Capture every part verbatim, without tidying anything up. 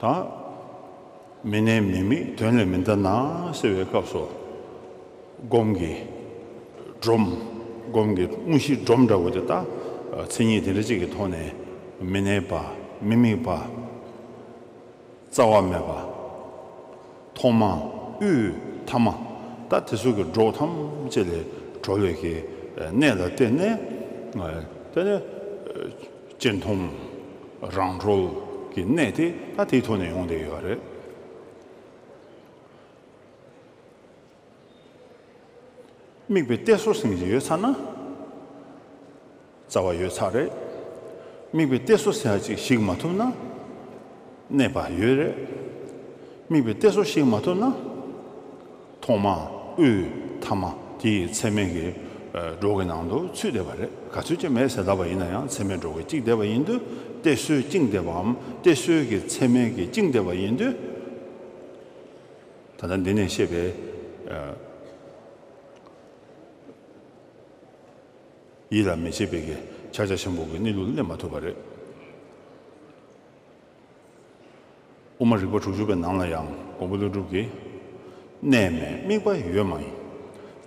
ད་མི་གནས་མི་དམིགས་དོན་ལས་མི་འདའ་ན་ཟེར་བའི་སྐབས་སུ། སྒོམ་གྱི་སྒྲོམ། སྒོམ་གྱི་དངོས་གཞི་སྒྲོམ་འདྲ་བོ་དེ་དག་མཚན་ཉིད་དེ་འདྲ་གཅིག་གི་ཐོག་ནས་མི་གནས་པ། མི་དམིགས་པ། རྩ་བ་མེད་པ། ཐོག་མ། དབུས། ཐ་མ། ད་དེ་ཚོ་གི་སྒྲོ་ཐམས་ཅད་ལས་གྲོལ་བའི་གི་གནད་ལ་བརྟེན་ནས། དེ་ནས་སྤྱི་མཐོང་རང་གྲོལ་གྱི་གནད་དེ་ད་དེའི་ཐོག་ནས་ཡོང་བསྡད་ཡོད་རེད། དམིགས་པའི་གཏད་སོ་ཟེར་གྱི་ཡོད་ཚར་ན། རྩ་བ་ཡོད་ཚར་རེད། དམིགས་པའི་གཏད་སོ་ཟེར་ཡ་ཅིག་ཞིག་མ་ཐུབ་ན། གནས་པ་ཡོད་རེད། དམིགས་པའི་གཏད་སོ་ཞིག་མ་ཐུབ་ན། ཐོག་མ། དབུས། ཐ་མ། དེ་ཡི་ཚད་མའི་གི་སྒྲོ་གི་ནང་དུ་ཚུད་བསྡད་པ་རེད། ག་ཚོད་ཅིག་མེད་ཟེར་ལབ་པ་ཡིན་ན་ཡང་ཚད་མའི་སྒྲོ་གི་བཅིངས་བསྡད་པ་ཡིན་དུས། གཏད་སོའི་བཅིངས་བསྡད་པའམ་གཏད་སོའི་གི་ཚད་མའི་གི་བཅིངས་བསྡད་པ་ཡིན་དུས། ད་ལྟ་འདི་ནས་བཤད་པའི་ཡིད་ལ་མི་བྱེད་པའི་གི་ཕྱག་རྒྱ་ཆེན་པོ་གི་གནས་ལུགས་སླེབས་མ་ཐུབ་པ་རེད། དབུ་མ་རིག་པ་དྲུག་ཅུ་པའི་ནང་ལ་ཡང་མགོན་པོ་ཀླུ་སྒྲུབ་ཀྱིས། གནས་མེད་དམིགས་པ་ཡོད་མ་ཡིན།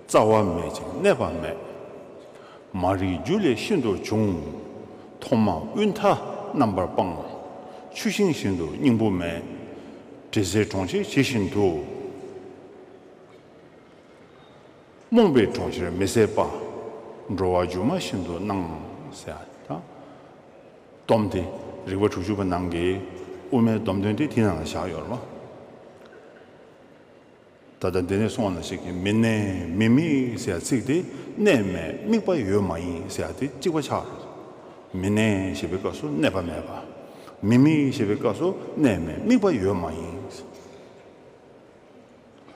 རྩ་བ་མེད་ཅིང་གནས་པ་མེད། མ་རིག་རྒྱུ་ལས་ཤིན་ཏུ་བྱུང་། ཐོག་མ་དབུས་མཐའ་རྣམ་པར་སྤངས། ཆུ་ཤིང་བཞིན་དུ་སྙིང་པོ་མེད། དྲི་ཟའི་གྲོང་ཁྱེར་ཇི་བཞིན་དུ། རྨོངས་པའི་གྲོང་ཁྱེར་མི་ཟད་པ། འགྲོ་བ་སྒྱུ་མ་བཞིན་དུ་སྣང་། ཟེར་ཡ་དང་། སྡོམ་དེ། རིག་པ་དྲུག་ཅུ་པ་ནང་གི་དབུ་མའི་སྡོམ་དོན་དེ་དེའི་ནང་ལ་བཞག་ཡོད་རེད་བ། ད་ལྟ་འདི་ནས་གསུངས་པ་ནང་བཞིན་གྱི་མི་གནས་མི་དམིགས་ཟེར་ཡ་ཚིག་དེ་གནས་མེད་དམིགས་པ་ཡོད་མ་ཡིན་ཟེར་ཡ་དེ་གཅིག་པ་ཆགས་རེད། མི་གནས་ཞེས་པའི་སྐབས་སུ་གནས་པ་མེད་པ། མི་དམིགས་ཞེས་པའི་སྐབས་སུ་གནས་མེད་དམིགས་པ་ཡོད་མ་ཡིན།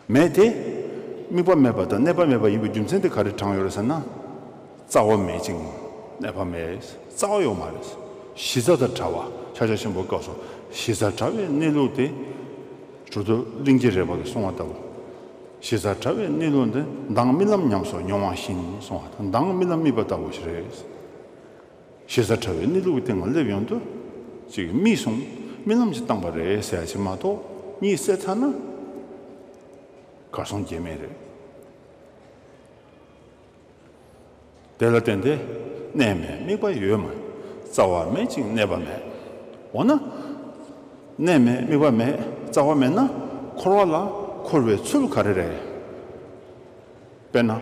མེད་དེ། དམིགས་པ་མེད་པ་དང་གནས་པ་མེད་པ་ཡིན་པའི་རྒྱུ་མཚན་དེ་ག་རེ་དྲངས་ཡོད་རེད་ཟེར་ན། རྩ་བ་མེད་ཅིང་གནས་པ་མེད། རྩ་བ་ཡོད་མ་རེད། གཞི་རྩ་དང་བྲལ་བ། ཕྱག་རྒྱ་ཆེན་པོའི་སྐབས་སུ་གཞི་རྩ་བྲལ་བའི་གནས་ལུགས་དེ། གྲུབ་ཐོབ་གླིང་རྗེ་རས་པ་གིས་གསུངས་པ་ལྟ་བུ། གཞི་རྩ་བྲལ་བའི་གནས་ལུགས་འདི་མདངས་རྨི་ལམ་ཉམས་སུ་མྱོང་བ་བཞིན་གསུངས་པ་དང་མདངས་རྨི་ལམ་རྨིས་པ་ལྟ་བུ་ཞིག་རེད། གཞི་རྩ་བྲལ་བའི་གནས་ལུགས་ཀྱི་སྟེང་ལ་སླེབས་ཡོང་དུས། ཅིག་རྨིས་སོང་། རྨི་ལམ་ཞིག་བཏང་པ་རེད་ཟེར་ཡ་ཞིག་མ་གཏོགས་གཉིད་སད་ཚར་ན་གར་སོང་རྒྱུ་མེད་རེད། དེ་ལ་བརྟེན་ཏེ་གནས་མེད་དམིགས་པ་ཡོད་མ་ཡིན། རྩ་བ་མེད་ཅིང་གནས་པ་མེད། འོ་ན། གནས་མེད་དམིགས་པ་མེད་རྩ་བ་མེད་ན་འཁོར་བ་ལ་འཁོར་བའི་ཚུལ་ག་རེ་རེད། དཔེར་ན།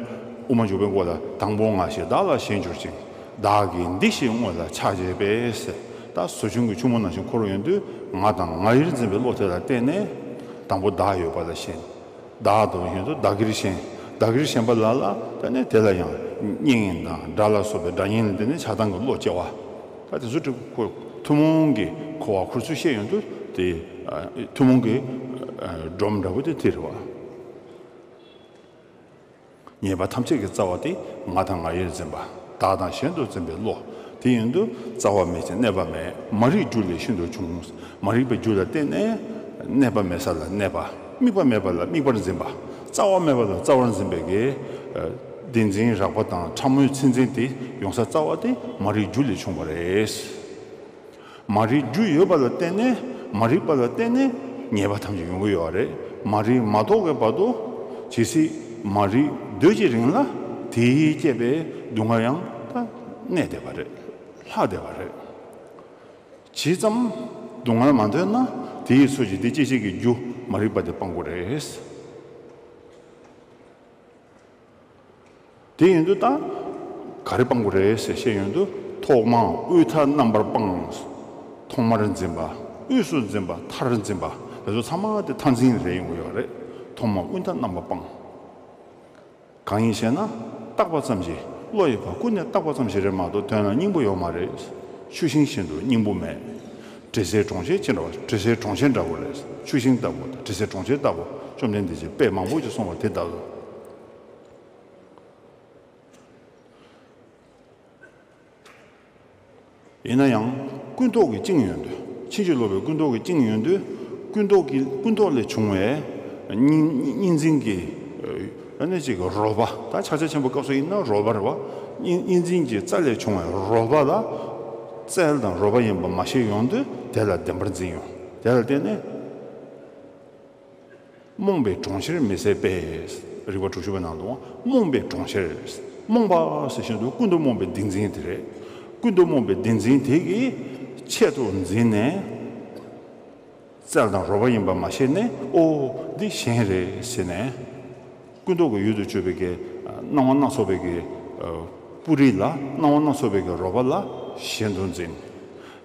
དབུ་མ་འཇུག་པའི་མགོ་ལ། དང་པོ་ང་ཞེས་བདག་ལ་ཞེན་གྱུར་ཅིང་། བདག་གིས་འདི་ཞེས་དངོས་ལ་ཆགས་བྱས་པས་ཟེར། ད་ཟོ་ཆུན་གྱི་ཆུ་མོ་ནང་བཞིན་འཁོར་ཡོང་དུས་ང་དང་ང་ཡིར་འཛིན་པའི་བློ་དེ་ལ་བརྟེན་ནས། དང་པོ་བདག་ཡོད་པ་ལ་ཞེན། བདག་དང་ཡོད་དུས་བདག་གིར་ཞེན། བདག་གིར་ཞེན་པ་ལ་ལ་བརྟེན་ནས་དེ་ལ་ཡང་གཉེན་ཉེ་དང་དགྲ་ལ་སོགས་པའི་དགྲ་གཉེན་ལ་བརྟེན་ནས་ཆགས་སྡང་གི་བློ་སྐྱེ་བ། ད་དེ་ཚོ་ཁོ་ཐུན་མོང་གི་འཁོར་བ་འཁོར་ཚུལ་བཤད་ཡོང་དུས་དེ་ཐུན་མོང་གི་སྒྲོམ་འདྲ་བོ་དེ་དེ་རེད་བ། ཉེས་པ་ཐམས་ཅད་ཀྱི་རྩ་བ་དེ་ང་དང་ང་ཡིར་འཛིན་པ། བདག་དང་གཞན་དུ་འཛིན་པའི་བློ། དེ་ཡིན་དུས་རྩ་བ་མེད་ཅིང་གནས་པ་མེད། མ་རིག་རྒྱུ་ལས་ཤིན་ཏུ་བྱུང་། མ་རིག་པའི་རྒྱུ་ལ་བརྟེན་ནས་གནས་པ་མེད་ས་ལ་གནས་པ། དམིགས་པ་མེད་པ་ལ་དམིགས་པར་འཛིན་པ། རྩ་བ་མེད་པ་ལ་རྩ་བར་འཛིན་པའི་གི་བདེན་འཛིན་རགས་པ་དང་ཕྲ་མོའི་མཚན་འཛིན་དེ་ཡོང་ས་རྩ་བ་དེ་མ་རིག་རྒྱུ་ལས་བྱུང་བ་རེད། མ་རིག་རྒྱུ་ཡོད་པ་ལ་བརྟེན་ནས། མ་རིག་པ་ལ་བརྟེན་ནས་ཉེས་པ་ཐམས་ཅད་ཡོང་གི་ཡོད་རེད། མ་རིག་མ་རྟོགས་པའི་བར་དུ་ཇི་སྲིད་མ་རིག་འདོད་ཀྱི་རིང་ལ་དེས་བསྐྱེད་པའི་སྡུག་བསྔལ་ཡང་ད་གནས་བསྡད་པ་རེད། ལྷག་བསྡད་པ་རེད། ཇི་ཙམ་སྡུག་བསྔལ་མ་འདོད་ན་དེའི་ཚོད་ཀྱིས་དེ་སྐྱེད་བྱེད་ཀྱི་རྒྱུ་མ་རིག་པ་དེ་སྤང་དགོས་རེད། དེ་ཡིན་དུས་ད་ག་རེ་སྤང་དགོས་རེད་ཟེར་བཤད་ཡོང་དུས་ཐོག་མར་དབུས་མཐའ་རྣམ་པར་སྤངས། ཐོག་མར་འཛིན་པ། དབུས་སུ་འཛིན་པ། མཐར་འཛིན་པ། དེ་ཚོ་ཚང་མ་དེ་མཐར་འཛིན་རེད་ཡོང་གི་ཡོད་རེད། ཐོག་མར་དབུས་མཐའ་རྣམ་པར་སྤངས། གང་ཡིན་ཞེ་ན། བརྟགས་པ་ཙམ་གྱིས་བློ་ཡི་བ་ཀུན་ནས་བརྟགས་པ་ཙམ་ཞིག་རེད་མ་གཏོགས་དོན་ལ་སྙིང་པོ་ཡོད་མ་རེད། ཆུ་ཤིང་བཞིན་དུ་སྙིང་པོ་མེད། དྲི་ཟའི་གྲོང་ཁྱེར་ཅི་འདྲ་བ། དྲི་ཟའི་གྲོང་ཁྱེར་འདྲ་བོ་རེད། ཆུ་ཤིང་ལྟ་བུ་དང་དྲི་ཟའི་གྲོང་ཁྱེར་ལྟ་བུ་བཅོམ་ལྡན་འདས་ཀྱིས་དཔེ་མང་པོ་ཅིག་གསུངས་པ་དེ་ལྟ་བུ། ཡིན་ན་ཡང་ཀུན་རྟོག་གིས་བཅིངས་ཡོང་དུས། ཕྱིན་ཅི་ལོག་པའི་ཀུན་རྟོག་གིས་བཅིངས་ཡོང་དུས། ཀུན་རྟོག་གི་ཀུན་རྟོག་ལས་བྱུང་བའི་གཉིས་གཉིས་འཛིན་གྱི་ཨ་ནི་ཅིག་གི་རོལ་པ། ད་ཕྱག་རྒྱ་ཆེན་པོའི་སྐབས་སུ་ཡིན་ན་རོལ་པ་རེད་བ། གཉིས་གཉིས་འཛིན་གྱི་རྩལ་ལས་བྱུང་བའི་རོལ་པ་ལ་རྩལ་དང་རོལ་པ་ཡིན་པ་མ་ཤེས་ཡོང་དུས་དེ་ལ་བདེན་པར་འཛིན་ཡོང་། དེ་ལ་བརྟེན་ནས། རྨོངས་པའི་གྲོང་ཁྱེར་མི་ཟད་པས། རིགས་པ་དྲུག་ཅུ་པའི་ནང་དུ་རྨོངས་པའི་གྲོང་ཁྱེར། རྨོངས་པ་ཟེར་བཞིན་དུ་ཀུན་ཏུ་རྨོངས་པའི་གཏན་ཚིགས་དེ་རེད། ཀུན་ཏུ་རྨོངས་པའི་གཏན་ཚིགས་དེ་གི་ཆེད་དུ་འཛིན་ནས། རྩལ་དང་རོལ་པ་ཡིན་པ་མ་ཤེས་ནས། ཨོ། འདི་གཞན་རེད་ཟེར་ནས། ཀུན་རྟོག་གི་ཡུལ་དུ་གྱུར་པའི་གི་སྣང་བ་སྣ་ཚོགས་པའི་གི་སྤུ་རིས་ལ། སྣང་བ་སྣ་ཚོགས་པའི་གི་རོལ་པ་ལ་གཞན་དུ་འཛིན།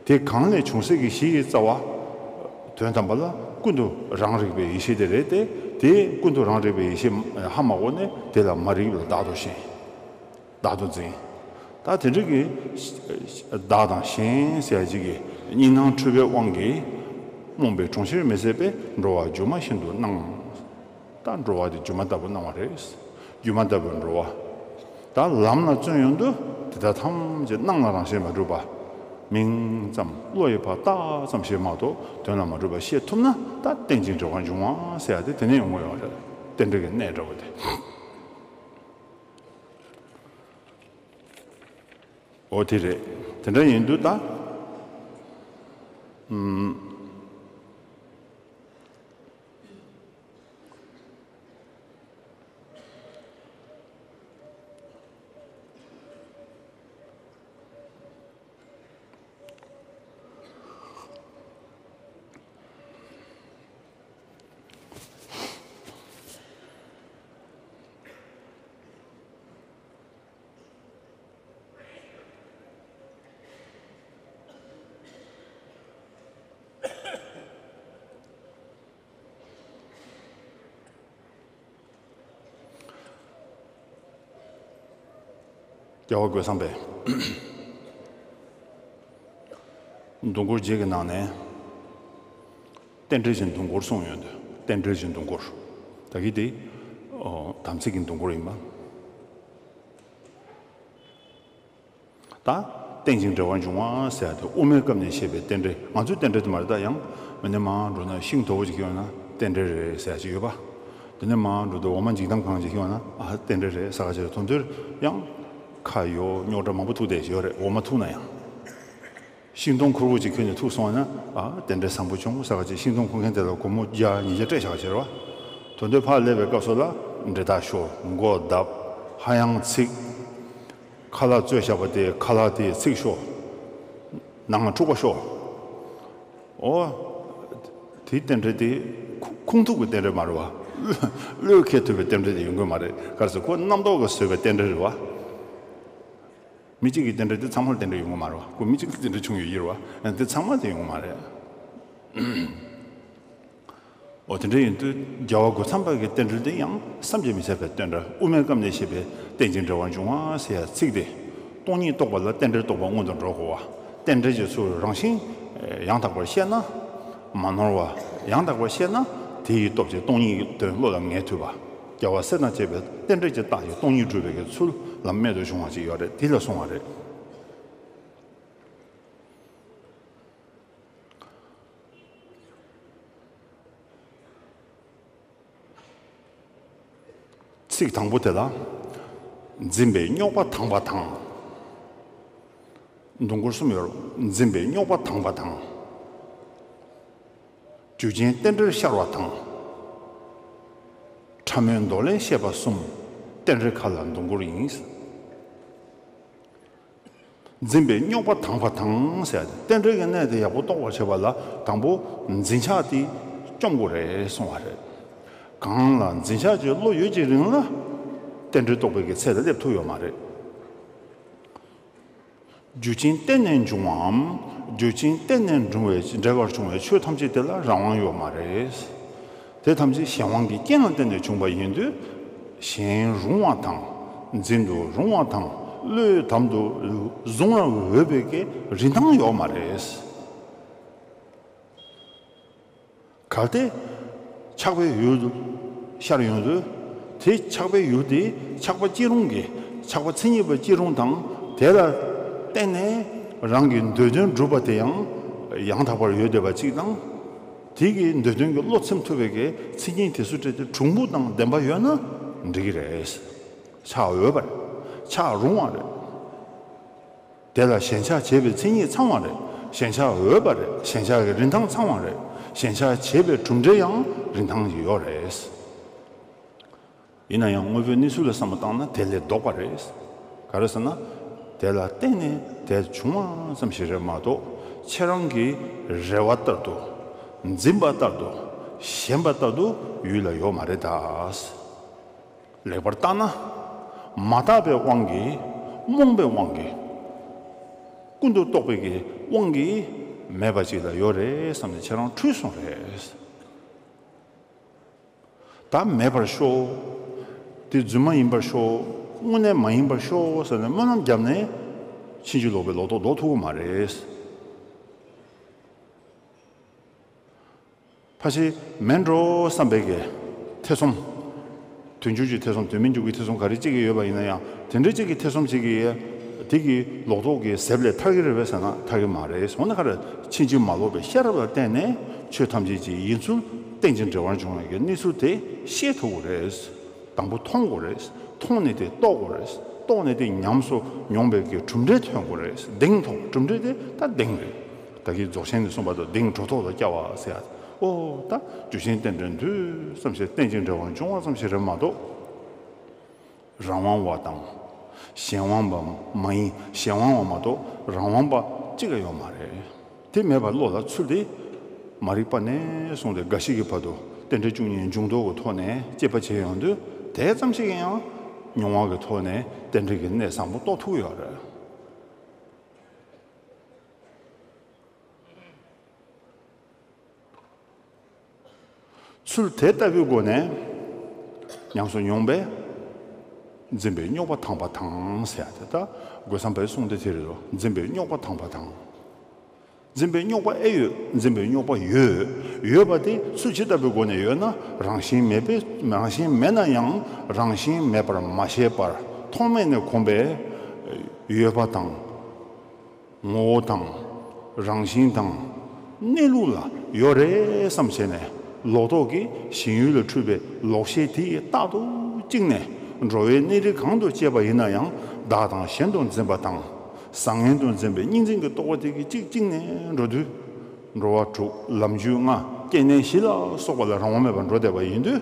དེ་གང་ལས་བྱུང་སའི་གི་གཞི་ཡི་རྩ་བ། དོན་དམ་པ་ལ་ཀུན་ཏུ་རང་རིག་པའི་ཡེ་ཤེས་དེ་རེད་དེ། དེ་ཀུན་ཏུ་རང་རིག་པའི་ཡེ་ཤེས་ཧ་མ་གོ་ནས་དེ་ལ་མ་རིག་པ་ལ་བདག་ཏུ་ཞེན། བདག་ཏུ་འཛིན། ད་དེ་འདྲ་གི་བདག་དང་གཞན་ཟེར་ཡ་ཅིག་གི་གཉིས་སྣང་འཁྲུལ་པའི་དབང་གིས། རྨོངས་པའི་གྲོང་ཁྱེར་མི་ཟད་པས། འགྲོ་བ་སྒྱུ་མ་བཞིན་དུ་སྣང་། ད་འགྲོ་བ་དེ་སྒྱུ་མ་ལྟ་བུ་སྣང་བ་རེད། སྒྱུ་མ་ལྟ་བུའི་འགྲོ་བ། ད་ལམ་ལ་བརྩོན་ཡོང་དུས་དེ་དག་ཐམས་ཅད་སྣང་ལ་རང་བཞིན་མ་གྲུབ་པ། མིང་ཙམ་བློ་ཡིས་ཕར་བཏགས་ཙམ་ཞིག་མ་གཏོགས་དོན་ལ་མ་གྲུབ་པ་ཤེས་ཐུབ་ན། ད་རྟེན་ཅིང་འབྲེལ་བར་འབྱུང་བ་ཟེར་ཡ་དེ་དེ་ནས་ཡོང་གི་ཡོད་རེད། རྟེན་འབྲེལ་གྱི་གནད་འདྲ་བོ་དེ། འོ་དེ་རེད། དེ་འདྲ་ཡིན་དུས་ད། ཨུམ། རྒྱལ་བ་རྒོད་ཚང་པས་སྡོང་མགུར་རྗེས་ཀྱི་ནང་ནས་རྟེན་འབྲེལ་གྱི་སྡོང་མགུར་གསུངས་ཡོད་འདུག་རྟེན་འབྲེལ་གྱི་སྡོང་མགུར། ད་གི་དེ་ཨོ་དམ་ཚིག་གི་སྡོང་མགུར་ཡིན་པ། ད་རྟེན་ཅིང་འབྲེལ་བར་འབྱུང་བ་ཟེར་ཡ་དེ་དབུ་མའི་སྐབས་ནས་བཤད་པའི་རྟེན་འབྲེལ། ང་ཚོའི་རྟེན་འབྲེལ་དེ་མ་རེད། ད་ཡང་མི་ནས་མར་འགྲོ་ན་ཤིང་དོ་བོ་ཅིག་ཡོད་ན་རྟེན་འབྲེལ་རེད་ཟེར་ཡ་ཅིག་ཡོད་པ། དེ་ནས་མར་འགྲོ་དུས་འོ་མ་འཇིག་སྟངས་གང་ཅིག་ཡོད་ན། ཨ་རྟེན་འབྲེལ་རེད་ཟེར་ག་ཅིག་རེད། དོན་དུ་ཡང་ཁ་ཡོད་རྙོག་དྲ་མང་པོ་ཐུག་བསྡད་ཡོད་རེད། འོ་མ་ཐུག་ན་ཡང་། ཤིང་སྡོང་ཁུར་བོ་ཅིག་ཁྱོན་ནས་ཐུག་སོང་ན། ཨ་རྟེན་འབྲེལ་བཟང་པོ་བྱུང་ཟེར་ག་ཅིག་ཤིང་སྡོང་ཁུར་མཁན་དེ་ལ་སྒོར་མོ་བརྒྱ་ཉིས་བརྒྱ་སྤྲད་བཞག་ཅིག་རེད་བ། དོན་དུ་ཕར་སླེབས་པའི་སྐབས་སུ་ལ་འབྲེལ་ཐག་ཤོར། མགོ་བརྡབ། ཧ་ཡང་ཚིག་ཁ་ལག་བཙོས་བཞག་པ་དེ་ཁ་ལག་དེ་ཚིག་ཤོར། ནང་ལ་འཁྲུག་པ་ཤོར། ཨོ། དེའི་རྟེན་འབྲེལ་དེ་ཁུ་ཁུངས་ཐུབ་ཀྱི་རྟེན་འབྲེལ་མ་རེད་བ། བློས་བློས་འཁེལ་ཐུབ་པའི་རྟེན་འབྲེལ་དེ་ཡོང་གི་མ་རེད། ག་རེ་ཟེར། ཁོ་རྣམ་རྟོག་གིས་བཟོས་པའི་རྟེན་འབྲེལ་རེད་བ། མི་གཅིག་གི་རྟེན་འབྲེལ་དེ་ཚང་མར་རྟེན་འབྲེལ་ཡོང་གི་མ་རེད་བ། ཁོ་མི་གཅིག་གི་རྟེན་འབྲེལ་བྱུང་ཡོད་ཀྱི་རེད་བ། དེ་ཚང་མར་དེ་ཡོང་གི་མ་རེད། འོ་དེ་འདྲ་ཡིན་དུས་རྒྱལ་བ་རྒོད་ཚང་པ་གི་རྟེན་འབྲེལ་དེ་ཡང་བསམ་གྱིས་མི་ཁྱབ་པའི་རྟེན་འབྲེལ། དབུ་མའི་སྐབས་ནས་བཤད་པའི་རྟེན་ཅིང་འབྲེལ་བར་འབྱུང་བ་ཟེར་ཡ་ཚིག་དེ། སྟོང་ཉིད་རྟོགས་པ་ལ་རྟེན་འབྲེལ་རྟོགས་པ་སྔོན་དུ་འགྲོ་དགོས་པ། རྟེན་འབྲེལ་གྱི་ཚུལ་རང་བཞིན་ཡང་དག་པར་ཤེས་ན། མ་ནོར་བ། ཡང་དག་པར་ཤེས་ན་དེ་ཡི་སྟོབས་ཀྱིས་སྟོང་ཉིད་ཀྱི་དོན་བློ་ལ་ངེས་ཐུབ་པ། རྒྱལ་བ་སྲས་དང་བཅས་པའི་རྟེན་འབྲེལ་གྱི་རྟགས་ཀྱིས་སྟོང་ཉིད་སྒྲུབ་པའི་གི་ཚུལ་ལམ་རྨད་དུ་བྱུང་བ་ཅིག་ཡོད་རེད། དེ་ལ་གསུངས་པ་རེད། ཚིག་དང་པོ་དེ་ལ། འཛིན་པའི་རྙོག་པ་དྭངས་པ་དང་། སྡོང་མགུར་གསུམ་ཡོད་རེད། འཛིན་པའི་རྙོག་པ་དྭངས་པ་དང་། རྒྱུ་ཅན་རྟེན་འབྲེལ་ཤར་བ་དང་། ཕྲ་མོའི་འདོར་ལེན་ཤེས་པ་གསུམ། རྟེན་འབྲེལ་ཁ་ལ་སྡོང་མགུར་ཡིན། འཛིན་པའི་རྙོག་པ་དྭངས་པ་དང་ཟེར་ཏེ། རྟེན་འབྲེལ་གྱི་གནད་དེ་ཡག་པོ་རྟོགས་པར་བྱེད་པ་ལ་དང་པོ་འཛིན་ཆགས་དེ་བཅོམ་དགོས་རེད་གསུངས་པ་རེད། གང་ལ་འཛིན་ཆགས་ཀྱི་བློ་ཡོད་ཀྱི་རིང་ལ་རྟེན་འབྲེལ་རྟོགས་པའི་གི་ཚད་ལ་སླེབས་ཐུབ་ཡོད་མ་རེད། རྒྱུ་ཅན་རྟེན་ནས་འབྱུང་བའམ། རྒྱུ་ཅན་རྟེན་ནས་འབྱུང་བའི་འབྲེལ་བར་བྱུང་བའི་ཆོས་ཐམས་ཅད་དེ་ལ་རང་དབང་ཡོད་མ་རེད། དེ་ཐམས་ཅད་གཞན་དབང་གི་རྐྱེན་ལ་བརྟེན་ནས་བྱུང་བ་ཡིན་དུས། གཞན་རུང་བ་དང་། འཛིན་དུ་རུང་བ་དང་། བློས་དམ་དུ་བཟུང་བར་འོས་པའི་གི་རིན་ཐང་ཡོད་མ་རེད། གལ་ཏེ་ཆགས་པའི་ཡུལ་ཤར་ཡོང་དུས། དེ་ཆགས་པའི་ཡུལ་དེ་ཆགས་པ་སྐྱེ་རུང་གི། ཆགས་པ་མཚན་ཉིད་པ་སྐྱེ་རུང་དང་། དེ་ལ་བརྟེན་ནས་རང་གི་འདོད་དོན་འགྲུབ་པ་དེ་ཡང་ཡང་དག་པར་ཡོད་བསྡད་པ་གཅིག་དང་། དེ་གི་འདོད་དོན་གྱི་བློ་ཚིམ་ཐུབ་པའི་གི་མཚན་ཉིད་དེ་ཚོ་སྤྲད་དེ་གྲུང་པོ་དང་ལྡན་པ་ཡོད་ན་འགྲིག་གི་རེད། ཆགས་འོས་པ་རེད། ཆགས་རུང་བ་རེད། དེ་ལ་ཞེན་ཆགས་བྱས་པའི་མཚན་ཉིད་ཚང་བ་རེད། ཞེན་ཆགས་འོས་པ་རེད། ཞེན་ཆགས་ཀྱི་རིན་ཐང་ཚང་བ་རེད། ཞེན་ཆགས་བྱེད་པའི་གྲུབ་འབྲས་ཡང་རིན་ཐང་ཡོད་རེད། ཡིན་ན་ཡང་དངོས་པོའི་གནས་ཚུལ་ལ་བསམ་བློ་བཏང་ན་དེ་ལས་ལྡོག་པ་རེད། ག་རེ་ཟེར་ན། དེ་ལ་བརྟེན་ནས་དེ་བྱུང་བ་ཙམ་ཞིག་རེད་མ་གཏོགས། ཁྱེད་རང་གི་རེ་བ་ལྟར་དུ། འཛིན་པ་ལྟར་དུ། ཞེན་པ་ལྟར་དུ་ཡུལ་ལ་ཡོད་མ་རེད་ད། ལེགས་པར་བརྟགས་ན། མ་བརྟགས་པའི་དབང་གིས། རྨོངས་པའི་དབང་གིས། ཀུན་ཏུ་རྟོག་པའི་གི་དབང་གིས་མེད་པ་ཅིག་ལ་ཡོད་རེད་བསམ་ནས་ཁྱེད་རང་འཁྲུལ་སོང་རེད། ད་མེད་པར་ཤོག་དེ་རྫུན་མ་ཡིན་པར་ཤོག་དངོས་གནས་མ་ཡིན་པར་ཤོག་ཟེར་ནས་སྨོན་ལམ་བརྒྱབ་ནས་ཕྱིན་ཅི་ལོག་པའི་ལོག་རྟོག་ལྡོག་ཐུབ་ཀྱི་མ་རེད། ཕལ་ཆེར་མེད་འགྲོ་བསམ་པའི་གི་ཐེ་ཚོམ། དོན་འགྱུར་གྱི་ཐེ་ཚོམ། དོན་མི་འགྱུར་གྱི་ཐེ་ཚོམ་ག་རེ་གཅིག་གི་ཡོད་པ་ཡིན་ན་ཡང་། དེ་འདྲ་གཅིག་གི་ཐེ་ཚོམ་གཅིག་གི་དེ་གི་ལོག་རྟོག་གི་ཟེབ་ལས་ཐར་གྱི་རེད་པས་ཟེར་ན་ཐར་གྱི་མ་རེད། འོ་ན་ག་རེ། ཕྱིན་ཅི་མ་ལོག་པའི་ཤེས་རབ་ལ་བརྟེན་ནས་ཆོས་ཐམས་ཅད་ཀྱི་ཡིན་ཚུལ་རྟེན་ཅིང་འབྲེལ་བར་འབྱུང་བའི་གི་གནས་ཚུལ་དེ་ཤེས་ཐུབ་ཀྱི་རེད། དང་པོ་མཐོང་དགོས་རེད། མཐོང་ནས་དེ་རྟོགས་དགོས་རེད། རྟོགས་ནས་དེ་ཉམས་སུ་མྱོང་བའི་གི་གྲུབ་འབྲས་ཐོན་དགོས་རེད། གདེང་ཐོབ། གྲུབ་འབྲས་དེ་ད་གདེང་རེད། ད་གིན་རྫོགས་ཆེན་ནས་གསུངས་པ་དང་གདེང་གྲོལ་ཐོག་ཏུ་སྐྱེ་བ་ཟེར་ཡ། ཨོ་ད་རྒྱུ་ཆེན་རྟེན་འབྲེལ་དུས་ཙམ་ཞིག་རྟེན་ཅིང་འབྲེལ་བར་འབྱུང་བ་ཙམ་ཞིག་རེད་མ་གཏོགས། རང་དབང་བ་དང་། གཞན་དབང་བ་མ་ཡིན། གཞན་དབང་བ་མ་གཏོགས་རང་དབང་བ་གཅིག་ཀྱང་ཡོད་མ་རེད། དེ་མེད་པར་བློ་ལ་ཚུལ་དེ། མ་རིག་པ་ནས་བཟུང་སྟེ་རྒ་ཤི་གི་བར་དུ་རྟེན་འབྲེལ་བཅུ་གཉིས་འབྱུང་ལྡོག་གི་ཐོག་ནས་དཔྱད་པ་བྱས་ཡོང་དུས་དེ་ཙམ་ཞིག་ཡང་མྱོང་བ་གི་ཐོག་ནས་རྟེན་འབྲེལ་གྱི་གནད་བཟང་པོ་རྟོགས་ཐུབ་ཡོད་རེད། ཚུལ་དེ་ལྟ་བུའི་སྒོ་ནས་ཉམས་སུ་མྱོང་བས། འཛིན་པའི་རྙོག་པ་དང་བ་དང་ཟེར་ཡ་དེ་ད་རྒོད་ཚང་པའི་གསུང་དེ་དེ་རེད་དོ། འཛིན་པའི་རྙོག་པ་དང་བ་དང་། འཛིན་པའི་རྙོག་པ་ཨེ་ཡོད། འཛིན་པའི་རྙོག་པ་ཡོད། ཡོད་པ་དེ་ཚུལ་ཇི་ལྟ་བུའི་སྒོ་ནས་ཡོད་ན། རང་བཞིན་མེད་པའི། རང་བཞིན་མེད་ན་ཡང་རང་བཞིན་མེད་པར་མ་ཤེས་པར་ཐོག་མེད་ནས་གོམས་པའི་ཡོད་པ་དང་། ངོ་བོ་དང་། རང་བཞིན་དང་། གནས་ལུགས་ལ་ཡོད་རེད་བསམ་བྱས་ནས་ལོག་རྟོག་གིས་ཞེན་ཡུལ་ལ་འཁྲུལ་པའི་ལོག་ཤེས་དེ་ཡིས་རྟག་ཏུ་བཅིངས་ནས་འགྲོ་བའི་གནས་རིས་གང་དུ་སྐྱེས་པ་ཡིན་ན་ཡང་བདག་དང་གཞན་དུ་འཛིན་པ་དང་། བཟང་ངན་དུ་འཛིན་པའི་གཉིས་འཛིན་གྱི་རྟོག་པ་དེ་གིས་གཅིག་བཅིངས་ནས་འགྲོ་དུས། འགྲོ་བ་དྲུག་ལམ་རྒྱུད་ལྔ། སྐྱེ་གནས་བཞི་ལ་སོགས་པ་ལ་རང་དབང་མེད་པར་འགྲོ་བསྡད་པ་ཡིན་དུས།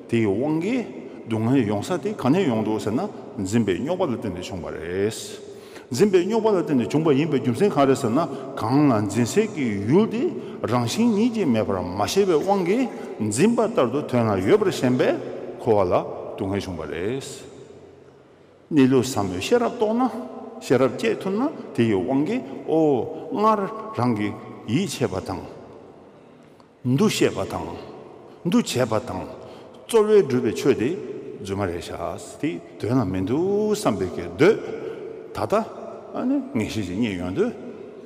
དེའི་དབང་གིས་སྡུག་བསྔལ་ཡོང་ས་དེ་ག་ནས་ཡོང་འདུག་ཟེར་ན། འཛིན་པའི་རྙོག་པ་ལ་བརྟེན་ནས་བྱུང་བ་རེད། འཛིན་པའི་རྙོག་པ་ལ་བརྟེན་ནས་བྱུང་བ་ཡིན་པའི་རྒྱུ་མཚན་གང་རེད་ཟེར་ན། གང་ལ་འཛིན་སའི་གི་ཡུལ་དེ་རང་བཞིན་ཉིད་ཀྱིས་མེད་པར་མ་ཤེས་པའི་དབང་གིས་འཛིན་པ་ལྟར་དུ་དོན་ལ་ཡོད་པར་ཞེན་པས་འཁོར་བ་ལ་སྡུག་བསྔལ་བྱུང་བ་རེད། གནས་ལུགས་ཟབ་མོའི་ཤེས་རབ་རྟོགས་ན། ཤེས་རབ་སྐྱེས་ཐུབ་ན། དེ་ཡི་དབང་གིས་ཨོ་སྔར་རང་གི་ཡིད་ཆེས་པ་དང་། འདུ་ཤེས་པ་དང་། འདུ་བྱེད་པ་དང་། རྩོལ་བས་བསྒྲུབས་པའི་ཆོས་དེ་རྫུན་མ་རེད་ཤག་དེ་དོན་ལ་མི་འདུག་བསམ་པའི་གི་འདོད། ད་ལྟ་ཨ་ནི་ངེས་ཤེས་ཤིག་རྙེད་ཡོང་དུས།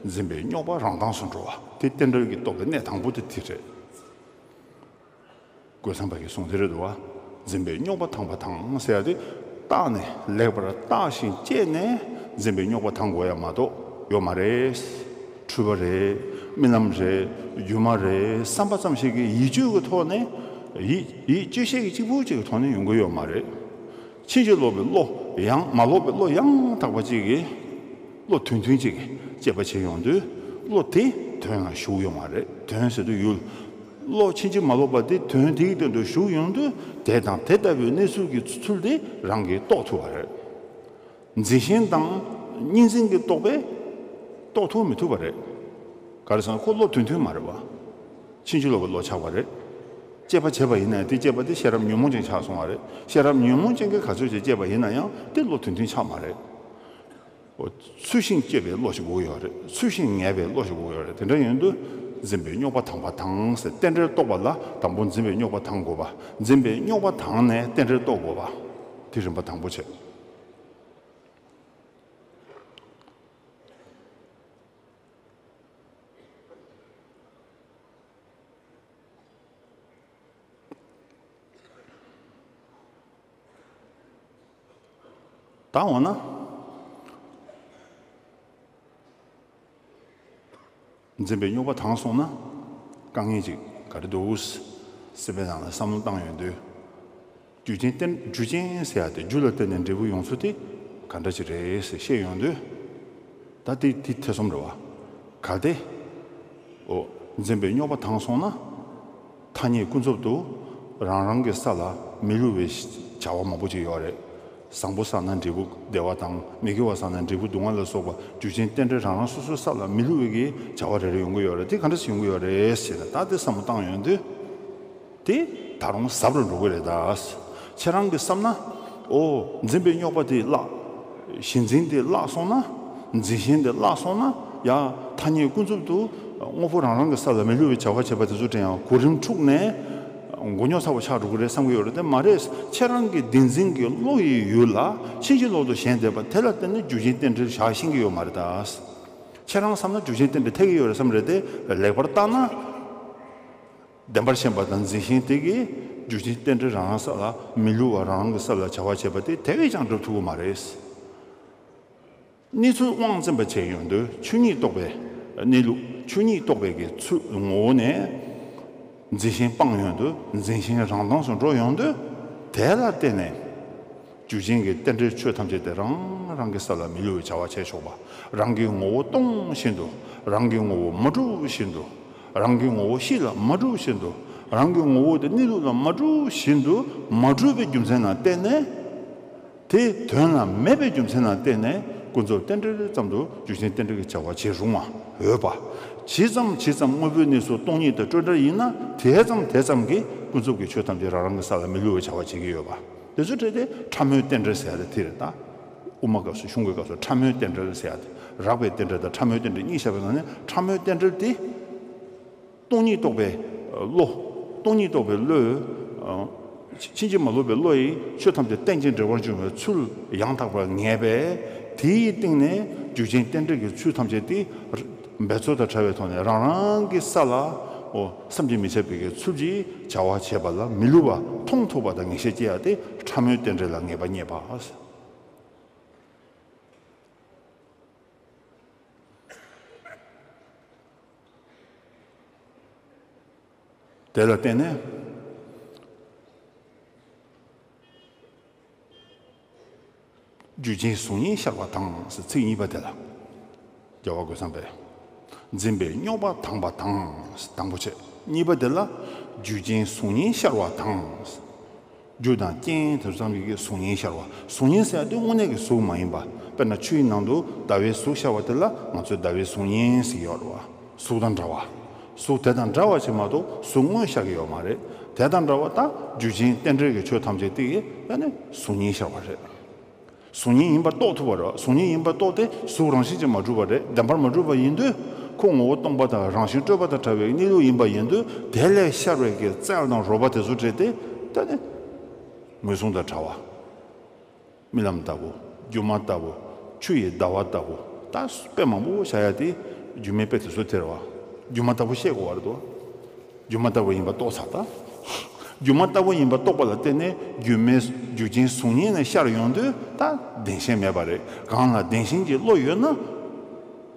འཛིན་པའི་རྙོག་པ་རང་མདངས་སུ་འགྲོ་བ་དེ་རྟེན་འབྲེལ་གྱི་རྟོག་པའི་གནད་དང་པོ་དེ་དེ་རེད། རྒོད་ཚང་པ་གི་གསུང་དེ་རེད་འདུག་བ། འཛིན་པའི་རྙོག་པ་དང་བ་དང་ཟེར་ཡ་དེ། བརྟགས་ནས་ལེགས་པར་བརྟགས་ཤིང་དཔྱད་ནས་འཛིན་པའི་རྙོག་པ་དང་དགོས་ཡ་མ་གཏོགས་ཡོད་མ་རེད། འཁྲུལ་པ་རེད། རྨི་ལམ་རེད། སྒྱུ་མ་རེད་བསམ་པ་ཙམ་ཞིག་གིས་ཡིད་དཔྱོད་ཀྱི་ཐོག་ནས། ཡིད་ཡིད་དཔྱོད་ཤེས་ཀྱི་གཅིག་པུ་གཅིག་གི་ཐོག་ནས་ཡོང་གི་ཡོད་མ་རེད། ཕྱིན་ཅི་ལོག་པའི་བློ་ཡང་མ་ལོག་པའི་བློ་ཡང་དག་པ་གཅིག་གིས། བློ་དོན་མཐུན་གཅིག་གིས་དཔྱད་པ་བྱེད་ཡོང་དུས། བློ་དེ་དོན་ལ་ཞུགས་ཡོང་བ་རེད། དོན་ཟེར་དུས་ཡུལ། བློ་ཕྱིན་ཅི་མ་ལོག་པ་དེ་དོན་དེའི་སྟེང་དུ་ཞུགས་ཡོང་དུས། དེ་དང་དེ་ལྟ་བུའི་གནས་ཚུལ་གྱི་ཚུལ་དེ་རང་གིས་རྟོགས་ཐུབ་པ་རེད། འཛིན་ཞེན་དང་གཉིས་འཛིན་གྱི་རྟོག་པས་རྟོགས་ཐུབ་མི་ཐུབ་པ་རེད། ག་རེ་ཟེར་ན་ཁོ་བློ་དོན་མཐུན་མ་རེད་བ། ཕྱིན་ཅི་ལོག་པའི་བློ་ཆགས་པ་རེད། དཔྱད་པ་བྱས་པ་ཡིན་ན་ཡང་དེ་དཔྱད་པ་དེ་ཤེས་རབ་ཉོན་མོངས་ཅན་ཆགས་སོང་བ་རེད། ཤེས་རབ་ཉོན་མོངས་ཅན་གྱིས་ག་ཚོད་ཅིག་དཔྱད་པ་ཡིན་ན་ཡང་དེ་བློ་དོན་མཐུན་ཆགས་མ་རེད། འོ། ཚུལ་བཞིན་དཔྱད་པའི་བློ་ཞིག་དགོས་ཡོད་རེད། ཚུལ་བཞིན་ངེས་པའི་བློ་ཞིག་དགོས་ཡོད་རེད། དེ་འདྲ་ཡིན་དུས། འཛིན་པའི་རྙོག་པ་དང་བ་དང་ཟེར། རྟེན་འབྲེལ་རྟོགས་པ་ལ་དང་པོ་འཛིན་པའི་རྙོག་པ་དང་དགོས་པ། འཛིན་པའི་རྙོག་པ་དང་ནས་རྟེན་འབྲེལ་རྟོགས་དགོས་པ། དེ་རིམ་པ་དང་པོ་བྱས། ད་འོ་ན། འཛིན་པའི་རྙོག་པ་དྭངས་སོང་ན། དཀའ་ངལ་ཅིག་ག་རེ་འདུག་སེམས་པའི་ནང་ལ་བསམ་བློ་བཏང་ཡོང་དུས། རྒྱུ་རྐྱེན་རྟེན། རྒྱུ་རྐྱེན་ཟེར་ཡ་དེ་རྒྱུ་ལ་བརྟེན་ནས་འབྲས་བུ་ཡོང་ཚུལ་དེ་ག་འདྲ་ཅིག་རེད་ཟེར་བཤད་ཡོང་དུས། ད་དེ་དེ་ཐེ་ཚོམ་རེད་བ། གལ་ཏེ། འོ། འཛིན་པའི་རྙོག་པ་དྭངས་སོང་ན། ཐ་སྙད་ཀུན་རྫོབ་ཏུ་རང་རང་གི་ས་ལ་མི་བསླུ་བའི་བྱ་བ་མང་པོ་ཅིག་ཡོད་རེད། བཟང་པོ་བསགས་ན་འབྲས་བུ་བདེ་བ་དང་། མི་དགེ་བ་བསགས་ན་འབྲས་བུ་སྡུག་བསྔལ་ལ་སོགས་པ་རྒྱུ་རྐྱེན་རྟེན་འབྲེལ་རང་རང་སོ་སོའི་ས་ལ་མི་བསླུ་བའི་གི་བྱ་བ་རེ་རེ་ཡོང་གི་ཡོད་རེད། དེ་ག་འདྲ་ཞིག་ཡོང་གི་ཡོད་རེད་ཟེར་ན། ད་དེ་བསམ་བློ་བཏང་ཡོང་དུས། དེ་ད་རུང་ཟབ་རུ་འགྲོ་གི་རེད། ད་ཁྱེད་རང་གིས་བསམ་ན། ཨོ། འཛིན་པའི་རྙོག་པ་དེ་བརླག་གཞི་འཛིན་དེ་བརླག་སོང་ན། འཛིན་ཞེན་དེ་བརླག་སོང་ན། ཡ། ཐ་སྙད་ཀུན་རྫོབ་ཏུ་དངོས་པོ་རང་རང་གི་ས་ལ་མི་བསླུ་བའི་བྱ་བ་བྱེད་པ་དེ་ཚོ་དྲན་ཡང་གོ་རིམ་འཁྲུགས་ནས་མགོ་རྙོག་ཚ་བོ་ཆགས་འགྲོ་གི་རེད་བསམ་གྱི་ཡོད་རེད། དེ་མ་རེད། ཁྱེད་རང་གི་བདེན་འཛིན་གྱི་བློ་ཡི་ཡུལ་ལ་ཕྱིན་ཅི་ལོག་ཏུ་ཞེན་བསྡད་པ་དེ་ལ་བརྟེན་ནས་རྒྱུ་རྐྱེན་རྟེན་འབྲེལ་བྱ་ཤེས་ཀྱི་ཡོད་མ་རེད་ད། ཁྱེད་རང་བསམ་ན་རྒྱུ་རྐྱེན་རྟེན་འབྲེལ་འཐད་ཀྱི་ཡོད་རེད་བསམ་རེད་དེ། ལེགས་པར་བརྟག་ན། བདེན་པར་ཞེན་པ་དང་འཛིན་ཞེན་དེ་གིས་རྒྱུ་རྐྱེན་རྟེན་འབྲེལ་རང་རང་ས་ལ་མི་བསླུ་བ། རང་རང་གི་ས་ལ་བྱ་བ་བྱེད་པ་དེ་དེ་བས་ཀྱང་སྒྲུབ་ཐུབ་ཀྱི་མ་རེད། གནས་ཚུལ་དབང་བཙན་པ་བྱས་ཡོང་དུས་ཆོས་ཉིད་རྟོགས་པའི་གནས་ལུགས། ཆོས་ཉིད་རྟོགས་པའི་གི་ཚུལ་ངོ་བོ་ནས་འཛིན་ཞེན་སྤངས་ཡོང་དུས། འཛིན་ཞེན་རང་དྭངས་སུ་འགྲོ་ཡོང་དུས། དེ་ལ་བརྟེན་ནས་རྒྱུ་རྐྱེན་གྱི་རྟེན་འབྲེལ་ཆོས་ཐམས་ཅད་དེ་རང་རང་གི་ས་ལ་མི་བསླུ་བའི་བྱ་བ་བྱས་ཆོག་པ། རང་གི་ངོ་བོ་སྟོང་བཞིན་དུ། རང་གི་ངོ་བོ་མ་གྲུབ་བཞིན་དུ། རང་གི་ངོ་བོ་གཤིས་ལ་མ་གྲུབ་བཞིན་དུ། རང་གི་ངོ་བོ་དེ་གནས་ལུགས་ལ་མ་གྲུབ་བཞིན་དུ་མ་གྲུབ་པའི་རྒྱུ་མཚན་ལ་བརྟེན་ནས། དེ་དོན་ལ་མེད་པའི་རྒྱུ་མཚན་ལ་བརྟེན་ནས་ཀུན་རྫོབ་རྟེན་འབྲེལ་ཙམ་དུ་རྒྱུ་རྐྱེན་རྟེན་འབྲེལ་གྱི་བྱ་བ་བྱེད་རུང་བ་འོས་པ། ཇི་ཙམ་ཇི་ཙམ་དངོས་པོའི་གནས་ཚུལ་སྟོང་ཉིད་དང་སྤྲོས་བྲལ་ཡིན་ན། དེ་ཙམ་དེ་ཙམ་གྱིས་ཀུན་རྫོབ་ཀྱི་ཆོས་ཐམས་ཅད་རང་རང་གི་ས་ལ་མི་བསླུ་བའི་བྱ་བ་བྱེད་ཀྱི་ཡོད་པ། དེ་ཚོའི་གྲས་དེ་ཕྲ་མོའི་རྟེན་འབྲེལ་ཟེར་ཡ་དེ་དེ་རེད་ད། དབུ་མ་སྐབས་སུ་གཞུང་གི་སྐབས་སུ་ཕྲ་མོའི་རྟེན་འབྲེལ་ཟེར་ཡ་དེ། རགས་པའི་རྟེན་འབྲེལ་དང་ཕྲ་མོའི་རྟེན་འབྲེལ་གཉིས་བཤད་པའི་ནང་ནས། ཕྲ་མོའི་རྟེན་འབྲེལ་དེ་སྟོང་ཉིད་རྟོགས་པའི་བློ། སྟོང་ཉིད་རྟོགས་པའི་བློས། ཨ། ཕྱིན་ཅི་མ་ལོག་པའི་བློ་ཡིས་ཆོས་ཐམས་ཅད་རྟེན་ཅིང་འབྲེལ་བར་འབྱུང་བའི་ཚུལ་ཡང་དག་པར་ངེས་པས། དེའི་སྟེང་ནས་རྒྱུ་རྐྱེན་རྟེན་འབྲེལ་གྱི་ཚུལ་ཐམས་ཅད་དེ་འབད་རྩོལ་དང་བྲལ་བའི་ཐོག་ནས་རང་རང་གི་ས་ལ། ཨོ། བསམ་གྱིས་མི་ཁྱབ་པའི་གི་ཚུལ་གྱིས་བྱ་བ་བྱེད་པ་ལ་མི་བསླུ་བ། མཐོང་ཐུབ་པ་དང་ངེས་ཤེས་སྐྱེ་ཡ་དེ་ཕྲ་མོའི་རྟེན་འབྲེལ་ལ་ངེས་པ་རྙེད་པ། དེ་ལ་བརྟེན་ནས་རྒྱུ་རྐྱེན་གཟུགས་བརྙན་ཤར་བ་དང་ཟེར། ཚིག་གཉིས་པ་དེ་ལ་རྒྱལ་བ་རྒོད་ཚང་པས། འཛིན་པའི་རྙོག་པ་དྭངས་པ་དང་ཟེར། དང་པོ་བྱས། གཉིས་པ་དེ་ལ་རྒྱུ་རྐྱེན་གཟུགས་བརྙན་ཤར་བ་དང་། རྒྱུ་དང་རྐྱེན་དེ་ཚོ་ཚང་གི་གཟུགས་བརྙན་ཤར་བ། གཟུགས་བརྙན་ཟེར་ཡ་དེ་དངོས་གནས་ཀྱི་གཟུགས་མ་ཡིན་པ། དཔེར་ན་ཆུའི་ནང་དུ་ཟླ་བའི་གཟུགས་ཤར་བ་དེ་ལ་ང་ཚོས་ཟླ་བའི་གཟུགས་བརྙན་ཟེར་གྱི་ཡོད་རེད་བ། གཟུགས་དང་འདྲ་བ། གཟུགས་དེ་དང་འདྲ་བ་ཞིག་མ་གཏོགས་གཟུགས་དངོས་ཤར་གྱི་ཡོད་མ་རེད། དེ་དང་འདྲ་བ་ད་རྒྱུ་རྐྱེན་རྟེན་འབྲེལ་གྱི་ཆོས་ཐམས་ཅད་དེ་ཡིས་ཡ་ནི་གཟུགས་བརྙན་ཤར་བ་རེད། གཟུགས་བརྙན་ཡིན་པར་རྟོགས་ཐུབ་པ་རེད། གཟུགས་བརྙན་ཡིན་པར་རྟོགས་ཏེ་གཟུགས་རང་བཞིན་གྱིས་མ་གྲུབ་པ་རེད། བདེན་པར་མ་གྲུབ་པ་ཡིན་དུས། ཁོ་ངོ་བོ་སྟོང་པ་དང་རང་བཞིན་སྤྲོས་པ་དང་བྲལ་བའི་གནས་ལུགས་ཡིན་པ་ཡིན་དུས། དེ་ལས་ཤར་བའི་གི་རྩལ་དང་རོལ་པ་དེ་ཚོ་སྤྲད་དེ། ད་ནི་ངོས་བཟུང་དང་བྲལ་བ། རྨི་ལམ་ལྟ་བུ། སྒྱུ་མ་ལྟ་བུ། ཆུ་ཡི་ཟླ་བ་ལྟ་བུ། ད་དཔེ་མང་པོ་བཞག་ཡ་དེ་སྒྱུ་མའི་དཔེ་དེ་ཚོ་དེ་རེད་བ། སྒྱུ་མ་ལྟ་བུ་བཤད་དགོས་པ་རེད་དོ། སྒྱུ་མ་ལྟ་བུ་ཡིན་པ་རྟོགས་ཚར་ད། སྒྱུ་མ་ལྟ་བུ་ཡིན་པ་རྟོགས་པ་ལ་བརྟེན་ནས་སྒྱུ་མའི་རྒྱུ་རྐྱེན་གཟུགས་བརྙན་ནས་ཤར་ཡོང་དུས། ད་བདེན་ཞེན་མེད་པ་རེད། གང་ལ་བདེན་ཞེན་གྱི་བློ་ཡོད་ན་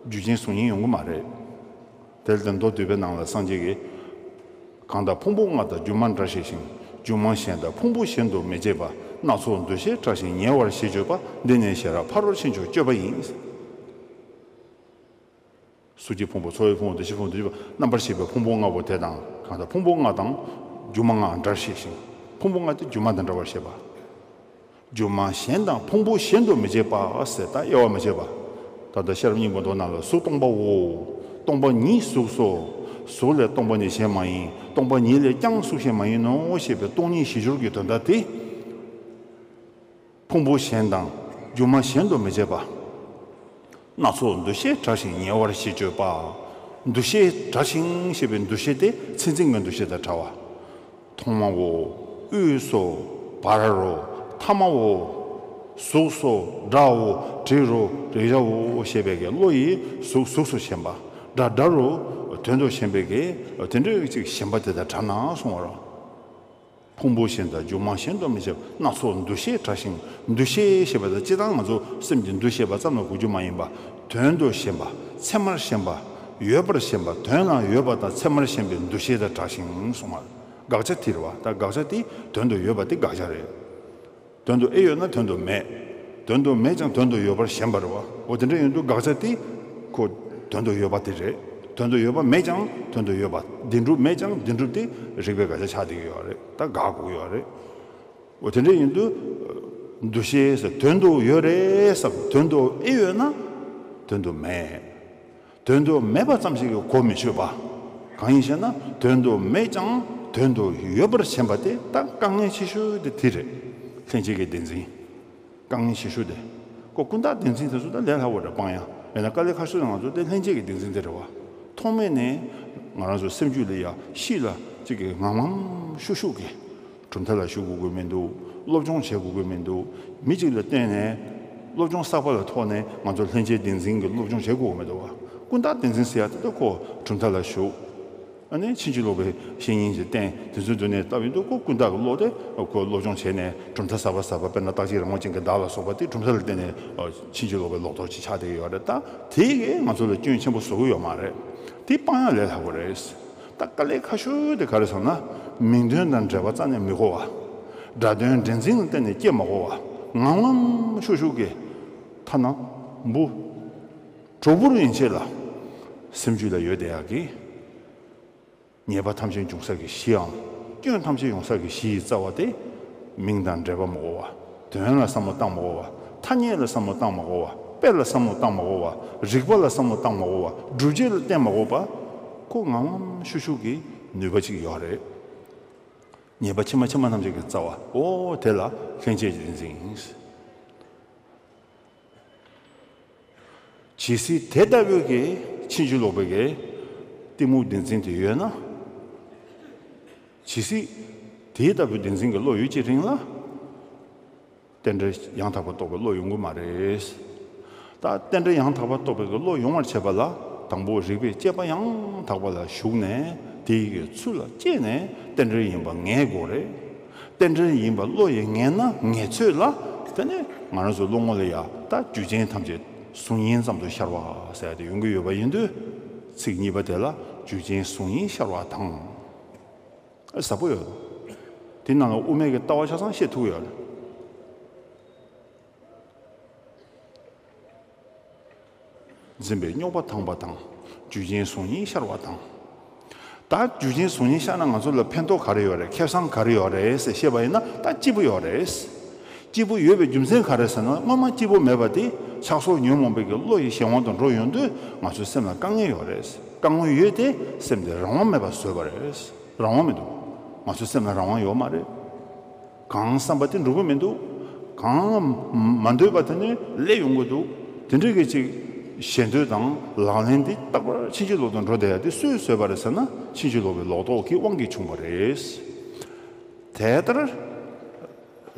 རྒྱུ་རྐྱེན་གཟུགས་བརྙན་ཡོང་གི་མ་རེད། དེ་ལྟར་མདོ་སྡུད་པའི་ནང་ལ་སངས་རྒྱས་ཀྱིས། གང་དག་ཕུང་པོ་ལྔ་དང་སྒྱུ་མ་འདྲར་ཤེས་ཤིང་། སྒྱུ་མ་གཞན་དང་ཕུང་པོ་གཞན་དུ་མི་བྱེད་པ། སྣ་ཚོགས་འདུ་ཤེས་བྲལ་ཞིང་ཉེ་བར་ཞི་སྤྱོད་པ། འདི་ནི་ཤེས་རབ་ཕ་རོལ་ཕྱིན་མཆོག་སྤྱོད་པ་ཡིན། གཟུགས་ཀྱི་ཕུང་པོ། ཚོར་བའི་ཕུང་པོ། འདུ་ཤེས་ཕུང་པོ། འདུ་བྱེད་ཕུང་པོ། རྣམ་པར་ཤེས་པའི་ཕུང་པོ་ལྔ་པོ་དེ་དང་། གང་དག་ཕུང་པོ་ལྔ་དང་སྒྱུ་མ་ལྔ་འདྲར་ཤེས་ཤིང་། ཕུང་པོ་ལྔ་དེ་སྒྱུ་མ་དང་འདྲ་བར་ཤེས་པ། སྒྱུ་མ་གཞན་དང་ཕུང་པོ་གཞན་དུ་མི་བྱེད་པ་ཟེར། ད་དབྱེ་བ་མི་བྱེད་པ། ད་ལྟ་ཤེས་རབ་སྙིང་པོ་མདོ་ནང་ལ་གཟུགས་སྟོང་པའོ། སྟོང་པ་ཉིད་གཟུགས་སོ། གཟུགས་ལས་སྟོང་པ་ཉིད་གཞན་མ་ཡིན། སྟོང་པ་ཉིད་ལས་ཀྱང་གཟུགས་གཞན་མ་ཡིན་ནོ་ཞེས་པའི་སྟོང་ཉིད་གཞི་སྦྱོར་གྱི་དོན་དག་དེ། ཕུང་པོ་གཞན་དང་སྒྱུ་མ་གཞན་དུ་མི་བྱེད་པ། སྣ་ཚོགས་འདུ་ཤེས་བྲལ་ཞིང་ཉེ་བར་ཞི་སྤྱོད་པ། འདུ་ཤེས་བྲལ་ཞིང་ཞེས་པའི་འདུ་ཤེས་དེ་མཚན་འཛིན་གྱི་འདུ་ཤེས་དང་བྲལ་བ། ཐོག་མའོ། དབུས་སོ། བར་རོ། ཐ་མའོ། གཟུགས་སོ། སྒྲའོ། དྲི་རོ། རེག་བྱའོ་ཞེས་པའི་གི་བློ་ཡིས་གཟུགས་གཟུགས་སུ་ཞེན་པ། སྒྲ་སྒྲ་རོ། དོན་དུ་ཞེན་པའི་གི་དེ་འདྲའི་ཅིག་ཞེན་པ་དེ་དང་བྲལ་ན་གསུང་བ་རེད། ཕུང་པོ་གཞན་དང་སྒྱུ་མ་གཞན་དུ་མི་བྱེད་པ། སྣ་ཚོགས་འདུ་ཤེས་བྲལ་ཞིང་། འདུ་ཤེས་ཞེས་པ་དང་སྤྱིར་བཏང་ང་ཚོ་སེམས་ཀྱི་འདུ་ཤེས་པ་ཙམ་ལ་གོ་རྒྱུ་མ་ཡིན་པ། དོན་དུ་ཞེན་པ། ཚད་མར་ཞེན་པ། ཡོད་པར་ཞེན་པ། དོན་ལ་ཡོད་པ་དང་ཚད་མར་ཞེན་པའི་འདུ་ཤེས་དང་བྲལ་ཞིང་གསུངས་པ། དགག་བྱ་དེ་རེད་བ། ད་དགག་བྱ་དེ་དོན་དུ་ཡོད་པ་དེ་དགག་བྱ་རེད། དོན་དུ་ཨེ་ཡོད་ན་དོན་དུ་མེད། དོན་དུ་མེད་ཀྱང་དོན་དུ་ཡོད་པར་ཞེན་པ་རེད་བ། འོ་དེ་འདྲ་ཡིན་དུས་དགག་བྱ་དེ་ཁོ་དོན་དུ་ཡོད་པ་དེ་རེད། དོན་དུ་ཡོད་པ་མེད་ཀྱང་དོན་དུ་ཡོད་པ། བདེན་གྲུབ་མེད་ཀྱང་བདེན་གྲུབ་དེ་རིགས་པའི་དགག་བྱ་ཆགས་བསྡད་ཀྱི་ཡོད་རེད། ད་དགག་དགོས་ཀྱི་ཡོད་རེད། འོ་དེ་འདྲ་ཡིན་དུས། འདུ་ཤེས་ཟེར་དོན་དུ་ཡོད་རེད་བསམ། དོན་དུ་ཨེ་ཡོད་ན་དོན་དུ་མེད། དོན་དུ་མེད་པ་ཙམ་ཞིག་གིས་གོ་མི་ཆོད་པ། གང་ཡིན་ཞེ་ན། དོན་དུ་མེད་ཀྱང་དོན་དུ་ཡོད་པར་ཞེན་པ་དེ་ད་དཀའ་ངལ་ཆེ་ཤོས་དེ་དེ་རེད། ལྷན་སྐྱེས་ཀྱི་བདེན་འཛིན། དཀའ་ངལ་ཆེ་ཤོས་དེ། ཁོ་ཀུན་བཏགས་བདེན་འཛིན་དེ་ཚོ་ད་ལས་སླ་བོ་རེད། སྤང་ཡ། ཡིན་ན་དཀའ་ལས་ཁག་ཤོས་དེ་ང་ཚོ་དེ་ལྷན་སྐྱེས་ཀྱི་བདེན་འཛིན་དེ་རེད་བ། ཐོག་མེད་ནས་ང་རང་ཚོ་སེམས་རྒྱུད་ལ་ཡ་གཤིས་ལ་གཅིག་གི་ངམ་ངམ་ཤུགས་ཤུགས་ཀྱི། གྲུབ་མཐའ་ལ་ཞུགས་དགོས་ཀྱི་མི་འདུག་སློབ་སྦྱོང་བྱེད་དགོས་ཀྱི་མི་འདུག་མི་གཅིག་ལ་བརྟེན་ནས་སློབ་སྦྱོང་གསར་པ་ལ་ཐོག་ནས་ང་ཚོ་ལྷན་སྐྱེས་བདེན་འཛིན་གྱི་སློབ་སྦྱོང་བྱེད་དགོས་ཀྱི་མི་འདུག་བ། ཀུན་བཏགས་བདེན་འཛིན་ཟེར་ཡ་དེ་ད་ཁོ་གྲུབ་མཐའ་ལ་ཞུགས། ཨ་ནི་ཕྱིན་ཅི་ལོག་པའི་བཤེས་གཉེན་གྱི་བསྟེན། དེ་ཚོའི་མདུན་ནས་ལྟ་བའི་མདུན་ཁོ་ཀུན་བཏགས་ཀྱི་བློ་དེ་ཁོ་སློབ་སྦྱོང་བྱས་ནས་གྲུབ་མཐའ་གསར་པ་གསར་པ། དཔེར་ན་རྟག་གཅིག་རང་དབང་ཅན་གྱི་བདག་ལ་སོགས་པ་དེ་གྲུབ་མཐའ་ལ་བརྟེན་ནས་ཕྱིན་ཅི་ལོག་པའི་ལོག་རྟོག་ཅིག་ཆགས་བསྡད་ཡོད་རེད། ད་དེ་གས་ང་ཚོ་ལ་སྐྱོན་ཆེན་པོ་བཟོ་གི་ཡོད་མ་རེད། དེ་སྤང་ཡ་ལས་སླ་པོ་རེད། ད་དཀའ་ལས་ཁག་ཤོས་དེ་ག་རེ་ཟེར་ན། མིང་དོན་དང་འབྲེལ་བ་རྩ་ནས་མི་གོ་བ། སྒྲ་དོན་འདྲེས་འཛིན་ལ་བརྟེན་ནས་སྐྱེ་མ་དགོས་པ། ངམ་ངམ་ཤུགས་ཤུགས་ཀྱིས་ཐ་ན་འབུ་གྲོག་སྦུར་ཡན་ཆད་ལ་སེམས་རྒྱུད་ལ་ཡོད་བསྡད་ཡག་གི། ཉེས་པ་ཐམས་ཅད་འབྱུང་ས་གི་གཞིའམ། སྐྱོན་ཐམས་ཅད་ཡོང་ས་གི་གཞི་ཡི་རྩ་བ་དེ། མིང་དང་འབྲེལ་བ་མ་དགོས་པ། དོན་ལ་བསམ་བློ་བཏང་མ་དགོས་པ། ཐ་སྙད་ལ་བསམ་བློ་བཏང་མ་དགོས་པ། དཔེ་ལ་བསམ་བློ་བཏང་མ་དགོས་པ། རིགས་པ་ལ་བསམ་བློ་བཏང་མ་དགོས་པ། སྒྲུབ་བྱེད་ལ་བརྟེན་མ་དགོས་པ། ཁོ་ངམ་ངམ་ཤུགས་ཤུགས་ཀྱི་ནུས་པ་ཅིག་ཡོད་རེད། ཉེས་པ་ཕྱི་མ་ཕྱི་མ་ཐམས་ཅད་ཀྱི་རྩ་བ། འོ་དེ་ལ་ལྷན་སྐྱེས་ཀྱི་བདེན་འཛིན་ཡིན། ཇི་སྲིད་དེ་ལྟ་བུའི་གི་ཕྱིན་ཅི་ལོག་པའི་གི་གཏི་མུག་བདེན་འཛིན་དེ་ཡོད་ན། ཇི་སྲིད་དེ་ལྟ་བུའི་བདེན་འཛིན་གྱི་བློ་ཡོད་ཀྱི་རིང་ལ། རྟེན་འབྲེལ་ཡང་དག་པར་རྟོགས་པའི་བློ་ཡོང་གི་མ་རེད། ད་རྟེན་འབྲེལ་ཡང་དག་པར་རྟོགས་པའི་གི་བློ་ཡོང་བར་བྱེད་པ་ལ། དང་པོ་རིགས་པས་དཔྱད་པ་ཡང་དག་པ་ལ་ཞུགས་ནས། དེ་ཡི་གི་ཚུལ་ལ་དཔྱད་ནས་རྟེན་འབྲེལ་ཡིན་པ་ངེས་དགོས་རེད། རྟེན་འབྲེལ་ཡིན་པ་བློ་ཡིས་ངེས་ན་ངེས་ཚོད་ལ། དེ་ནས་ང་རང་ཚོའི་བློ་ངོ་ལ་ཡ། ད་རྒྱུ་རྐྱེན་ཐམས་ཅད་གཟུགས་བརྙན་ཙམ་དུ་ཤར་བ་ཟེར་ཡ་དེ་ཡོང་གི་ཡོད་པ་ཡིན་དུས། ཚིག་གཉིས་པ་དེ་ལ་རྒྱུ་རྐྱེན་གཟུགས་བརྙན་ཤར་བ་དང་། ཨ། ཟབ་པོ་ཡོད། དེ་ནང་ལ་དབུ་མའི་གི་ལྟ་བ་ཆ་ཚང་བཤད་ཐུབ་ཡོད་རེད། འཛིན་པའི་རྙོག་པ་དང་པོ་དང་། རྒྱུ་རྐྱེན་གཟུགས་བརྙན་ཤར་བ་དང་། ད་རྒྱུ་རྐྱེན་གཟུགས་བརྙན་ཤར་ན་ང་ཚོ་ལ་ཕན་ཐོགས་ག་རེ་ཡོད་རེད། ཁེ་བཟང་ག་རེ་ཡོད་རེད་ཟེར་བཤད་པ་ཡིན་ན། ད་སྐྱིད་པོ་ཡོད་རེད། སྐྱིད་པོ་ཡོད་པའི་རྒྱུ་མཚན་ག་རེ་ཟེར་ན། སྔོན་མ་སྐྱིད་པོ་མེད་པ་དེ་ཆགས་སོགས་ཉོན་མོངས་པའི་གི་བློ་ཡི་གཞན་དབང་དུ་འགྲོ་ཡོང་དུས། ང་ཚོའི་སེམས་ལ་དཀའ་ངལ་ཡོད་རེད། དཀའ་ངལ་ཡོད་དེ་སེམས་དེ་རང་དབང་མེད་པར་བཟོས་པ་རེད། རང་དབང་མི་འདུག་ང་ཚོའི་སེམས་ལ་རང་དབང་ཡོད་མ་རེད། གང་བསམ་པ་དེ་འགྲུབ་ཀྱི་མི་འདུག་གང་མ་འདོད་པ་དེ་ནི་སླེབས་ཡོང་གི་འདུག་དེ་འདྲ་གི་ཅིག་ཞེ་འདོད་དང་ལག་ལེན་འདི་རྟག་པར་ཕྱིན་ཅི་ལོག་ཏུ་འགྲོ་བསྡད་ཡ་དེ་སུས་བཟོས་པ་རེད་ཟེར་ན། ཕྱིན་ཅི་ལོག་པའི་ལོག་རྟོག་གི་དབང་གིས་བྱུང་བ་རེད། དེ་ལྟར་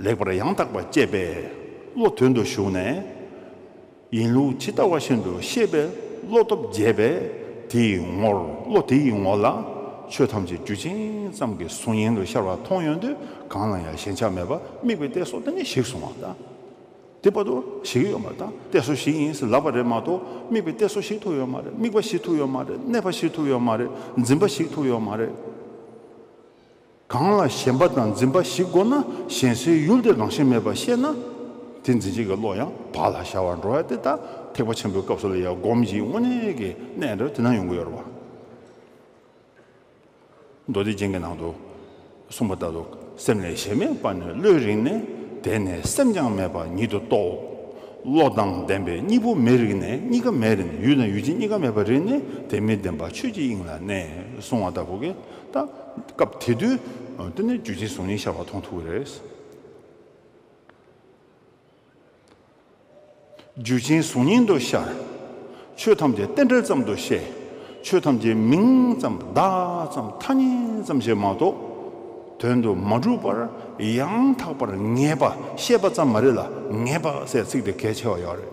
ལེགས་པར་ཡང་དག་པར་དཔྱད་པས་བློ་དོན་དུ་ཞུགས་ནས། ཡིན་ལུགས་ཇི་ལྟ་བ་བཞིན་དུ་ཤེས་པའི་བློ་སྟོབས་རྒྱས་པས། དེའི་ངོར། བློ་དེའི་ངོ་ལ་ཆོས་ཐམས་ཅད་རྒྱུ་ཅན་ཙམ་གྱི་གཟུགས་བརྙན་དུ་ཤར་བ་མཐོང་ཡོང་དུས། གང་ལ་ཡང་ཞེན་ཆགས་མེད་པར་དམིགས་པའི་གཏད་སོ་དེ་ནི་ཞིག་སོང་བ་དང་། དེ་བར་དུ་ཞིག་ཡོད་མ་རེད། ད་གཏད་སོ་ཞིག་ཡིན་ཟེར་ལབ་པ་རེད་མ་གཏོགས། དམིགས་པའི་གཏད་སོ་ཞིག་ཐུབ་ཡོད་མ་རེད། དམིགས་པ་ཞིག་ཐུབ་ཡོད་མ་རེད། གནས་པ་ཞིག་ཐུབ་ཡོད་མ་རེད། འཛིན་པ་ཞིག་ཐུབ་ཡོད་མ་རེད། གང་ལ་ཞེན་པ་དང་འཛིན་པ་ཞིག་དགོས་ན། ཞེན་སའི་ཡུལ་དེ་རང་བཞིན་མེད་པར་ཤེས་ན། དེ་འཛིན་བྱེད་ཀྱི་བློ་ཡང་བག་ལ་ཞ་བར་འགྲོ་ཡ་དེ། ད་ཐེག་པ་ཆེན་པོའི་སྐབས་སུ་ལ་ཡང་སྒོམ་གྱི་དངོས་གནས་ཀྱི་གནད་འདྲ་དེ་ན་ཡོང་གི་ཡོད་རེད་བ། མདོ་སྡེ་རྒྱན་གྱི་ནང་དུ་གསུངས་པ་ལྟར་དུ། སེམས་ལས་གཞན་མེད་པ་ནི་བློའི་རིགས་ནས། དེ་ནས་སེམས་ཀྱང་མེད་པ་ཉིད་དུ་རྟོགས། བློ་དང་ལྡན་པས་གཉིས་པོ་མེད་རིགས་ནས། གཉིས་ཀ་མེད་རིགས་ནས། ཡུལ་དང་ཡུལ་ཅན་གཉིས་ཀ་མེད་པའི་རིགས་ནས། དེ་མི་བདེན་པ་ཆོས་ཀྱི་དབྱིངས་ལ་གནས། གསུངས་པ་ལྟ་བུ་གི། ད་སྐབས་དེ་དུས་དེ་ནས་རྒྱུ་རྐྱེན་གཟུགས་བརྙན་ཤར་བ་མཐོང་ཐུབ་ཀྱི་རེད། རྒྱུ་རྐྱེན་གཟུགས་བརྙན་དུ་ཤར། ཆོས་ཐམས་ཅད་རྟེན་འབྲེལ་ཙམ་དུ་ཤེས། ཆོས་ཐམས་ཅད་མིང་ཙམ་བརྡ་ཙམ་ཐ་སྙད་ཙམ་ཞིག་མ་གཏོགས། དོན་དུ་མ་གྲུབ་པར་ཡང་དག་པར་ངེས་པ། ཤེས་པ་ཙམ་མ་རེད་ལ། ངེས་པ་ཟེར་ཚིག་དེ་གལ་ཆེ་བ་ཡོད་རེད།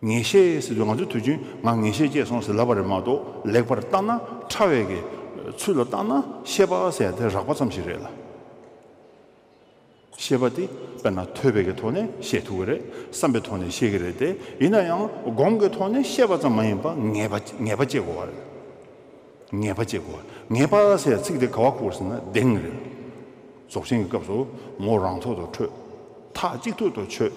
ངེས་ཤེས་ཟེར་དུས། ང་ཚོས་དུས་རྒྱུན་ང་ངེས་ཤེས་སྐྱེས་སོང་ཟེར་ལབ་པ་རེད་མ་གཏོགས། ལེགས་པར་བརྟགས་ན། ཕྲ་བའི་གི་ཚུལ་ལ་བརྟགས་ན། ཤེས་པ་ཟེར་ཡ་དེ་རགས་པ་ཙམ་ཞིག་རེད་ལ། ཤེས་པ་དེ་དཔེར་ན་ཐོས་པའི་གི་ཐོག་ནས་ཤེས་ཐུབ་ཀྱི་རེད། བསམ་པའི་ཐོག་ནས་ཤེས་ཀྱི་རེད་དེ། ཡིན་ན་ཡང་སྒོམ་གྱི་ཐོག་ནས་ཤེས་པ་ཙམ་མ་ཡིན་པ་ངེས་པ། ངེས་པ་སྐྱེ་དགོས་པ་རེད། ངེས་པ་སྐྱེ་དགོས། ངེས་པ་ཟེར་ཚིག་དེ་ག་བ་ཁུག་ཟེར་ན་གདེང་རེད། རྫོགས་ཆེན་གྱི་སྐབས་སུ་ངོ་རང་ཐོག་ཏུ་འཕྲོད། མཐའ་གཅིག་ཏུ་ཏུ་ཆོད།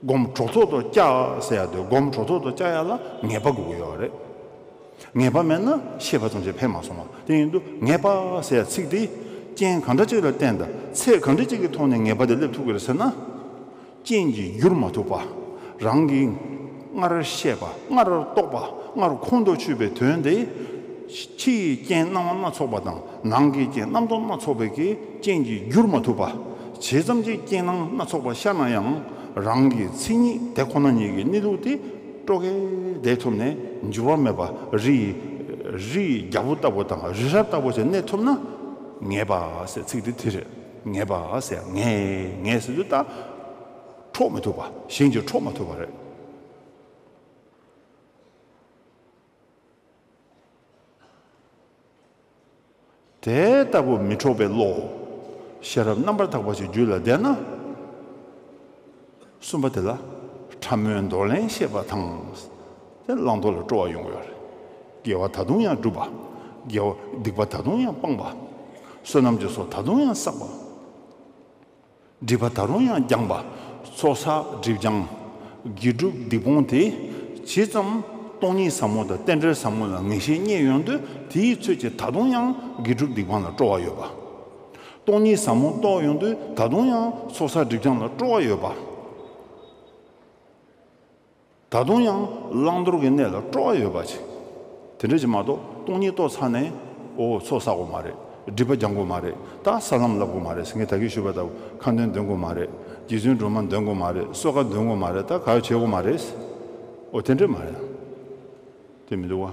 སྒོམ་གྲོགས་ཐོག་ཏུ་བཅའ་ཟེར་ཡ་དེ། སྒོམ་གྲོགས་ཐོག་ཏུ་བཅའ་ཡ་ལ་ངེས་པ་དགོས་ཀྱི་ཡོད་རེད། ངེས་པ་མེད་ན་ཤེས་པ་ཙམ་ཞིག་ཕན་མ་སོང་བ་དེ་ཡིན་དུས། ངེས་པ་ཟེར་ཡ་ཚིག་དེ་རྐྱེན་གང་འདྲ་ཅིག་ལ་བརྟེན་དང་ཚད་གང་འདྲ་ཅིག་གི་ཐོག་ནས་ངེས་པ་དེ་སླེབས་ཐུབ་ཀྱི་རེད་ཟེར་ན། རྐྱེན་གྱིས་བསྒྱུར་མ་ཐུབ་པ། རང་གིས་སྔར་ཤེས་པ། སྔར་རྟོགས་པ། སྔར་ཁོང་དུ་ཆུད་པའི་དོན་དེ། ཕྱི་ཡི་རྐྱེན་སྣང་བ་སྣ་ཚོགས་པ་དང་ནང་གི་རྐྱེན་རྣམ་རྟོག་སྣ་ཚོགས་པའི་གི་རྐྱེན་གྱིས་བསྒྱུར་མ་ཐུབ་པ། ཇི་ཙམ་གྱི་རྐྱེན་སྣང་སྣ་ཚོགས་པ་ཤར་ན་ཡང་རང་གི་མཚན་ཉིད་དེ་ཁོ་ན་ཉིད་ཀྱི་གནས་ལུགས་དེ་སྤྲོ་གེ་བསྡད་ཐུབ་ནས། འགྱུར་བ་མེད་པ་རི་ཡི་རི་ཡི་རྒྱལ་པོ་ལྟ་བུ་དང་རི་རབ་ལྟ་བུ་ཞིག་གནས་ཐུབ་ན། ངེས་པ་ཟེར་ཚིག་དེ་དེ་རེད། ངེས་པ་ཟེར། ངེས་ངེས་ཟེར་དུས་ད། འཕྲོག་མི་ཐུབ་པ། གཞན་གྱིས་འཕྲོག་མ་ཐུབ་པ་རེད། དེ་ལྟ་བུ་མི་འཕྲོག་པའི་བློ། ཤེས་རབ་རྣམ་པར་དག་པ་ཞིག་རྒྱུད་ལ་ལྡན་ན། གསུམ་པ་དེ་ལ་ཕྲ་མོའི་འདོར་ལེན་ཤེས་པ་དང་། དེ་བླང་དོར་ལ་སྤྲོ་བ་ཡོང་གི་ཡོད་རེད། དགེ་བ་ད་དུང་ཡང་སྒྲུབ་པ། དགེ་བ་སྡིག་པ་ད་དུང་ཡང་སྤང་བ། བསོད་ནམས་ཀྱི་ཚོགས་ད་དུང་ཡང་བསགས་པ། སྒྲིབ་པ་ད་རུང་ཡང་སྦྱངས་པ། ཚོགས་བསགས་སྒྲིབ་སྦྱང་། དགེ་སྒྲུབ་སྡིག་སྤོང་དེ། ཇི་ཙམ་སྟོང་ཉིད་ཟབ་མོ་དང་རྟེན་འབྲེལ་ཟབ་མོ་ལ་ངེས་ཤེས་རྙེད་ཡོང་དུས། དེའི་ཚོད་ཀྱིས་ད་དུང་ཡང་དགེ་སྒྲུབ་སྡིག་སྤང་ལ་སྤྲོ་བ་ཡོད་པ། སྟོང་ཉིད་ཟབ་མོ་རྟོགས་ཡོང་དུས་ད་དུང་ཡང་ཚོགས་བསགས་སྒྲིབ་སྦྱང་ལ་སྤྲོ་བ་ཡོད་པ། ད་དུང་ཡང་བླང་དོར་གྱི་གནས་ལ་སྤྲོ་བ་ཡོད་པ་ཅིག་དེ་འདྲ་ཅིག་མ་གཏོགས་སྟོང་ཉིད་རྟོགས་ཚར་ནས། ཨོ་ཚོགས་བསགས་དགོས་མ་རེད། སྒྲིབ་པ་སྦྱང་དགོས་མ་རེད། ད་ས་ལམ་བསླབ་དགོས་མ་རེད། ངས་ད་གིན་ཞུས་པ་ལྟ་བུ་ཁ་འདོན་འདོན་དགོས་མ་རེད། རྗེ་བཙུན་སྒྲོལ་མ་འདོན་དགོས་མ་རེད། གསོལ་ཁ་འདོན་དགོས་མ་རེད། ད་ག་ཡོད་བྱེད་དགོས་མ་རེད། ཨོ་དེ་འདྲ་མ་རེད། དེ་མི་འདུག་བ།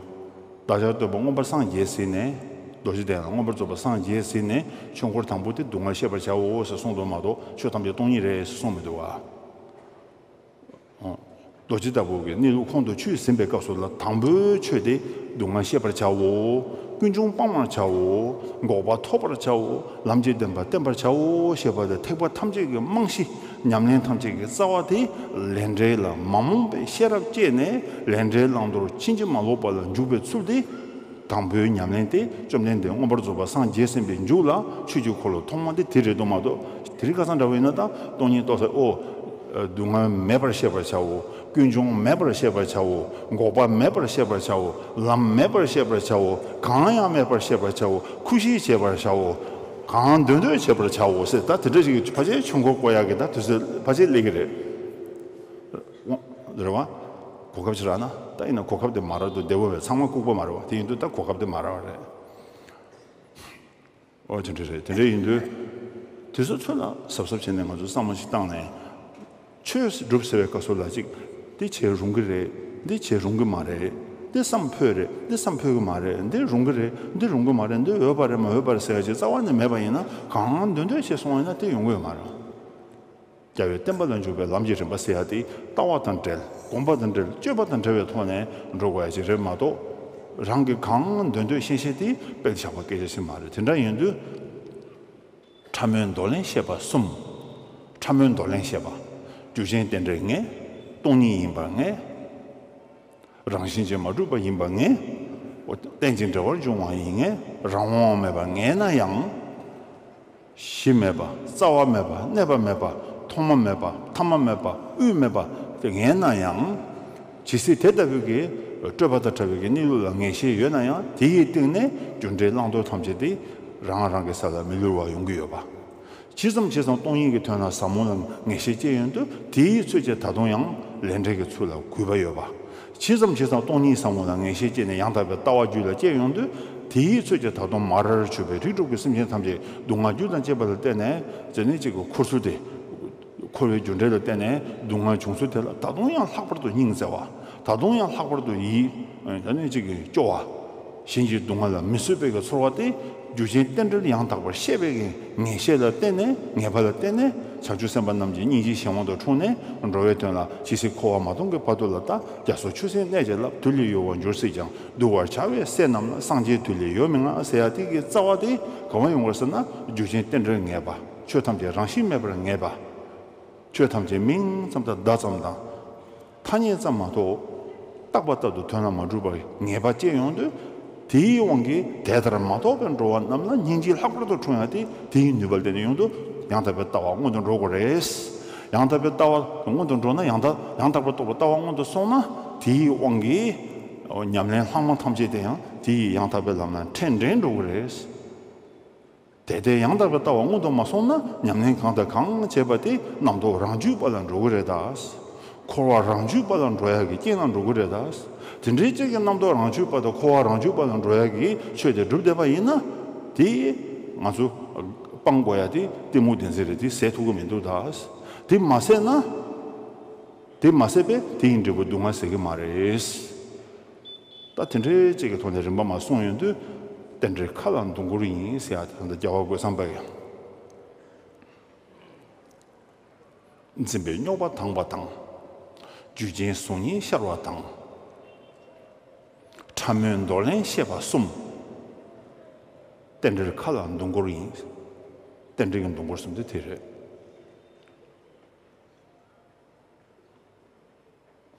བདག་ཅག་སྟོན་པ་མངོན་པར་སངས་རྒྱས་ཟིན་ནས། རྡོ་རྗེ་གདན་ལ་མངོན་པར་རྫོགས་པར་སངས་རྒྱས་ཟིན་ནས་ཆོས་འཁོར་དང་པོ་དེ་སྡུག་བསྔལ་ཤེས་པར་བྱའོ་ཞེས་གསུངས་འདུག་མ་གཏོགས་ཆོས་ཐམས་ཅད་སྟོང་ཉིད་རེད་ཞེས་གསུངས་མི་འདུག་བ། རྡོ་རྗེ་ལྟ་བུ་གི་གནས་ལུགས་ཁོང་དུ་ཆུད་ཟིན་པའི་སྐབས་སུ་ལ། དང་པོའི་ཆོས་དེ་སྡུག་བསྔལ་ཤེས་པར་བྱའོ། ཀུན་འབྱུང་སྤང་བར་བྱའོ། འགོག་པ་ཐོབ་པར་བྱའོ། ལམ་གྱི་བདེན་པ་བསྟེན་པར་བྱའོ་ཞེས་པ་དེ། ཐེག་པ་ཐམས་ཅད་ཀྱི་རྨང་གཞི། ཉམས་ལེན་ཐམས་ཅད་ཀྱི་རྩ་བ་དེ། ལས་འབྲས་ལ་མ་རྨོངས་པའི་ཤེས་རབ་བསྐྱེད་ནས་ལས་འབྲས་བླང་དོར་ཕྱིན་ཅི་མ་ལོག་པ་ལ་འཇུག་པའི་ཚུལ་དེ། དང་པོའི་ཉམས་ལེན་དེ་བཅོམ་ལྡན་འདས་མངོན་པར་རྫོགས་པར་སངས་རྒྱས་ཟིན་པའི་མཇུག་ལ་ཆོས་ཀྱི་འཁོར་ལོ་ཐོག་མ་དེ་དེ་རེད་འདུག་མ་གཏོགས། དེ་རིང་ཁ་སང་འདྲ་བོ་ཡིན་ན་ད་སྟོང་ཉིད་རྟོགས་ཚར། ཨོ། སྡུག་བསྔལ་མེད་པར་ཤེས་པར་བྱའོ། ཀུན་འབྱུང་མེད་པར་ཤེས་པར་བྱའོ། འགོག་པ་མེད་པར་ཤེས་པར་བྱའོ། ལམ་མེད་པར་ཤེས་པར་བྱའོ། གང་ཡང་མེད་པར་ཤེས་པར་བྱའོ། ཁུ་ཤིག་བྱེད་པར་བྱའོ། གང་འདོད་འདོད་བྱེད་པར་བྱའོ་ཟེར། ད་དེ་འདྲ་ཞིག་ཕལ་ཆེར་ཆོས་འཁོར་བསྐོར་ཡག་གི་ད་དུས་ཚོད་ཕལ་ཆེར་སླེབས་ཀྱི་རེད། རེད་བ། གོ་སྐབས་ཅིག་རག་ན། ད་ཡིན་ན་གོ་སྐབས་དེ་མ་རག་འདུག་བདེ་བོ་བས་ཚང་མ་ལྐུགས་པ་མ་རེད་བ། དེ་ཡིན་དུས་ད་གོ་སྐབས་དེ་མ་རག་པ་རེད། ཨོ་དེ་འདྲ་རེད། དེ་འདྲ་ཡིན་དུས། དུས་ཚོད་ཚོད་ལ་གཟབ་གཟབ་བྱས་ནས་ང་ཚོ་བསམ་བློ་ཞིག་བཏང་ནས། ཆོས་སྒྲུབ་ཟེར་བའི་སྐབས་སུ་ལ་ཅིག་འདི་བྱེད་རུང་གི་རེད། འདི་བྱེད་རུང་གི་མ་རེད། འདི་བསམ་ཕོད་རེད། འདི་བསམ་ཕོད་ཀྱི་མ་རེད། འདི་རུང་གི་རེད། འདི་རུང་གི་མ་རེད། འདི་འོས་པ་རེད། མ་འོས་པ་རེད་ཟེར་ཡ་ཅིག་རྩ་བ་ནས་མེད་པ་ཡིན་ན། གང་འདོད་འདོད་བྱས་སོང་བ་ཡིན་ན་དེ་ཡོང་གི་ཡོད་མ་རེད། རྒྱལ་བའི་བསྟན་པ་ལ་འཇུག་པའི་ལམ་གྱི་རིམ་པ་ཟེར་ཡ་དེ་ལྟ་བ་དང་འབྲེལ། སྒོམ་པ་དང་འབྲེལ། སྤྱོད་པ་དང་འབྲེལ་བའི་ཐོག་ནས་འགྲོ་དགོས་ཡ་ཅིག་རེད་མ་གཏོགས། རང་གིས་གང་འདོད་འདོད་ཤེས་ཤེས་དེ་དཔེ་བཞག་པ་སྐད་ཆ་ཞིག་མ་རེད། དེ་འདྲ་ཡིན་དུས། ཕྲ་མོའི་འདོར་ལེན་ཤེས་པ་གསུམ། ཕྲ་མོའི་འདོར་ལེན་ཤེས་པ། རྒྱུ་ཅན་རྟེན་འབྲེལ་ངེས། སྟོང་ཉིད་ཡིན་པ་ངེས། རང་བཞིན་གྱིས་མ་གྲུབ་པ་ཡིན་པ་ངེས། རྟེན་ཅིང་འབྲེལ་བར་འབྱུང་བ་ཡིན་ངེས། རང་དབང་མེད་པ་ངེས་ན་ཡང་། གཞི་མེད་པ། རྩ་བ་མེད་པ། གནས་པ་མེད་པ། ཐོག་མ་མེད་པ། ཐ་མ་མེད་པ། དབུས་མེད་པ་དེ་ངེས་ན་ཡང་། ཇི་སྲིད་དེ་ལྟ་བུའི་གི་སྤྲོས་པ་དང་བྲལ་བའི་གི་གནས་ལུགས་ལ་ངེས་ཤེས་ཡོད་ན་ཡང་། དེ་ཡི་སྟེང་ནས་རྒྱུ་འབྲས་བླང་དོར་ཐམས་ཅད་དེ་རང་རང་གི་ས་ལ་མི་བསླུར་བ་ཡོང་གི་ཡོད་པ། ཇི་ཙམ་ཇི་ཙམ་སྟོང་ཉིད་ཀྱི་དོན་ལ་ཟབ་མོ་ལ་ངེས་ཤེས་སྐྱེ་ཡོང་དུས། དེའི་ཚོད་ཀྱིས་ད་དུང་ཡང་ལས་འབྲས་ཀྱི་ཚུལ་ལ་གུས་པ་ཡོད་པ། ཇི་ཙམ་ཇི་ཙམ་སྟོང་ཉིད་ཟབ་མོ་ལ་ངེས་ཤེས་སྐྱེས་ནས་ཡང་དག་པའི་ལྟ་བ་རྒྱུད་ལ་སྐྱེ་ཡོང་དུས། དེའི་ཚོད་ཀྱིས་ད་དུང་མར་གྱུར་པའི་རིགས་དྲུག་གི་སེམས་ཅན་ཐམས་ཅད་སྡུག་བསྔལ་རྒྱུ་དང་བཅས་པ་ལ་བརྟེན་ནས་ཟེར་ནས་ཅིག་གི་འཁོར་ཚུལ་དེ། འཁོར་བའི་རྒྱུ་འབྲས་ལ་བརྟེན་ནས་སྡུག་བསྔལ་བྱུང་ཚུལ་དེ་ལ་ད་དུང་ཡང་ལྷག་པར་དུ་སྙིང་བརྩེ་བ། ད་དུང་ཡང་ལྷག་པར་དུ་ཡིད། ཨ་ནི་ཅིག་གི་སྐྱོ་བ། གཞན་གྱི་སྡུག་བསྔལ་ལ་མི་བཟོད་པའི་གི་ཚོར་བ་དེ། རྒྱུ་ཅན་རྟེན་འབྲེལ་ཡང་དག་པར་ཤེས་པའི་གི་ངེས་ཤེས་ལ་བརྟེན་ནས། ངེས་པ་ལ་བརྟེན་ནས། བྱང་ཆུབ་སེམས་དཔའ་རྣམས་ཀྱི་སྙིང་རྗེའི་གཞན་དབང་དུ་འཁྲུངས་ནས། འགྲོ་བའི་དོན་ལ་ཇི་སྲིད་འཁོར་བ་མ་སྟོངས་ཀྱི་བར་དུ་ལ། ད་རྒྱ་མཚོ་ཆུ་སྲིན་གནས་བཅས་ལ། དུས་ལས་ཡོལ་བར་འགྱུར་སྲིད་ཀྱང་། བསྡུ་བར་བྱ་བའི་སྲས་རྣམས་ལ། སངས་རྒྱས་དུས་ལས་ཡོལ་མི་མངའ་ཟེར་ཡ་དེ་གི་རྩ་བ་དེ་ག་བ་ཡོང་བར་ཟེར་ན། རྒྱུ་ཅན་རྟེན་འབྲེལ་ངེས་པ། ཆོས་ཐམས་ཅད་རང་བཞིན་མེད་པར་ངེས་པ། ཆོས་ཐམས་ཅད་མིང་ཙམ་དང་བརྡ་ཙམ་དང་། ཐ་སྙད་ཙམ་མ་གཏོགས། རྟག་པ་ལྟར་དུ་དོན་ལ་མ་གྲུབ་པར་ངེས་པ་སྐྱེ་ཡོང་དུས། དེའི་དབང་གིས་དེ་ལྟར་མ་རྟོགས་པའི་འགྲོ་བ་རྣམས་ལ་སྙིང་རྗེ་ལྷག་པར་དུ་འཁྲུངས་ཡ་དེ། དེའི་ནུས་པ་ལ་བརྟེན་ནས་ཡོང་དུས། ཡང་དག་པའི་ལྟ་བ་སྔོན་དུ་འགྲོ་དགོས་རེད། ཡང་དག་པའི་ལྟ་བ་སྔོན་དུ་འགྲོ་ན་ཡང་དག་ཡང་དག་པར་རྟོགས་པའི་ལྟ་བ་སྔོན་དུ་སོང་ན། དེའི་དབང་གིས་ཉམས་ལེན་ལྷག་མ་ཐམས་ཅད་དེ་ཡང་དེའི་ཡང་དག་པའི་ལམ་ལ་འཕྲད་འདྲེན་འགྲོ་གི་རེད། དེ་ལྟའི་ཡང་དག་པའི་ལྟ་བ་སྔོན་དུ་མ་སོང་ན། ཉམས་ལེན་གང་དང་གང་བྱས་པ་དེ་རྣམ་རྟོག་རང་རྒྱུད་པ་ལ་འགྲོ་གི་རེད་ད། འཁོར་བ་རང་རྒྱུད་པ་ལ་འགྲོ་ཡག་གི་རྐྱེན་ལ་འགྲོ་གི་རེད་ད། དེ་འདྲའི་ཅིག་གི་རྣམ་རྟོག་རང་རྒྱུད་པ་དང་འཁོར་བ་རང་རྒྱུད་པ་ལ་འགྲོ་ཡག་གི་ཆོས་དེ་སྒྲུབ་བསྡད་པ་ཡིན་ན། དེ་ང་ཚོ་སྤང་དགོས་ཡ་དེ་གཏི་མུག་བདེན་འཛིན་རེད། དེ་ཟད་ཐུབ་ཀྱི་མི་འདུག་ད། དེ་མ་ཟད་ན། དེ་མ་ཟད་པས་དེ་ཡི་འབྲས་བུ་སྡུག་བསྔལ་ཟད་ཀྱི་མ་རེད། ད་དེ་འདྲའི་ཅིག་གི་ཐོག་ནས་རིམ་པ་མ་སོང་ཡོང་དུས། རྟེན་འབྲེལ་མཁའ་ལ་མདུང་སྐོར་ཡིན་ཟེར་ཡ་དེ་ད་རྒྱལ་བ་རྒོད་ཚང་པས། འཛིན་པའི་རྙོག་པ་དྭངས་པ་དང་། རྒྱུ་རྐྱེན་གཟུགས་བརྙན་ཤར་བ་དང་། ཕྲ་མོའི་འདོར་ལེན་ཤེས་པ་གསུམ། རྟེན་འབྲེལ་མཁའ་ལ་མདུང་སྐོར་ཡིན། རྟེན་འབྲེལ་གྱི་མདུང་སྐོར་གསུམ་དེ་དེ་རེད།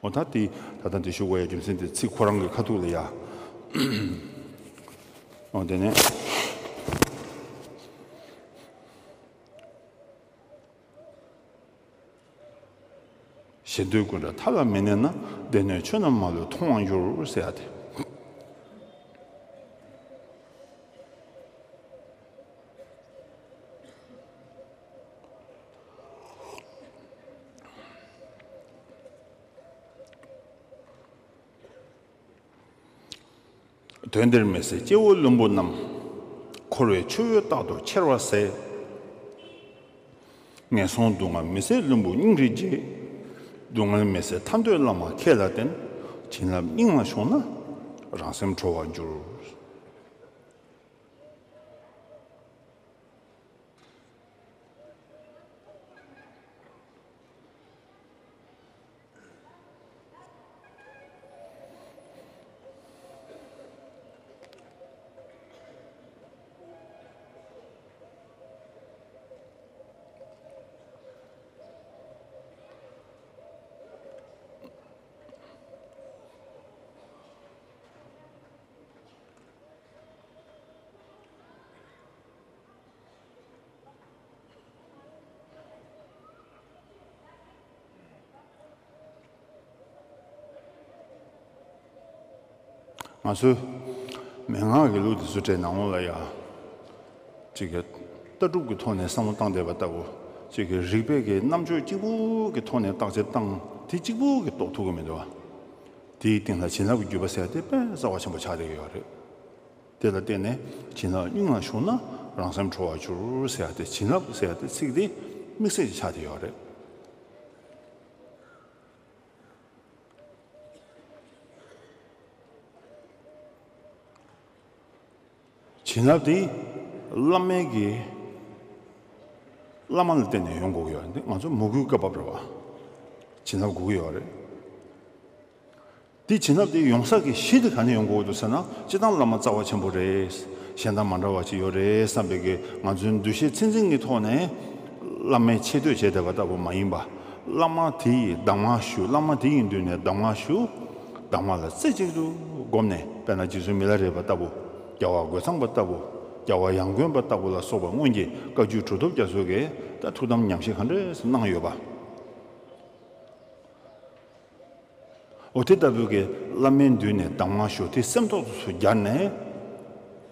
འོ་ད་དེ་ད་ལྟ་འདི་ཞུ་དགོས་ཡ་རྒྱུ་མཚན་དེ་ཚིག་ཁོ་རང་གི་ཁ་ཐུག་ལ་ཡ། འོ་དེ་ནས། ཞེ་འདོད་ཀུན་བྲལ་མཐའ་ལ་མི་གནས་ན། སྡེ་སྣོད་ཆོས་རྣམས་མ་ལུས་མཐོང་བར་འགྱུར་ཟེར་ཡ་དེ། དོན་འདིར་མི་ཟད་སྐྱེ་བོ་བླུན་པོ་རྣམས། འཁོར་བའི་ཆུ་བོས་རྟག་ཏུ་ཁྱེར་བ་ཟད། ངན་སོང་སྡུག་བསྔལ་མི་བཟད་བླུན་པོ་སྙིང་རེ་རྗེ། སྡུག་བསྔལ་མི་བཟད་ཐར་འདོད་བླ་མ་ཁྱེད་ལ་བརྟེན། བྱིན་རླབས་སྙིང་ལ་ཞུགས་ན། རང་སེམས་གྲོལ་བར་འགྱུར། ང་ཚོའི་མན་ངག་གི་ལུགས་འདི་ཚོ་བྲིས་ནང་ལོགས་ལ་ཡ། གཅིག་གི་ལྟ་གྲུབ་ཀྱི་ཐོག་ནས་བསམ་བློ་བཏང་བསྡད་པ་ལྟ་བུ། གཅིག་གི་རིག་པའི་གི་རྣམ་དཔྱོད་གཅིག་པུ་གི་ཐོག་ནས་བརྟག་དཔྱད་བཏང་དེ་གཅིག་པུ་གི་རྟོགས་ཐུབ་ཀྱི་མི་འདུག་བ། དེའི་སྟེང་ལ་བྱིན་རླབས་ཀྱི་རྒྱུད་པ་ཟེར་ཡ་དེ་དཔེ་རྩ་བ་ཆེན་པོ་ཆགས་བསྡད་ཀྱི་ཡོད་རེད། དེ་ལ་བརྟེན་ནས་བྱིན་རླབས་སྙིང་ལ་ཞུགས་ན་རང་སེམས་གྲོལ་བར་འགྱུར་ཟེར་ཡ་དེ། བྱིན་རླབས་ཟེར་ཡ་དེ་ཚིག་དེ་དམིགས་བསལ་གྱི་ཆགས་བསྡད་ཡོད་རེད། བྱིན་རླབས་དེ་བླ་མའི་གི་བླ་མ་ལ་བརྟེན་ནས་ཡོང་དགོས་ཀྱི་ཡོད་རེད། འདི་ང་ཚོ་མོས་གུས་བཀའ་བབས་རེད་བ། བྱིན་རླབས་དགོས་ཀྱི་ཡོད་རེད། དེ་བྱིན་རླབས་དེ་ཡོང་ས་གི་གཞི་དེ་ག་ནས་ཡོང་དགོས་འདུག་ཟེར་ན། སྤྱིར་བཏང་བླ་མ་རྩ་བ་ཆེན་པོ་རེད། གཞན་དང་མ་འདྲ་བ་ཅིག་ཡོད་རེད་བསམ་པའི་གི་ང་ཚོའི་འདུ་ཤེས་ཚད་འཛིན་གྱི་ཐོག་ནས་བླ་མའི་ཆེ་བསྟོད་བྱས་བསྡད་པ་ལྟ་བུ་མ་ཡིན་པ། བླ་མ་དེ་ཡི་གདམས་ངག་ཞུ། བླ་མ་དེ་ཡི་མདུན་ནས་གདམས་ངག་ཞུ། གདམས་ངག་ལ་རྩེ་གཅིག་ཏུ་བསྒོམས་ནས། དཔེར་ན་རྗེ་བཙུན་མི་ལ་རས་པ་ལྟ་བུ། རྒྱལ་བ་རྒོད་ཚང་པ་ལྟ་བུ། རྒྱལ་བ་ཡང་དགོན་པ་ལྟ་བུ་ལ་སོགས་པ་སྔོན་གྱི་བཀའ་བརྒྱུད་གྲུབ་ཐོབ་རྒྱ་མཚོ་གིས་ད་ཐུགས་དམ་ཉམས་བཞེས་ག་འདྲས་གནང་ཡོད་པ། འོ་དེ་ལྟ་བུའི་གི་བླ་མའི་མདུན་ནས་གདམས་ངག་ཞུ། དེ་སེམས་ཐོག་ཏུ་སྦྱར་ནས།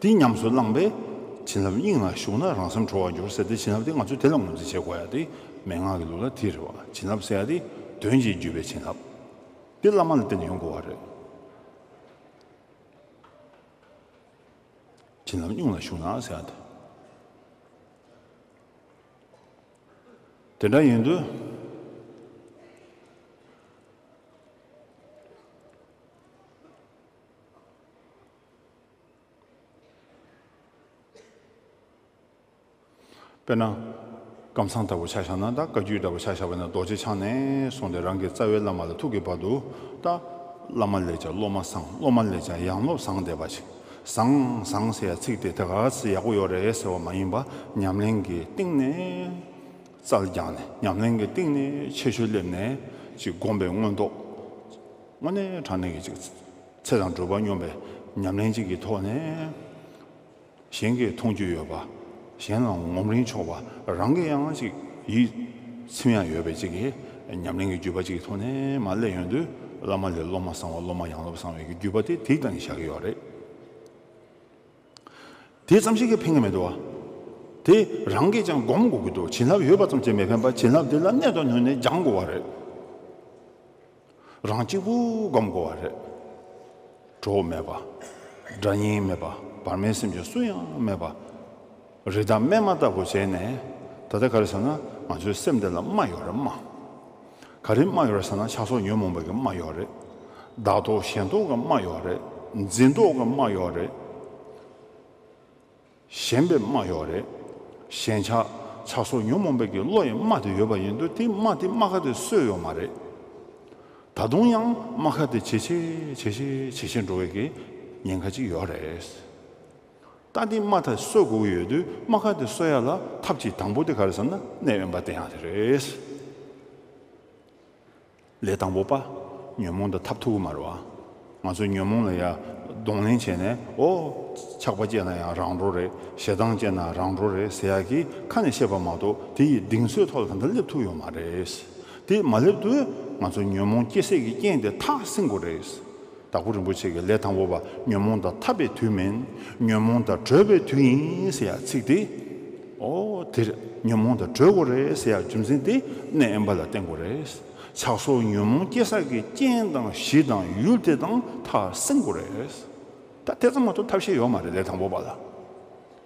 དེ་ཉམས་སུ་བླངས་པས་བྱིན་རླབས་སྙིང་ལ་ཞུགས་ན་རང་སེམས་གྲོལ་བར་འགྱུར་ཟེར་ཏེ། བྱིན་རླབས་དེ་ང་ཚོས་དེ་ལ་ངོས་འཛིན་བྱེད་དགོས་ཡ་དེ་མན་ངག་གི་ལུགས་ལ་དེ་རེད་བ། བྱིན་རླབས་ཟེར་ཡ་དེ་དོན་གྱི་བརྒྱུད་པའི་བྱིན་རླབས། དེ་བླ་མ་ལ་བརྟེན་ནས་ཡོང་དགོས་པ་རེད། བྱིན་རླབས་སྙིང་ལ་ཞུགས་ན་ཟེར་ཡ་དེ། དེ་འདྲ་ཡིན་དུས། དཔེར་ན། ཀམ་ཚང་ལྟ་བུ་ཆ་བཞག་ན། ད་བཀའ་བརྒྱུད་ལྟ་བུ་ཆ་བཞག་པ་ན། རྡོ་རྗེ་འཆང་ནས་བཟུང་སྟེ་རང་གི་རྩ་བའི་བླ་མ་ལ་ཐུག་གི་བར་དུ། ད་བླ་མ་ལས་ཀྱང་སློབ་མ་བཟང་། སློབ་མ་ལས་ཀྱང་ཡང་སློབ་བཟང་བསྡད་པ་ཞིག། བཟང་བཟང་ཟེར་ཡ་ཚིག་དེ་ད་ག་ཚོད་ཡག་པོ་ཡོད་རེད་ཟེར་བ་མ་ཡིན་པ། ཉམས་ལེན་གྱི་སྟེང་ནས་རྩལ་སྦྱངས་ནས། ཉམས་ལེན་གྱི་སྟེང་ནས་ཆེ་ཤོས་སླེབས་ནས་ཅིག་སྒོམ་པའི་མངོན་རྟོགས། དངོས་གནས་དྲང་གནས་ཀྱི་ཅིག་ཚེ་དང་སྒྲུབ་པ་སྙོམས་པའི་ཉམས་ལེན་ཅིག་གི་ཐོག་ནས། གཞན་གྱིས་མཐོང་རྒྱུ་ཡོད་པ། གཞན་ལ་ངོམ་རིན་ཆོག་པ། རང་གིས་ཡང་ཅིག་ཡིད་ ཚིམ་ཡང་ཡོད་པའི་ཅིག་གི་ཉམས་ལེན་གྱི་བརྒྱུད་པ་ཅིག་གི་ཐོག་ནས་མར་སླེབས་ཡོང་དུས། བླ་མ་ལས་སློབ་མ་བཟང་བ། སློབ་མ་ཡང་སློབ་བཟང་བའི་གི་བརྒྱུད་པ་དེ་དེའི་སྟེང་བཞག་གི་ཡོད་རེད། དེ་ཙམ་ཞིག་གིས་ཕན་གྱི་མི་འདུག་བ། དེ་རང་གིས་ཀྱང་སྒོམ་དགོས་ཀྱི་འདུག་བྱིན་རླབས་ཡོད་པ་ཙམ་གྱིས་མི་ཕན་པར་བྱིན་རླབས་དེ་ལ་གནད་དུ་བསྣུན་ནས་སྦྱང་དགོས་པ་རེད། རང་གཅིག་པུ་སྒོམ་དགོས་པ་རེད། གྲོགས་མེད་པ། དགྲ་གཉེན་མེད་པ། བར་མའི་སེམས་ཅན་སུ་ཡང་མེད་པ། རི་དྭགས་སྨྱོན་མ་ལྟ་བུ་བྱས་ནས། ད་ལྟ་ག་རེ་ཟེར་ན། ང་ཚོའི་སེམས་དེ་ལ་རྨ་ཡོད་རེད། རྨ། ག་རེ་རྨ་ཡོད་རེད་ཟེར་ན། ཆགས་སོགས་ཉོན་མོངས་པའི་གི་རྨ་ཡོད་རེད། བདག་རྟོག་ཞེན་རྟོག་གི་རྨ་ཡོད་རེད། འཛིན་རྟོག་གི་རྨ་ཡོད་རེད། ཞེན་པའི་རྨ་ཡོད་རེད། ཞེན་ཆགས་ཆགས་སོགས་ཉོན་མོངས་པའི་གི་བློ་ཡི་རྨ་དེ་ཡོད་པ་ཡིན་དུས། དེ་རྨ་དེ་རྨ་ཁ་དེ་གསོས་ཡོད་མ་རེད། ད་དུང་ཡང་རྨ་ཁ་དེ་ཇེ་ཆེ་ཇེ་ཆེ་ཇེ་ཆེ་འགྲོ་བའི་གི་ཉེན་ཁ་ཅིག་ཡོད་རེད། ད་དེ་རྨ་ཁ་གསོ་དགོས་ཀྱི་ཡོད་དུས། རྨ་ཁ་དེ་གསོ་ཡ་ལ་ཐབས་ཀྱི་དང་པོ་དེ་ག་རེ་ཟེར་ན། གནས་དབེན་པ་བསྟེན་ཡ་དེ་རེད། ལས་དང་པོ་པ། ཉོན་མོངས་དང་འཐབ་ཐུབ་ཀྱི་མ་རེད་བ། ང་ཚོ་ཉོན་མོངས་ལ་ཡ་གདོང་ལེན་བྱས་ནས། ཨོ། ཆགས་པ་སྐྱེས་ན་ཡང་རང་གྲོལ་རེད། ཞེ་སྡང་སྐྱེས་ན་རང་གྲོལ་རེད་ཟེར་ཡ་གི་ཁ་ནས་བཤད་པ་མ་གཏོགས། དེ་ཡི་གདེང་ཚོད་ཐོག་ལ་ད་ལྟ་སླེབས་ཐུབ་ཡོད་མ་རེད། དེ་མ་སླེབས་དུས་ང་ཚོ་ཉོན་མོངས་སྐྱེ་སའི་གི་རྐྱེན་དེ་ཐག་བསྲིང་དགོས་རེད། དྭགས་པོ་རིན་པོ་ཆེ་གིས་ལས་དང་པོ་པ། ཉོན་མོངས་དང་འཐབ་པའི་དུས་མིན། ཉོན་མོངས་དང་གྲོལ་བའི་དུས་ཡིན་ཟེར་ཡ་ཚིག་དེ། ཨོ། དེར་ཉོན་མོངས་དང་གྲོལ་དགོས་རེད་ཟེར་ཡ་རྒྱུ་མཚན་དེ་གནས་དབེན་པ་ལ་བརྟེན་དགོས་རེད། ཆགས་སོགས་ཉོན་མོངས་སྐྱེ་ས་གི་རྐྱེན་དང་གཞི་དང་ཡུལ་དེ་དང་ཐག་བསྲིང་དགོས་རེད། ད་དེ་ཙམ་མ་གཏོགས་ཐབས་ཤེས་ཡོད་མ་རེད། ལས་དང་པོ་པ་ལ།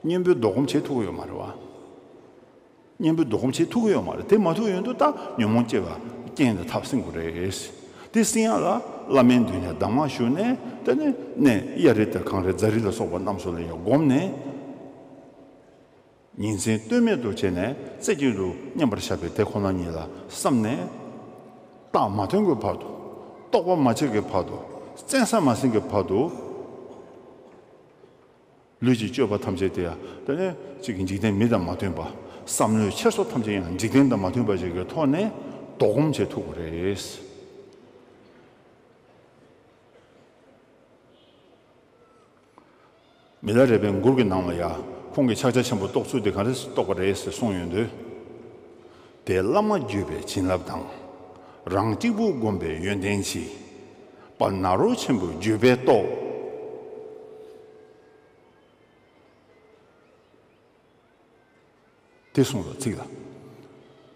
གཉེན་པོའི་ལྡོག་སྒོམ་བྱེད་ཐུབ་ཀྱི་ཡོད་མ་རེད་བ། གཉེན་པོའི་ལྡོག་སྒོམ་བྱེད་ཐུབ་ཀྱི་ཡོད་མ་རེད། དེ་མ་ཐུབ་ཡོང་དུས་ད་ཉོན་མོངས་སྐྱེ་བ་རྐྱེན་དེ་ཐག་བསྲིང་དགོས་རེད། དེ་བསྲིང་ཡ་ལ་བླ་མའི་མདུན་ནས་གདམས་ངག་ཞུས་ནས། དེ་ནས་གནས་གཡའ་རི་དང་གངས་རི་རྫ་རི་ལ་སོགས་པ་རྣམས་སུ་ལ་ཡང་བསྒོམས་ནས། ཉིན་མཚན་ལྟོས་མེད་དུ་བྱས་ནས་རྩེ་གཅིག་ཏུ་མཉམ་པར་བཞག་པའི་དེ་ཁོ་ན་ཉིད་ལ་བསམས་ནས། རྟགས་མ་ཐོན་གྱི་བར་དུ། རྟོགས་པ་མ་ཆགས་ཀྱི་བར་དུ། བཙན་ས་མ་ཟིན་གྱི་བར་དུ། ལུས་ཀྱི་སྤྱོད་པ་ཐམས་ཅད་དེ་ཡང་དེ་ནས་གཅིག་གི་འཇིག་རྟེན་མི་དང་མ་མཐུན་པ། བསམ་བློའི་འཁྱེར་སོ་ཐམས་ཅད་ཡང་འཇིག་རྟེན་དང་མ་མཐུན་པ་ཞིག་གི་ཐོག་ནས་ལྡོག་སྒོམ་བྱེད་ཐུབ་དགོས་རེད། མི་ལ་རས་པའི་མགུར་གྱི་ནང་ལ་ཡང་ཁོང་གིས་ཕྱག་རྒྱ་ཆེན་པོ་རྟོགས་ཚུལ་དེ་ག་འདྲ་རྟོགས་པ་རེད་ཟེར་གསུངས་ཡོང་དུས། དེ་བླ་མ་བརྒྱུད་པའི་བྱིན་རླབས་དང་། རང་གཅིག་པུ་བསྒོམས་པའི་ཡོན་ཏན་གྱིས། དཔལ་ནཱ་རོ་ཆེན་པོའི་བརྒྱུད་པས་རྟོགས། དེ་གསུངས་པ་ཚིག་ལ།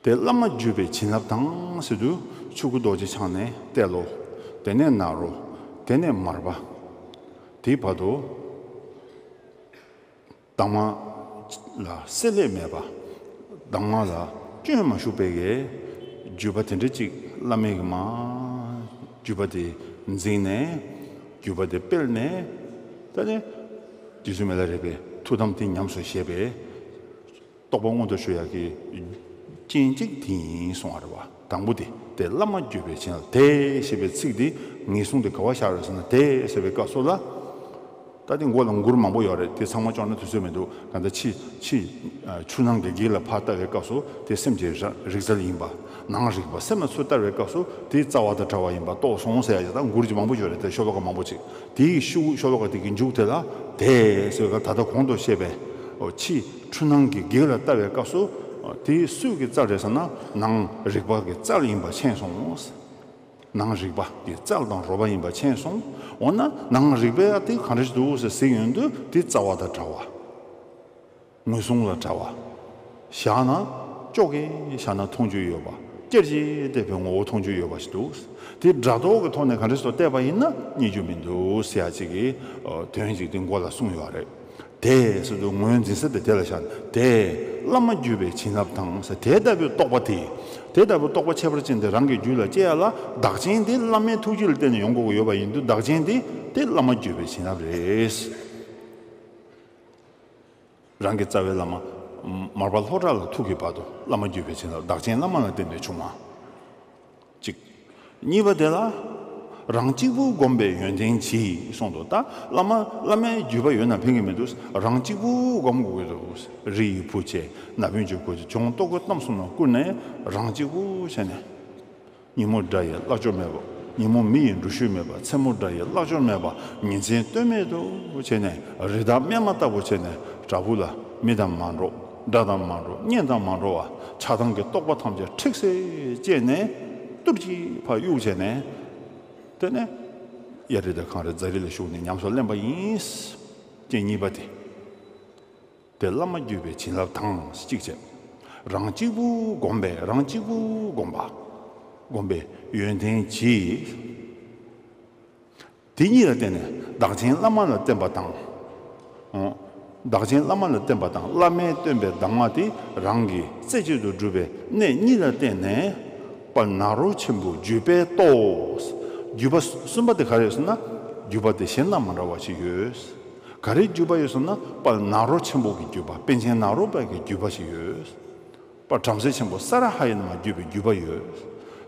དེ་བླ་མ་བརྒྱུད་པའི་བྱིན་རླབས་དང་ཟེར་དུས། ཆོས་སྐུ་རྡོ་རྗེ་འཆང་ནས་ཏེ་ལོ། དེ་ནས་ནཱ་རོ། དེ་ནས་མར་པ། དེའི་བར་དུ་གདམས་ངག་ལ་བསྲེ་ལྷད་མེད་པ། གདམས་ངག་ལ་སྐྱོན་མ་ཞུགས་པའི་གི་བརྒྱུད་པ་དེ་འདྲ་ཅིག་བླ་མའི་གི་མ། བརྒྱུད་པ་དེ་འཛིན་ནས། བརྒྱུད་པ་དེ་སྤེལ་ནས། ད་ནི་རྗེ་བཙུན་མི་ལ་རས་པའི་ཐུགས་དམ་དེ་ཉམས་སུ་བཞེས་པའི་རྟོགས་པ་མངོན་དུ་གྱུར་ཡག་གི་རྐྱེན་གཅིག་དེ་ཡིན་གསུང་བ་རེད་བ། དང་པོ་དེ། དེ་བླ་མ་བརྒྱུད་པའི་བྱིན་རླབས། དེ་ཞེས་པའི་ཚིག་འདི་ངེས་བཟུང་དེ་ག་བ་བཞག་རེད་ཟེར་ན། དེ་ཟེར་བའི་སྐབས་སུ་ལ། ད་དེ་མགོ་ལ་མགུར་མང་པོ་ཡོད་རེད། དེ་ཚང་མ་སྐྱོར་ན་དུས་ཚོད་མི་འདུག་གང་ལྟར་ཕྱི་ཕྱི་ཆུ་ནང་གི་གེགས་ལ་ཕར་ལྟ་བའི་སྐབས་སུ། དེ་སེམས་ཀྱི་ར་རིག་རྩལ་ཡིན་པ། ནང་རིག་པ། སེམས་ལ་ཚུར་ལྟ་བའི་སྐབས་སུ་དེ་རྩ་བ་དང་བྲལ་བ་ཡིན་པ་རྟོགས་སོང་ཟེར་ཡ་ཅིག་ད་མགུར་གྱི་མང་པོ་ཡོད་རེད། དེ་ཤོ་ལོ་ཀ་མང་པོ་ཅིག་དེའི་ཤུ་ཤོ་ལོ་ཀ་དེ་གི་མཇུག་དེ་ལ། དེ་ཟེར་བའི་སྐབས་ད་ལྟ་གོང་དུ་བཤད་པའི་ཕྱི་ཆུ་ནང་གི་གེགས་ལ་ལྟ་བའི་སྐབས་སུ། དེ་སུས་ཀྱི་རྩལ་རེད་ཟེར་ན། ནང་རིག་པ་གི་རྩལ་ཡིན་པ་མཁྱེན་སོང་། ནང་རིག་པ་གི་རྩལ་དང་རོལ་པ་ཡིན་པ་མཁྱེན་སོང་། འོ་ན་ནང་རིག་པ་དེ་ག་འདྲ་ཞིག་འདུག་ཟེར་ཟེར་ཡོང་དུས། དེ་རྩ་བ་དང་བྲལ་བ། ངོས་བཟུང་ལ་བྲལ་བ། བཞག་ན་ཅོག་གེ་བཞག་ན་མཐོང་རྒྱུ་ཡོད་པ། ཅེར་ཅེར་བལྟས་པའི་ངོ་བོ་མཐོང་རྒྱུ་ཡོད་པ་ཞིག་འདུག་དེ་སྒྲ་རྟོག་གི་ཐོག་ནས་ག་འདྲ་ཞིག་བལྟས་པ་ཡིན་ན་རྙེད་རྒྱུ་མི་འདུག་ཟེར་ཡ་ཅིག་གི་དོན་ཅིག་དེ་མགོ་ལ་གསུངས་ཡོད་རེད། དེ་ཟེར་དུས་ངོས་འཛིན་ས་དེ་དེ་ལ་བཞག་ནས། དེ་བླ་མ་བརྒྱུད་པའི་བྱིན་རླབས་དང་ཟེར། དེ་ལྟ་བུའི་རྟོགས་པ་དེ། དེ་ལྟ་བུའི་རྟོགས་པ་ཁྱད་པར་ཅན་དེ་རང་གི་རྒྱུད་ལ་སྐྱེ་ཡ་ལ། བདག་རྐྱེན་དེ་བླ་མའི་ཐུགས་རྗེ་ལ་བརྟེན་ནས་ཡོང་དགོས་ཀྱི་ཡོད་པ་ཡིན་དུས། བདག་རྐྱེན་དེ་དེ་བླ་མ་བརྒྱུད་པའི་བྱིན་རླབས་རེད། རང་གི་རྩ་བའི་བླ་མ་མར་པ་ལྷོ་བྲག་ལ་ཐུག་གི་བར་དུ་བླ་མ་བརྒྱུད་པའི་བྱིན་རླབས། བདག་རྐྱེན་བླ་མ་ལ་བརྟེན་ནས་བྱུང་བ། གཅིག་གཉིས་པ་དེ་ལ། རང་གཅིག་པུ་བསྒོམས་པའི་ཡོན་ཏན་གྱིས་གསུངས་འདུག་ད་བླ་མ་བླ་མའི་བརྒྱུད་པ་ཡོད་ན་ཕན་གྱི་མི་འདུག་རང་གཅིག་པུ་བསྒོམ་དགོས་ཀྱི་འདུག་རི་ཡི་བུ་བྱས། ན་བུན་གྱི་གོས་བྱས། གྱོང་རྟོག་གི་གཏམ་གསུམ་ལ་བསྐུར་ནས་རང་གཅིག་པུ་བྱས་ནས། ཉིན་མོ་དགྲ་ཡི་བརླག་ཕྱོགས་མེད་པ། ཉིན་མོ་མི་ཡི་འགྲུལ་བཞུད་མེད་པ། མཚན་མོ་དགྲ་ཡི་བརླག་ཕྱོགས་མེད་པ། ཉིན་མཚན་ལྟོས་མེད་དུ་བྱས་ནས། རི་དྭགས་སྨྱོན་མ་ལྟ་བུ་བྱས་ནས། བྲག་ཕུག་ལ་མི་དང་མ་འགྲོགས། དགྲ་དང་མ་འགྲོ་གཉེན་དང་མ་འགྲོ་བ་ཆགས་སྡང་གི་རྟོག་པ་ཐམས་ཅད་ཁྲིགས་སེ་བཅད་ནས་ཏུབ་ཅིག་ཕར་གཡུག་བྱས་ནས། དེ་ནས་གཡའ་རི་དང་གངས་རི་རྫ་རི་ལ་ཞུགས་ནས་ཉམས་སུ་ལེན་པ་ཡིན། རྐྱེན་གཉིས་པ་དེ། དེ་བླ་མ་བརྒྱུད་པའི་བྱིན་རླབས་དང་གཅིག་བྱས། རང་གཅིག་པུ་བསྒོམས་པས་རང་གཅིག་པུ་བསྒོམས་པ། བསྒོམས་པའི་ཡོན་ཏན་གྱིས། དེ་གཉིས་ལ་བརྟེན་ནས་བདག་ཆེན་བླ་མ་ལ་བརྟེན་པ་དང་། ཨོ། བདག་ཆེན་བླ་མ་ལ་བརྟེན་པ་དང་བླ་མས་སྟོན་པའི་གདམས་ངག་དེ་རང་གི་རྩེ་གཅིག་ཏུ་སྒྲུབ་པའི་གནད་གཉིས་ལ་བརྟེན་ནས། དཔལ་ནཱ་རོ་ཆེན་པོའི་བརྒྱུད་པས་རྟོགས། བརྒྱུད་པ་གསུམ་པ་དེ་ག་རེ་ཟེར་ན། བརྒྱུད་པ་དེ་གཞན་དང་མ་འདྲ་བ་ཞིག་ཡོད། ག་རེ་བརྒྱུད་པ་ཡོད་ཟེར་ན། དཔལ་ནཱ་རོ་ཆེན་པོ་གི་བརྒྱུད་པ། པཎ་ཆེན་ནཱ་རོ་པ་གི་བརྒྱུད་པ་ཞིག་ཡོད། དཔལ་བྲམ་ཟེ་ཆེན་པོ་ས་ར་ཧ་ཡིས་མར་བརྒྱུད་པའི་བརྒྱུད་པ་ཡོད།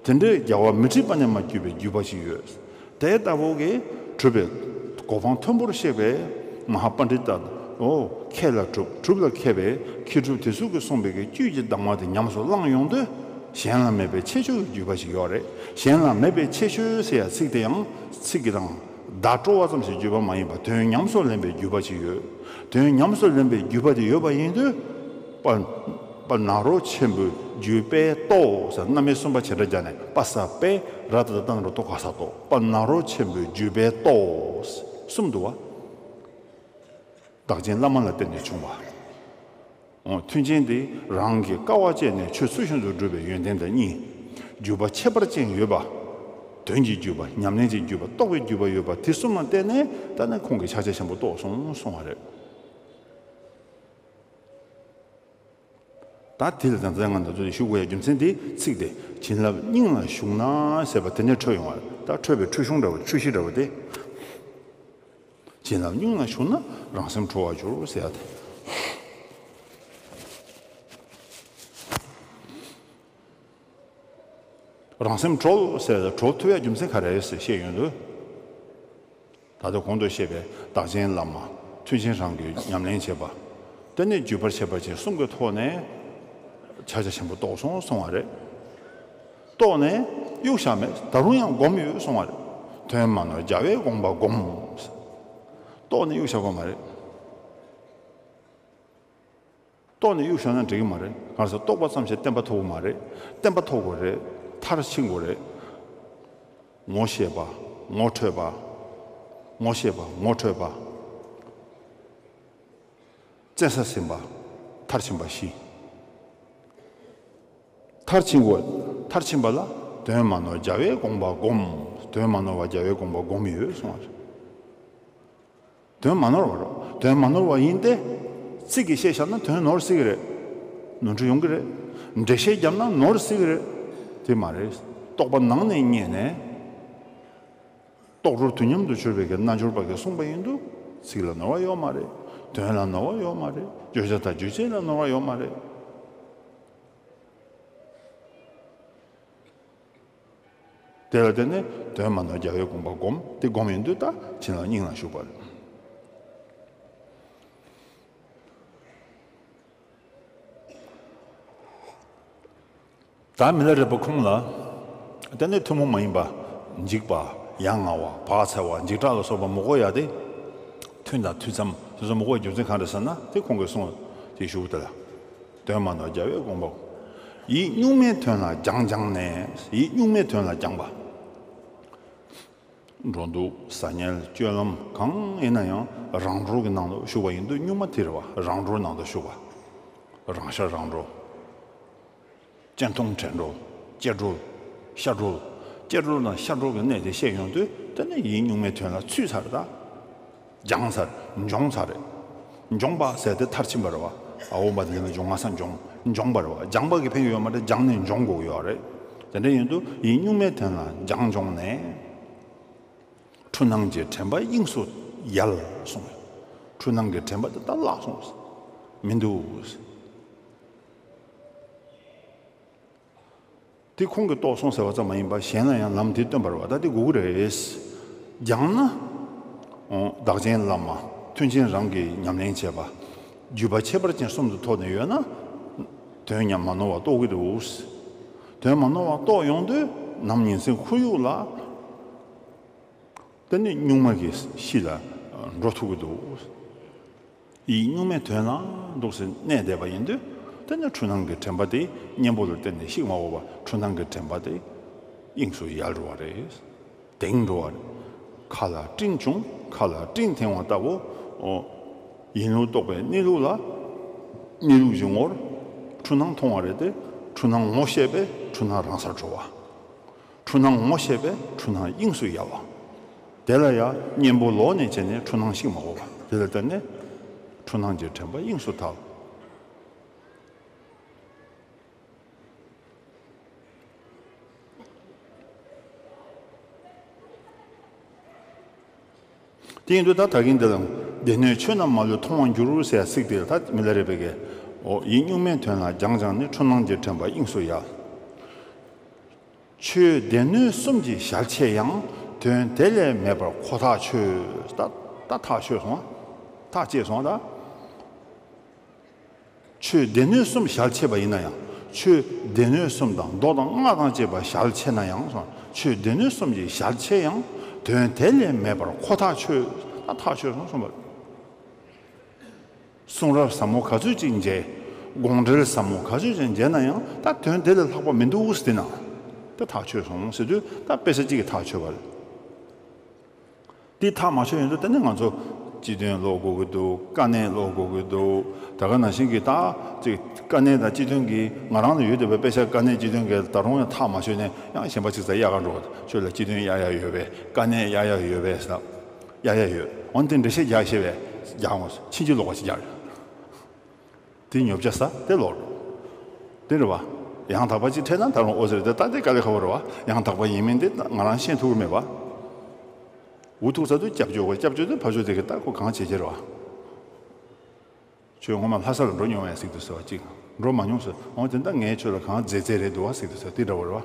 དེ་འདྲའི་རྒྱལ་བ་མཻ་ཏྲི་པ་ནས་མར་བརྒྱུད་པའི་བརྒྱུད་པ་ཞིག་ཡོད། དེ་ལྟ་བུ་གི་གྲུབ་པའི་གོ་འཕང་མཐོན་པོར་གཤེགས་པའི་མ་ཧཱ་པཎྜི་ཏ། ཨོ། མཁས་ལ་གྲུབ། གྲུབ་ལ་མཁས་པའི་མཁས་གྲུབ་དེ་ཚོ་གིས་གསུངས་པའི་གི་བཅུད་ཀྱི་གདམས་ངག་དེ་ཉམས་སུ་བླངས་ཡོང་དུས། གཞན་ལ་མེད་པའི་ཁྱད་ཆོས་ཀྱི་བརྒྱུད་པ་ཞིག་ཡོད་རེད། གཞན་ལ་མེད་པའི་ཁྱད་ཆོས་ཟེར་ཡ་ཚིག་དེ་ཡང་ཚིག་གི་རང་བརྡ་སྤྲོ་བ་ཙམ་ཞིག་བརྒྱུད་པ་མ་ཡིན་པར་དོན་ཉམས་སུ་ལེན་པའི་བརྒྱུད་པ་ཞིག་ཡོད། དོན་ཉམས་སུ་ལེན་པའི་བརྒྱུད་པ་དེ་ཡོད་པ་ཡིན་དུས། དཔལ་དཔལ་ནཱ་རོ་ཆེན་པོའི་བརྒྱུད་པས་རྟོགས་ཟེར། རྣམ་དབྱེ་གསུམ་པ་བྱེད་སྒྲ་སྦྱར་ནས་པ་ས་པས་ར་ཏ་བཏགས་རྟ་ན་རོ་ཏོ་ག་ས་རྟོགས། དཔལ་ནཱ་རོ་ཆེན་པོའི་བརྒྱུད་པས་རྟོགས། གསུམ་འདུག་བ། བདག་ཆེན་བླ་མ་ལ་བརྟེན་ནས་བྱུང་བ། འོ། མཐུན་རྐྱེན་དེ་རང་གིས་དཀའ་བ་སྤྱད་ནས་ཆོས་ཚུལ་བཞིན་དུ་སྒྲུབ་པའི་ཡོན་ཏན་དང་གཉིས། བརྒྱུད་པ་ཁྱད་པར་ཅན་ཡོད་པ། དོན་གྱི་བརྒྱུད་པ། ཉམས་ལེན་གྱི་བརྒྱུད་པ། རྟོགས་པའི་བརྒྱུད་པ་ཡོད་པ་དེ་གསུམ་ལ་བརྟེན་ནས་ད་ནི་ཁོང་གིས་ཕྱག་རྒྱ་ཆེན་པོ་རྟོགས་སོང་གསུང་བ་རེད། ད་དེ་ལ་ད་ལྟ་ང་ཚོ་ཞུ་དགོས་ཡ་རྒྱུ་མཚན་དེ་ཚིག་དེ། བྱིན་རླབས་སྙིང་ལ་ཞུགས་ན་ཟེར་བ་དེ་ནས་འཕྲོས་ཡོང་བ་རེད། ད་འཕྲོས་པའི་འཕྲོས་གཞུང་འདྲ་བ། འཕྲོས་གཞི་འདྲ་བ་དེ། བྱིན་རླབས་སྙིང་ལ་ཞུགས་ན་རང་སེམས་གྲོལ་བར་འགྱུར་ཟེར་ཡ་དེ། རང་སེམས་གྲོལ་ཟེར་ཡ་དེ་གྲོལ་ཐུབ་ཡ་རྒྱུ་མཚན་ག་རེ་རེད་ཟེར་བཤད་ཡོང་དུས། ད་ལྟ་གོང་དུ་བཤད་པའི་བདག་ཆེན་བླ་མ། མཐུན་རྐྱེན་རང་གིས་ཉམས་ལེན་བྱས་པ། དེ་ནས་བརྒྱུད་པ་ཁྱད་པར་ཅན་གསུམ་གྱི་ཐོག་ནས་ཕྱག་རྒྱ་ཆེན་པོ་རྟོགས་སོང་གསུང་བ་རེད། རྟོགས་ནས་གཡུག་བཞག་མེད། ད་རུང་ཡང་སྒོམ་ཡོད་གསུང་བ་རེད། དོན་མ་ནོར་རྒྱལ་བའི་དགོངས་པ་བསྒོམ། རྟོགས་ནས་གཡུག་བཞག་པ་མ་རེད། རྟོགས་ནས་གཡུག་བཞག་ན་འགྲིག་གི་མ་རེད། གང་ཟེར། རྟོགས་པ་ཙམ་ཞིག་བརྟན་པ་ཐོབ་ཀྱི་མ་རེད། བརྟན་པ་ཐོབ་དགོས་རེད། མཐར་ཕྱིན་དགོས་རེད། ངོ་ཤེས་པ། ངོ་འཕྲོད་པ། ངོ་ཤེས་པ། ངོ་འཕྲོད་པ། བཙན་ས་ཟིན་པ། མཐར་ཕྱིན་པ་བཞི། མཐར་ཕྱིན་དགོས། མཐར་ཕྱིན་པ་ལ་དོན་མ་ནོར་རྒྱལ་བའི་དགོངས་པ་བསྒོམ། དོན་མ་ནོར་བ་རྒྱལ་བའི་དགོངས་པ་བསྒོམ་ཡོད་གསུངས་པ་རེད། དོན་མ་ནོར་བ་རོ། དོན་མ་ནོར་བ་ཡིན་ཏེ། ཚིག་གིས་བཤད་བཞག་ན་དོན་ནོར་སྲིད་ཀྱི་རེད། ནོར་འཁྲུལ་ཡོང་གི་རེད། འགྲེལ་བཤད་བརྒྱབ་ན་ནོར་སྲིད་ཀྱི་རེད། དེ་མ་རེད། རྟོགས་པ་ནང་ནས་རྙེད་ནས། རྟོགས་གྲོལ་དུས་མཉམ་དུ་གྱུར་པའི་གི་རྣལ་འབྱོར་པ་གིས་གསུངས་པ་ཡིན་དུས། ཚིག་ལ་ནོར་བ་ཡོད་མ་རེད། དོན་ལ་ནོར་བ་ཡོད་མ་རེད། བརྗོད་བྱ་དང་རྗོད་བྱེད་ལ་ནོར་བ་ཡོད་མ་རེད། དེ་ལ་བརྟེན་ནས་དོན་མ་ནོར་རྒྱལ་བའི་དགོངས་པ་བསྒོམ། དེ་བསྒོམ་ཡོང་དུས་ད་བྱིན་རླབས་སྙིང་ལ་ཞུགས་པ་རེད། ད་མི་ལ་རས་པ་ཁོང་ལ་བརྟེན་ནས་ཐུན་མོང་མ་ཡིན་པ། འཇིགས་པ། ཡ་ང་བ། བག་ཚ་བ། འཇིགས་སྐྲག་ལ་སོགས་པ་མི་དགོས་ཡ་དེ། ཐུན་དང་ཐུན་མཚམས་དེ་ཚོ་མི་དགོས་པའི་རྒྱུ་མཚན་གང་རེད་ཟེར་ན། དེ་ཁོང་གིས་གསུངས་ཏེ་ཞུ་དེ་ལ། དོན་མ་ནོར་རྒྱལ་བའི་དགོངས་པ། ཡིད་གཉུག་མའི་དོན་ལ་སྦྱང་སྦྱངས་ནས། ཡིད་གཉུག་མའི་དོན་ལ་སྦྱངས་པ། འགྲོ་འདུག་ཟ་ཉལ་སྤྱོད་ལམ་གང་ཡིན་ན་ཡང་རང་གྲོལ་གྱི་ནང་དུ་ཞུགས་པ་ཡིན་དུས། གཉུག་མ་དེ་རེད་བ། རང་གྲོལ་ནང་དུ་ཞུགས་པ། རང་ཤར་རང་གྲོལ། སྤྱན་མཐོང་དྲན་གྲོལ། སྐྱེ་གྲོལ། ཤར་གྲོལ། སྐྱེ་གྲོལ་དང་ཤར་གྲོལ་གྱི་གནད་དེ་བཤད་ཡོང་དུས། དེ་ནི་ཡིད་གཉུག་མའི་དོན་ལ་ཚུད་ཚར་ད། སྦྱངས་ཚར། འབྱོངས་ཚར་རེད། འབྱོངས་པ་ཟེར་དེ་མཐར་ཕྱིན་པ་རེད་བ། ཨ། འོ་མ་དེ་ལ་འབྱོངས། ང་ས་འབྱོངས། འབྱོངས་པ་རེད་བ། སྦྱངས་པ་གི་ཕན་ཡོན་ཡོད་མ་རེད། སྦྱངས་ནས་འབྱོངས་དགོས་ཡོད་རེད། དེ་འདྲ་ཡིན་དུས་ཡིད་གཉུག་མའི་དོན་ལ་སྦྱངས་སྦྱོངས་ནས། འཁྲུལ་སྣང་གི་དྲན་པ་དབྱིངས་སུ་ཡལ་གསུངས། འཁྲུལ་སྣང་གི་དྲན་པ་དེ་ད་བརླག་སོང་། མི་འདུག། དེ་ཁོང་གིས་རྟོགས་སོང་ཟེར་བ་ཙམ་མ་ཡིན་པར་གཞན་ལ་ཡང་ལམ་དེ་སྟོན་པ་རེད་བ། ད་དེ་དགོས་ཀྱི་རེད། སྦྱངས་ན། འོ། བདག་ཆེན་བླ་མ། མཐུན་རྐྱེན་རང་གིས་ཉམས་ལེན་བྱས་པ། བརྒྱུད་པ་ཁྱད་པར་ཅན་གསུམ་དུ་ཐོགས་ནས་ཡོད་ན། དོན་ཉམས་མ་ནོར་བ་རྟོགས་ཀྱི་འདུག། དོན་མ་ནོར་བ་རྟོགས་ཡོང་དུས་ནམ་ཉིན་མཚན་ཁོར་ཡུག་ལ། དེ་ནི་གཉུག་མ་གི་གཤིས་ལ་འགྲོ་ཐུབ་ཀྱི་འདུག། ཡིད་གཉུག་མའི་དོན་ལ་འདུག་སེ་གནས་བསྡད་པ་ཡིན་དུས། དེ་ནི་འཁྲུལ་སྣང་གི་དྲན་པ་དེ་གཉེན་པོ་ལ་བརྟེན་ནས་བཤིག་མ་དགོས་པར་འཁྲུལ་སྣང་གི་དྲན་པ་དེ་དབྱིངས་སུ་ཡལ་འགྲོ་བ་རེད། དེངས་འགྲོ་བ་རེད། མཁའ་ལ་སྤྲིན་བྱུང་། མཁའ་ལ་སྤྲིན་དེངས་པ་ལྟ་བུ། ཨོ། ཡིན་ལུགས་རྟོགས་པའི་གནས་ལུགས་ལ། གནས་ལུགས་ཀྱི་ངོར་འཁྲུལ་སྣང་མཐོང་བ་རེད་དེ། འཁྲུལ་སྣང་ངོ་ཤེས་པས་འཁྲུལ་སྣང་རང་སར་གྲོལ་བ། འཁྲུལ་སྣང་ངོ་ཤེས་པས་འཁྲུལ་སྣང་དབྱིངས་སུ་ཡལ་བ། དེ་ལ་ཡང་གཉེན་པོ་ལོག་ནས་བྱས་ནས་འཁྲུལ་སྣང་བཤིག་མ་དགོས་པ། དེ་ལ་བརྟེན་ནས་འཁྲུལ་སྣང་གི་དྲན་པ་དབྱིངས་སུ་དག། དེ་ཡིན་དུས་ད་ད་གིན་འདི་ལ། སྡེ་སྣོད་ཆོས་རྣམས་མ་ལུས་མཐོང་བར་འགྱུར་ཟེར་ཡ་ཚིག་དེ་ལ་ད་མི་ལ་རས་པའི་གི། འོ། ཡིད་གཉུག་མའི་དོན་ལ་སྦྱངས་སྦྱངས་ནས་འཁྲུལ་སྣང་གི་དྲན་པ་དབྱིངས་སུ་ཡལ། ཆོས་སྡེ་སྣོད་གསུམ་གྱི་ཞལ་ཕྱེ་ཡང་། དོན་དེ་ལས་མེད་པར་ཁོ་ཐག་ཆོད། ད་ད་ཐག་ཆོད་སོང་། ཐག་བཅད་སོང་ད། ཆོས་སྡེ་སྣོད་གསུམ་ཞལ་ཕྱེ་བ་ཡིན་ན་ཡང་། ཆོས་སྡེ་སྣོད་གསུམ་དང་མདོ་དང་སྔགས་དང་བཅས་པ་ཞལ་ཕྱེ་ན་ཡང་སོང་། ཆོས་སྡེ་སྣོད་གསུམ་གྱི་ཞལ་ཕྱེ་ཡང་། དོན་དེ་ལས་མེད་པར་ཁོ་ཐག་ཆོད། ད་ཐག་ཆོད་སོང་གསུངས་པ། གསུང་རབ་ཟབ་མོ་ག་ཚོད་ཅིག་མཇལ། དགོངས་འགྲེལ་ཟབ་མོ་ག་ཚོད་ཅིག་མཇལ་ན་ཡང་། ད་དོན་དེ་ལས་ལྷག་པ་མི་འདུག་ཟེར་ན། ད་ཐག་ཆོད་སོང་ཟེར་དུས། ད་དཔེ་ཆ་གཅིག་གིས་ཐག་ཆོད་པ་རེད། འདི་ཐག་མ་ཆོད་ཡོང་དུས། དེ་ནི་ང་ཚོ་སྤྱི་དོན་ཀློག་དགོས་ཀྱི་འདུག། དཀའ་གནད་ཀློག་དགོས་ཀྱི་འདུག། ད་ག་ནང་བཞིན་གྱི་ད་ཅིག་དཀའ་གནད་དང་སྤྱི་དོན་གྱི་ང་རང་ལ་ཡོད་བསྡད་པའི་དཔེ་ཆ་དཀའ་གནད་སྤྱི་དོན་གྱི་ད་རུང་ཡང་ཐག་མ་ཆོད་ནས། ཡང་གཞན་པ་ཅིག་ཚ་གཡར་ག་འགྲོ། ཁྱོད་ལ་སྤྱི་དོན་གཡར་ཡ་ཡོད་པས། དཀའ་གནད་གཡར་ཡ་ཡོད་པས་ཟེར། གཡར་ཡ་ཡོད། འོན་ཏེ་འགྲེལ་བཤད་རྒྱག་ཤེས་པས་རྒྱག་འོང་། ཕྱིན་ཅི་ལོག་པ་ཞིག་རྒྱག། དེ་ཉོབ་ཆ་ས་དེ་ལོག་འགྲོ། དེ་རེད་བ། ཡང་དག་པ་ཅིག་འཕྲད་ན་ད་རུང་ཨོ་ཟེར་དེ། ད་དེ་དཀའ་ལས་ཁག་པོ་རེད་བ། ཡང་དག་པ་ཡིན་མིན་དེ་ང་རང་ཤེས་ཐུབ་ཀྱི་མེད་བ། འུ་ཐུག་ས་དུ་སྐྱབས་བཅོལ་དགོས། སྐྱབས་བཅོལ་དུ་ཕར་ཕྱོགས་དེ་གི་ད་ཁོ་གང་བྱེད་ཀྱི་རེད་བ། ཁྱོད་ངོ་མ་ལྷ་ས་ལ་འགྲོ་མྱོང་བས་ཟེར་དུས་ཟེར་བ་གཅིག། འགྲོ་མ་མྱོང་ཟེར། འོ་དེ་འདྲ་ངས་ཁྱོད་ལ་གང་མཛད་མཛད་རེད་འདུག་བ་ཟེར་དུས་ཟེར། དེ་འདྲ་བོ་རེད་བ།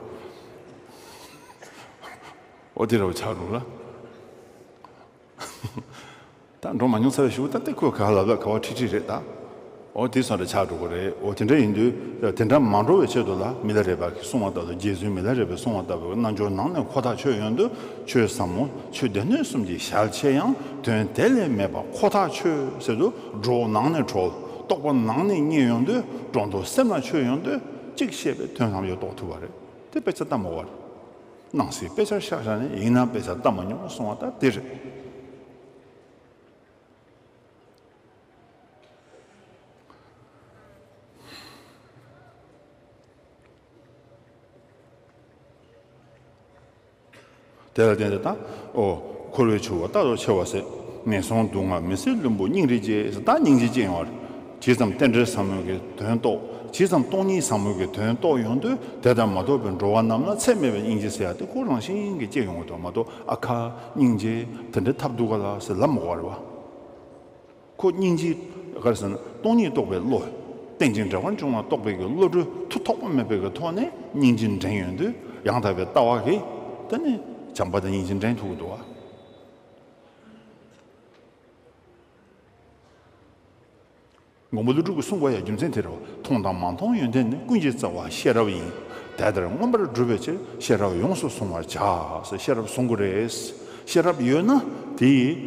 འོ་དེ་འདྲ་བོ་ཆགས་འགྲོ་ལ། ད་འགྲོ་མ་མྱོང་ཚར་བའི་གཞུག་ད་དེ་ཁོས་ག་ལབ་ལབ་ག་བ་ཁྲིད་ཁྲིད་རེད་ད། འོ་དེ་སོང་རེ་ཆགས་འགྲོ་གི་རེད། འོ་དེ་འདྲ་ཡིན་དུས་དེ་འདྲ་མ་འགྲོ་བའི་ཆེད་དུ་ལ། མི་ལ་རས་པ་གིས་གསུངས་པ་ལྟར་དུ། རྗེ་བཙུན་མི་ལ་རས་པས་གསུངས་པ་ལྟ་བུའི་རྣལ་འབྱོར་ནང་ནས་ཁོ་ཐག་ཆོད་ཡོང་དུས། ཆོས་ཟབ་མོ་ཆོས་སྡེ་སྣོད་གསུམ་གྱི་ཞལ་ཕྱེ་ཡང་། དོན་དེ་ལས་མེད་པར་ཁོ་ཐག་ཆོད་ཟེར་དུས། སྒྲོ་ནང་ནས་གྲོལ། རྟོག་པ་ནང་ནས་རྙེད་ཡོང་དུས། སྒྲོ་འདོགས་སེམས་ལ་ཆོད་ཡོང་དུས། གཅིག་ཤེས་པས་དོན་ལམ་ཡང་རྟོགས་ཐུབ་པ་རེད། དེ་དཔེ་ཆ་ལྟ་མ་བར། སྣང་སྲིད་དཔེ་ཆར་བཞག་བཞག་ནས་ཡིན་ན་དཔེ་ཆ་ལྟ་མ་མྱོང་གསུང་བ་ལྟར་དེ་རེད། དེ་ལ་བརྟེན་ཏེ་ད། ཨོ། འཁོར་བའི་ཆུ་བོ་རྟག་ཏུ་འཆེལ་བར་ཟད། ངན་སོང་སྡུག་བསྔལ་མི་བཟད་བླུན་པོ་སྙིང་རེ་རྗེ་ཟེར། ད་སྙིང་རྗེ་སྐྱེ་ཡོང་བ་རེད། ཇི་ཙམ་རྟེན་འབྲེལ་ཟབ་མོའི་གི་དོན་རྟོགས། ཇི་ཙམ་སྟོང་ཉིད་ཟབ་མོའི་གི་དོན་རྟོགས་ཡོང་དུས། དེ་ལྟར་མ་རྟོགས་པའི་འགྲོ་བ་རྣམས་ལ་ཚད་མེད་པའི་སྙིང་རྗེ་ཟེར་ཡ་དེ་ཁོ་རང་བཞིན་གྱིས་སྐྱེ་ཡོང་གི་འདུག་མ་གཏོགས། ཨ་ཁ། སྙིང་རྗེ་དེ་འདྲའི་ཐབས་སྡུག་ག་ལ་ཟེར་ལབ་མ་དགོས་པ་རེད་བ། ཁོ་སྙིང་རྗེ་ག་རེ་ཟེར་ན། སྟོང་ཉིད་རྟོགས་པའི་བློ། རྟེན་ཅིང་འབྲེལ་བར་འབྱུང་བ་རྟོགས་པའི་གི་བློ་གྲོས་མཐུ་ཐོགས་པ་མེད་པའི་གི་ཐོག་ནས་སྙིང་རྗེ་འདྲེན་ཡོང་དུས། ཡང་དག་པའི་ལྟ་བ་གིས་དེ་ནི་བྱམས་པ་དང་སྙིང་རྗེ་འདྲེན་ཐུབ་ཀྱི་འདུག་བ། མགོན་པོ་ཀླུ་སྒྲུབ་ཀྱིས་གསུངས་པ་ཡང་རྒྱུ་མཚན་དེ་རེད། མཐོང་དང་མ་མཐོང་ཡོན་ཏན་ནི། ཀུན་གྱི་རྩ་བ་ཤེས་རབ་ཡིན། དེ་ལྟར་མངོན་པར་བསྒྲུབ་པའི་ཕྱིར། ཤེས་རབ་ཡོངས་སུ་བཟུང་བར་བྱ། ཟེར་ཤེས་རབ་བཟུང་དགོས་རེད། ཤེས་རབ་ཡོད་ན་དེ་ཡིས་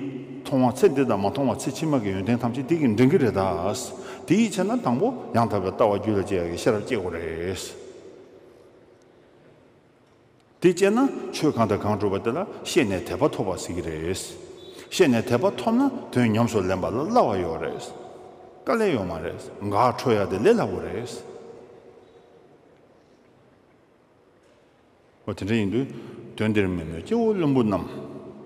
མཐོང་བ་ཚེ་འདི་དང་མ་མཐོང་བ་ཚེ་ཕྱི་མ་གི་ཡོན་ཏན་ཐམས་ཅད་དེ་གིས་འདྲེན་གྱི་རེད་ད། དེ་ཡིས་བྱས་ན་དང་པོ་ཡང་དག་པའི་ལྟ་བ་རྒྱུད་ལ་སྐྱེ་ཡག་གི་ཤེས་རབ་སྐྱེ་དགོས་རེད། དེ་སྐྱེས་ན་ཆོས་གང་དང་གང་སྒྲུབ་པ་དེ་ལ་ཤེས་ནས་དད་པ་ཐོབ་པ་ཟེར་གྱི་རེད། ཤེས་ནས་དད་པ་ཐོབ་ན་དོན་ཉམས་སུ་ལེན་པ་ལ་སླ་བ་ཡོད་རེད། དཀའ་ལས་ཡོད་མ་རེད། འགག་འཕྲོ་ཡག་དེ་ལས་སླ་བོ་རེད། འོ་དེ་འདྲ་ཡིན་དུས། དོན་འདིར་མི་གནོད་སྐྱེ་བོ་བླུན་པོ་རྣམས།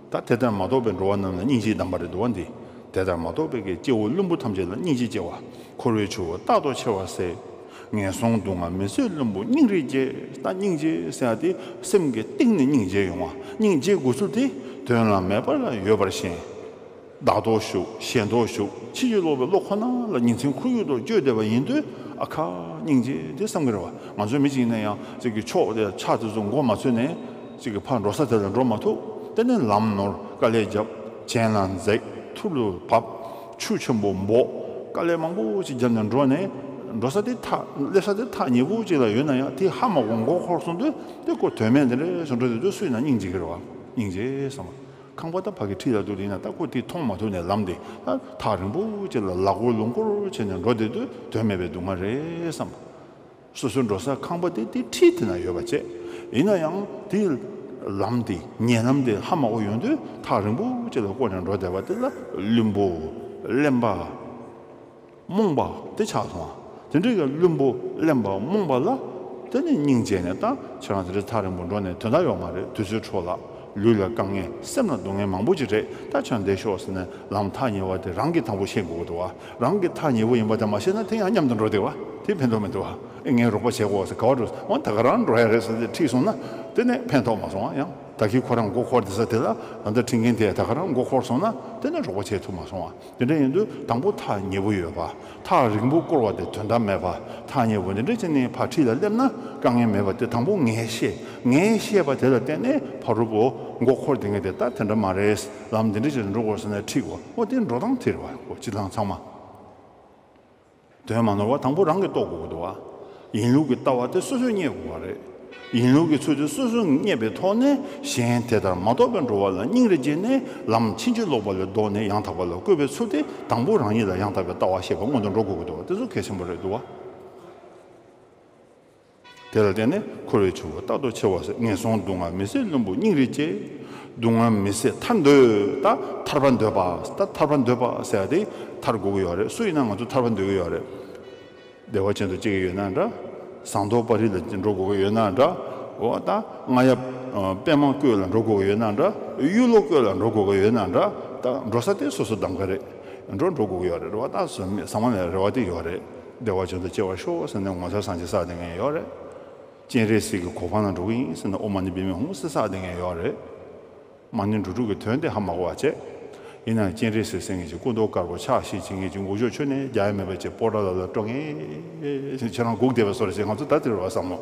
ད་དེ་ལྟར་མ་རྟོགས་པའི་འགྲོ་བ་རྣམས་ལ་སྙིང་རྗེའི་གདམས་པ་རེད་འདུག་བ་འདི། དེ་ལྟར་མ་རྟོགས་པའི་གི་སྐྱེ་བོ་བླུན་པོ་ཐམས་ཅད་ལ་སྙིང་རྗེ་སྐྱེ་བ། འཁོར་བའི་ཆུ་བོ་རྟག་ཏུ་འཆེལ་བར་ཟད། ངན་སོང་སྡུག་བསྔལ་མི་བཟད་བླུན་པོ་སྙིང་རེ་རྗེ། ད་སྙིང་རྗེ་ཟེར་ཡ་དེ་སེམས་ཀྱི་གཏིང་ནས་སྙིང་རྗེ་ཡོང་བ། སྙིང་རྗེ་དགོས་ཚུལ་དེ་དོན་ལ་མེད་པ་ལ་ཡོད་པར་ཞེན། བདག་ལྡོག་ཞུགས། གཞན་ལྡོག་ཞུགས། ཕྱིན་ཅི་ལོག་པའི་བློ་ཁོ་ན་ལ་ཉིན་མཚན་ཁོར་ཡུག་ཏུ་བཅོས་བསྡད་པ་ཡིན་དུས། ཨ་ཁ། སྙིང་རྗེ་དེ་བསམ་གྱི་རེད་བ། ང་ཚོའི་མི་གཅིག་ཡིན་ན་ཡང་ཅིག་གི་ཕྱོགས་དེ་ཆ་དེ་ཚོ་མགོ་མ་ཚོས་ནས་ཅིག་གི་ཕར་འགྲོ་ས་དེ་ལ་འགྲོ་མ་ཐུབ། དེ་ནས་ལམ་ནོར། དཀའ་ལས་བརྒྱབ། གྱེན་ལ་འཛེགས། ཐུར་དུ་བབས། ཆུ་ཆེན་པོ་འབོག། དཀའ་ལས་མང་པོ་ཅིག་བརྒྱབ་ནས་འགྲོ་ནས། འགྲོ་ས་དེ་ཐག་སླེབས་ས་དེ་ཐག་ཉེ་པོ་ཅིག་ལ་ཡོད་ན་ཡང་། དེ་ཧ་མ་གོ་མགོ་འཁོར་སོང་དུས། དེ་ཁོ་དོན་མེད་དེ་འདྲ་བྱུང་འགྲོ་དེ་དུས་སུ་ཡིན་ན་སྙིང་རྗེ་གི་རེད་བ། སྙིང་རྗེ་བསམ་པ། ཁང་པ་ད་ཕ་གི་ཁྲིད་ལ་འདུག་དེ་ཡིན་ན་ད་ཁོ་དེ་མཐོང་མ་ཐུབ་ནས་ལམ་དེ་ད་ཐག་རིང་པོ་ཅིག་ལ་ལ་སྐོར་ལུང་སྐོར་བྱས་ནས་འགྲོ་བསྡད་དུས་དོན་མེད་པའི་སྡུག་བསྔལ་རེད་བསམ། སོ་སོའི་འགྲོ་ས་ཁང་པ་དེ་དེ་ཁྲིད་དེ་ན་ཡོད་པ་བྱས། ཡིན་ན་ཡང་དེ་ལམ་དེ་ཉེ་ལམ་དེ་ཧ་མ་གོ་ཡོང་དུས་ཐག་རིང་པོ་ཅིག་ལ་བསྐོར་ནས་འགྲོ་བསྡད་པ་དེ་ལ་བླུན་པོ། གླེན་པ། རྨོངས་པ་དེ་ཆགས་སོང་བ། དེ་འདྲའི་གི་བླུན་པོ་གླེན་པ་རྨོངས་པ་ལ་དེ་ནི་སྙིང་རྗེ་ནས་ད་ཁྱེད་རང་དེ་འདྲའི་ཐག་རིང་པོ་འགྲོ་ནས་དོན་དག་ཡོད་མ་རེད། དུས་ཚོད་འཕྲོ་བརླག་ལུས་ལ་དཀའ་ངལ། སེམས་ལ་སྡུག་བསྔལ་མང་པོ་ཅིག་རེད། ད་ཁྱེད་རང་འདིར་ཤོག་ཟེར་ནས་ལམ་ཐག་ཉེ་བ་དེ་རང་གིས་དང་པོ་ཤེས་དགོས་ཀྱི་འདུག་བ། རང་གིས་ཐག་ཉེ་བོ་ཡིན་པ་དེ་མ་ཤེས་ན་དེ་ཡང་མཉམ་དུ་འགྲོ་བསྡད་པ་དེ་ཕན་ཐོགས་མི་འདུག་བ། ཨེ་ངས་རོགས་པ་བྱེད་དགོས་ཟེར་ག་བ་འགྲོ། འོ་ད་ག་རང་འགྲོ་ཡ་རེད་ཟེར་ཏེ་ཁྲིད་སོང་ན་དེ་ནས་ཕན་ཐོགས་མ་སོང་བ། ཡང་ད་གིན་ཁོ་རང་མགོ་འཁོར་བསྡད་ས་དེ་ལ་ད་ལྟ་ཁྲིད་མཁན་དེ་ད་ག་རང་མགོ་འཁོར་སོང་ན་དེ་ནས་རོགས་པ་བྱེད་ཐུབ་མ་སོང་བ། དེ་འདྲ་ཡིན་དུས་དང་པོ་ཐག་ཉེ་བོ་ཡོད་པ། ཐག་རིང་པོ་བསྐོར་བ་དེ་དོན་དག་མེད་པ། ཐག་ཉེ་བོ་འདི་འདྲ་བྱས་ནས་ཕར་ཁྲིད་ལ་སླེབས་ན་དཀའ་ངལ་མེད་པ་དེ་དང་པོ་ངས་ཤེས། ངས་ཤེས་པ་དེ་ལ་བརྟེན་ནས་ཕ་རོལ་པོ་མགོ་འཁོར་བསྡད་མཁན་དེ་ད་དེ་འདྲ་མ་རེད། ལམ་འདི་འདྲ་བྱས་ནས་འགྲོ་དགོས་ཟེར་ནས་ཁྲིད་དགོས། འོ་དེ་འགྲོ་སྟངས་དེ་རེད་བ། འོ་སྤྱིར་བཏང་ཚང་མ། དོན་མ་ནོར་བ་དང་པོ་རང་གིས་རྟོགས་དགོས་ཀྱི་འདུག་བ། ཡིན་ལུགས་ཀྱི་ལྟ་བ་དེ་སོ་སོས་རྙེད་དགོས་པ་རེད། ཡིན་ལུགས་ཀྱི་ཚུལ་དེ་སོ་སོས་རྙེད་པའི་ཐོག་ནས་གཞན་དེ་ལྟར་མ་རྟོགས་པའི་འགྲོ་བ་ལ་སྙིང་རེ་རྗེ་ནས་ལམ་ཕྱིན་ཅི་ལོག་པ་ལས་ལྡོག་ནས་ཡང་དག་པ་ལ་བཀོད་པའི་ཚུལ་དེ་དང་པོ་རང་ཉིད་ལ་ཡང་དག་པའི་ལྟ་བ་ཤེས་པ་སྔོན་དུ་འགྲོ་དགོས་ཀྱི་འདུག་བ། དེ་ཚོ་གལ་ཆེན་པོ་རེད་འདུག་བ། དེ་ལ་བརྟེན་ནས་འཁོར་བའི་ཆུ་བོ་རྟག་ཏུ་འཆེལ་བ་སེལ། ངན་སོང་སྡུག་བསྔལ་མི་བཟད་བླུན་པོ་སྙིང་རེ་རྗེ། སྡུག་བསྔལ་མི་བཟད་ཐར་འདོད། ད་ཐར་པ་འདོད་པ། ད་ཐར་པ་འདོད་པ་ཟེར་ཡ་དེ་ཐར་དགོས་ཀྱི་ཡོད་རེད། སུ་ཡིན་ན་ང་ཚོ་ཐར་པ་འདོད་ཀྱི་ཡོད་རེད། བདེ་བ་ཅན་དུ་སྐྱེ་གི་ཡོད་ན་འདྲ། ཟངས་མདོག་དཔལ་རི་ལ་འགྲོ་དགོས་ཀྱི་ཡོད་ན་འདྲ། འོ་ད་རྔ་ཡབ་ཨ་པདྨ་བཀོད་ལ་འགྲོ་དགོས་ཀྱི་ཡོད་ན་འདྲ། གཡུ་ལོ་བཀོད་ལ་འགྲོ་དགོས་ཀྱི་ཡོད་ན་འདྲ། ད་འགྲོ་ས་དེ་སོ་སོ་གདམ་ག་རེད། འགྲོ་འགྲོ་དགོས་ཀྱི་ཡོད་རེད། རེད་བ། ད་ཟོ་མེད་ཟ་མ་ལ་རེ་བ་དེ་ཡོད་རེད། བདེ་བ་ཅན་དུ་སྐྱེ་བར་ཤོག་ཟེར་ནས་ངོ་མཚར་སངས་རྒྱས་བསགས་བསྡད་མཁན་ཡོད་རེད། སྤྱན་རས་གཟིགས་ཀྱི་གོ་འཕང་ལ་འགྲོ་གི་ཡིན་ཟེར་ནས་ཨོཾ་མ་ཎི་པདྨེ་ཧཱུྃ་ཟེར་བསགས་བསྡད་མཁན་ཡོད་རེད། མ་ཎི་འགྲོ་དྲུག་གི་དོན་དེ་ཧ་མ་གོ་བ་བྱས། ཡིན་ནའང་སྤྱན་རས་གཟིགས་ཟེར་མཁན་གྱི་སྐུ་མདོག་དཀར་པོ་ཕྱག་བཞི་བྱེད་མཁན་གྱི་མགོ་ལྕོག་ཁྱོན་ནས་རྒྱག་ཡ་མེད་པ་བྱས་པོ་ཏ་ལ་ལ་སྤྲོ་མཁན་ཁྱེད་རང་སྒུག་བསྡད་པ་བཟོ་འདྲ་བྱས། ང་ཚོ་ད་དེ་རེད་བ་བསམ་བློ།